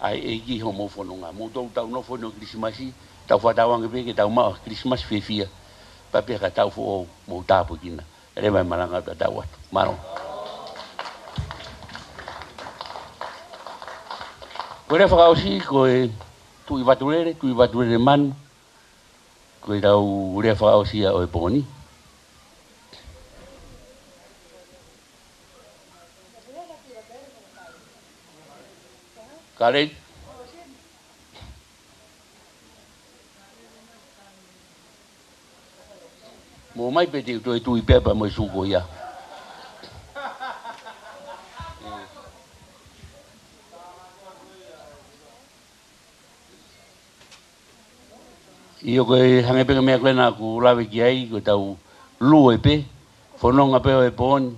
ʻa e ʻEiki hoʻomou fononga. Moutolu tau nofo ʻi he Kilisimasi, tau fakatauange pē ke tau maʻu ha Kilisimasi fiefia, pea pehē ki he taʻu foʻou, mou tāpuekina. Leva e malanga ʻo tatau atu. Mālō. Ko e lea fakaʻosi, ko e Tuʻi Vatulele, Tuʻi Vatulele Manu, ko ʻetau lea fakaʻosi ia ʻo e pō ni. Kalei. Mou ō mai pē te u toe tui pē pea mo e sū ko ia. ʻIo, ko e hangē pē ko e meʻa ko ē naʻa ku lave ki ai, ko ʻetau lue pē, fononga pē ʻo e pō ni,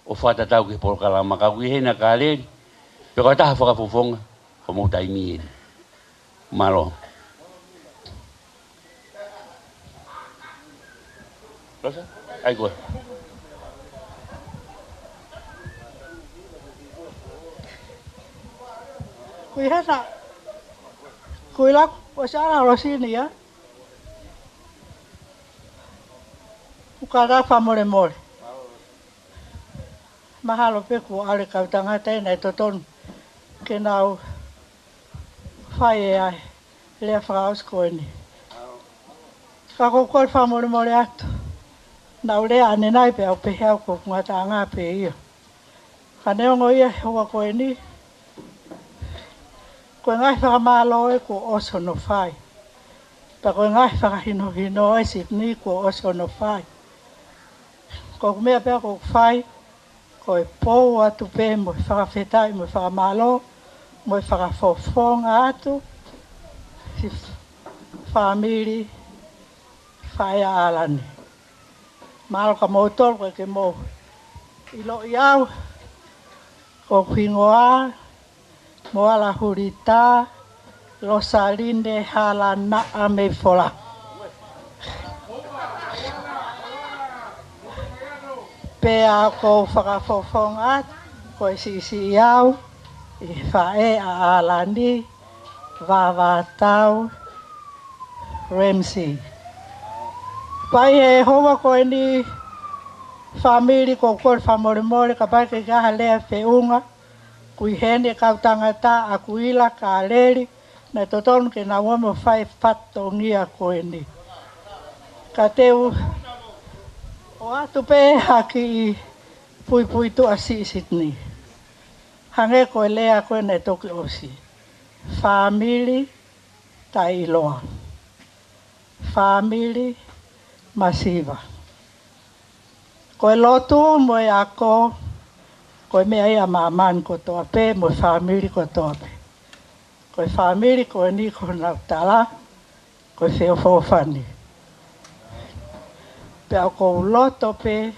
ʻo fakatatau ki he polokalama. Ka ʻoku ʻi heni ʻa Kaleli, pea ko ha taha fakafofonga. Ko mou taimi eni. Mālō. Losa? ʻAi koe. Kui hena. Kui laku, ʻosi ʻalu ʻo losini ia. ʻOku ou fakamolemole. Mahalo pē kuo ʻalu e kau tangata ʻe naʻe totonu ke nau fai e ʻai lea fakaʻosi ko eni. Ka ʻoku ou kole fakamolemole atu. Naʻa ku lea ʻanenai pea u pehē au ko hoku ngataʻanga pē ia. Ka neongo ia he houa ko eni, ko e ngaahi fakamālō ē kuo ʻosi hono fai. Pea ko e ngaahi fakahinohino ē Sitini kuo ʻosi hono fai. Ko hoku meʻa pē ʻoku ou fai, ko e pou atu pē mo e fakafetaʻi mo e fakamālō, mo e fakafofonga atu, siʻi fāmili, faʻē ʻa ʻAlani. Mālō ka mou tolu ko e ke mou ʻiloʻi au, ko hoku hingoa, Moala Hulita, Losaline Halanaʻa mei Fola. Pea ʻoku ou fakafofonga atu, ko e siʻisiʻi au, ʻi he faʻē ʻa ʻAlani, Vāvātau, Ramsey. Pea ʻi he houa ko eni fāmili ʻoku ou kole fakamolemole, kapau ʻe ʻikai ha lea feʻunga, ʻoku ʻi heni e kau tangata ʻa Kuila Kaleli, naʻe totonu ke nau ō mai ʻo fai e fatongia ko eni. Ka te u ʻoatu pē ha kiʻi puipuituʻa siʻi Sitini. Hangē ko e lea ko ē naʻe toki ʻosi. Fāmili taʻeʻiloa. Fāmili masiva. Ko e lotu mo e ako, ko e meʻa ia ʻa māmani kotoa pē, mo e fāmili kotoa pē. Ko e fāmili ko eni ko honau tala, ko e feʻofoʻofani. Pea ʻoku ou loto pē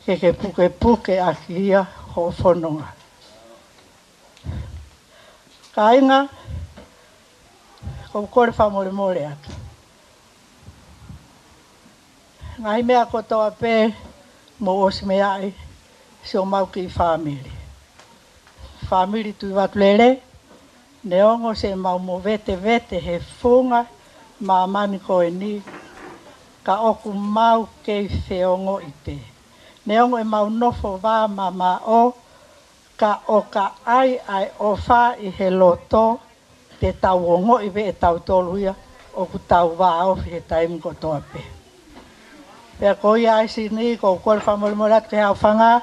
ke ke pukepuke ʻaki ia hoʻo fononga. Kāinga, ʻoku ou kole fakamolemole atu. Ngaahi meʻa kotoa pē mou ʻosi meaʻi, siʻomau kiʻi fāmili. Fāmili Tuʻivatulele, neongo siʻemau movetevete he funga māmani ko eni, ka ʻoku mau kei feongoʻi pē. Neongo ʻemau nofo vā mamaʻo, ka ʻo ka ʻai ʻa e ʻofa ʻi he loto, te tau ongoʻi pē ʻe tautolu ia ʻoku tau vāofi he taimi kotoa pē. Pea ko ia ai Sitini, ʻoku ou kole fakamolemole atu ki he ʻaofanga,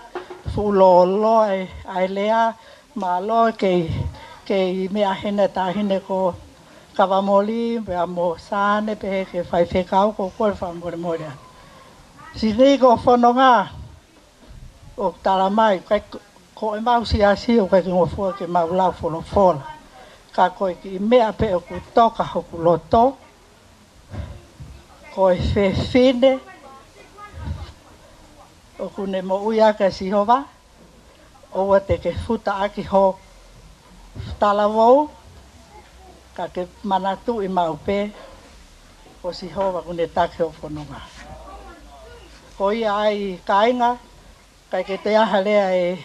fuʻu lōloa e, ʻa e lea, mālō kei, kei meʻa hena taʻahine ko Kavamoli, pea mo Sane, pehē ki he faifekau, ʻoku ou kole fakamolemole atu. Sitini, ko e fononga, ʻoku tala mai, ʻikai ko, ko ʻemau siasi ʻoku ʻikai ke ngofua ke mau lau folofola. Ka ko e kiʻi meʻa pē ʻoku toka hoku loto, ko e fefine ʻoku ne moʻui ʻaki ʻa Sihova, ʻoua te ke futa ʻaki ho talavou, ka ke manatuʻi maʻu pē, ko Sihova ʻoku ne taki hoʻo fononga. Ko ia ai kāinga, ʻikai ke toe ʻi ai ha lea ʻe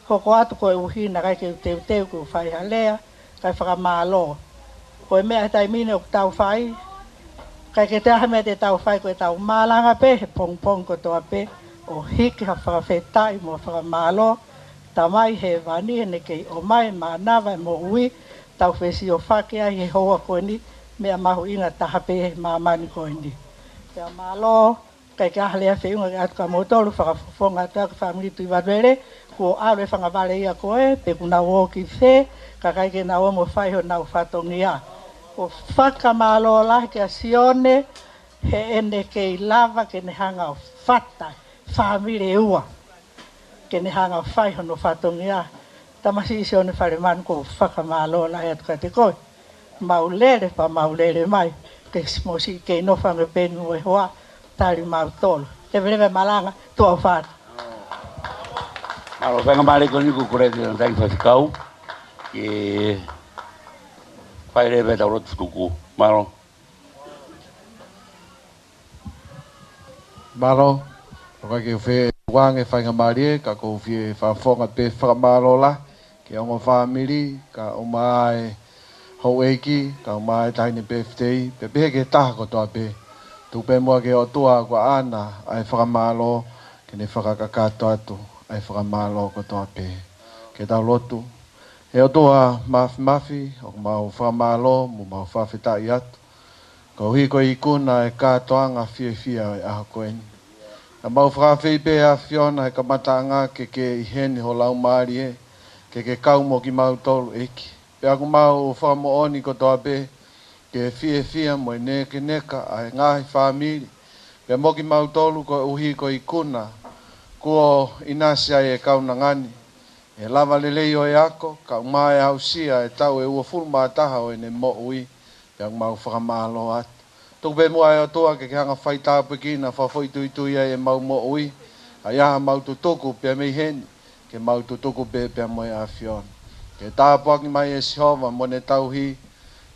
hoko atu koeʻuhi naʻe ʻikai ke u teuteu ke u fai ha lea, kae fakamālō. Ko e meʻa he taimi ni ʻoku tau fai, ʻikai ke toe ʻi ai ha meʻa te tau fai ko ʻetau malanga pē he pongipongi kotoa pē, ʻo hiki ha fakafetaʻi mo fakamālō, Tamai Hēvani, heʻene kei ʻomai mānava e moʻui, tau fesiofaki ai he houa ko eni, meʻa mahuʻinga taha pē he māmani ko eni. Pea mālō, ʻikai ke ʻi ai ha lea feʻunga ke ʻoatu kia moutolu, fakafofonga atu ʻa e fāmili Tuʻivatulele, kuo ʻalu e fanga vale ia ko ē, pe kuo nau ō ki fē, ka ʻikai ke nau ō mai ʻo fai honau fatongia. ʻOku ou fakamālō lahi kia Sione, heʻene kei lava ke ne hanga ʻo fata e fāmili ʻe ua ke ne hanga ʻo fai hono fatongia. Tamasiʻi Sione Falemanu, ʻoku ou fakamālō lahi atu kiate koe. Mau lele pea mau lele mai, ke mou siʻi kei nofo ange pē ni mo e hoa, tali mautolu. Leveleva e malanga, tuʻa ʻofa atu. Mālō, faingamālie ko eni ʻoku ou kole atu ki he faifekau ke Fai leva ʻetau lotu tuku. Mālō. Mālō. ʻOku ʻikai ke u fie uange faingamālie, ka ʻoku ou fie fakafofonga pē fakamālō lahi ki he ongo fāmili, kae ʻumaʻā e houʻeiki, kae ʻumaʻā e taʻahine pēfitei, pea pehē ki he taha kotoa pē. Tuku pē muʻa ki he ʻOtua ko ʻAna ʻa e fakamālō, ke ne fakakakato atu ʻa e fakamālō kotoa pē. Ke tau lotu. ʻE ʻOtua Māfimafi, ʻoku mau fakamālō mo mau fakafetaʻi atu koeʻuhi ko e ikuna e kātoanga fiefia ʻo e ʻaho ko eni. Ka mau fakaafeʻi pē ʻAfiona he kamataʻanga ke ke ʻi heni ho Laumālie, ke ke kau mo kimautolu ʻEiki. Pea ʻoku mau fakamoʻoni kotoa pē ki he fiefia mo e nekeneka ʻa e ngaahi fāmili, pea mo kimautolu koeʻuhi ko e ikuna kuo ʻinasi ai e kaunanga ni he lava lelei ʻo e ako, kae ʻumaʻā e aʻusia e taʻu ʻe uofulu mā taha ʻo ʻene moʻui, pea ʻoku mau fakamālō atu. Tuku pē muʻa ʻe ʻOtua ke ke hanga ʻo faitāpuekina fakafoʻituitui ai ʻemau moʻui, ʻa ia ʻoku mau tutuku pea mei heni, ke mau tutuku pē pea mo e ʻAfiona. Ke tāpuaki mai ʻe Sihova mo ʻene tauhi,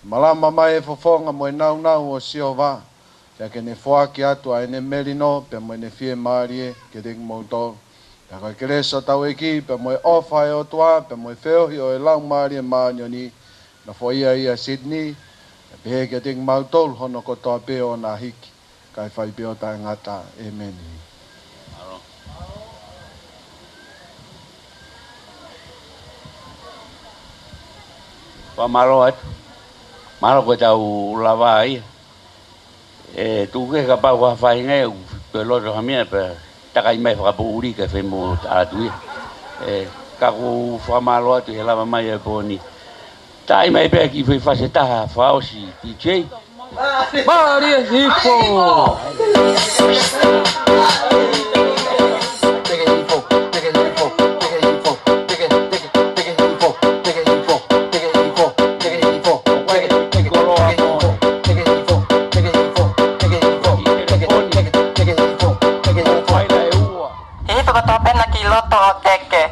ke malama mai e fofonga mo e nāunau ʻo Sihova, pea ke ne foaki atu ʻa ʻene melino, pea mo ʻene fiemālie kiate kimoutolu. Pea ko e kelesi ʻa hotau ʻEiki, pea mo e ʻofa ʻa e ʻOtua, pea mo e feohi ʻo e Laumālie Māʻoniʻoni, nofoʻia ʻia Sydney, pea pehē kiate kimautolu hono kotoa pē ʻo na hiki, kae fai pē ʻo taʻengata. ʻĒmeni. Fakamālō atu. Mālō ko ʻetau lava ia. ʻE tuku ke kapau ha faʻahinga ʻoku toe loto ha meʻa pea takai mai fakapoʻuli kae fai mo atu ia. ʻE, ka ʻoku ou fakamālō atu he lava mai e pō ni. Taʻi mai pē ki he fase taha fakaʻosi, DJ. Mālie hifo. Hifo kotoa pē na ki loto ʻo teke.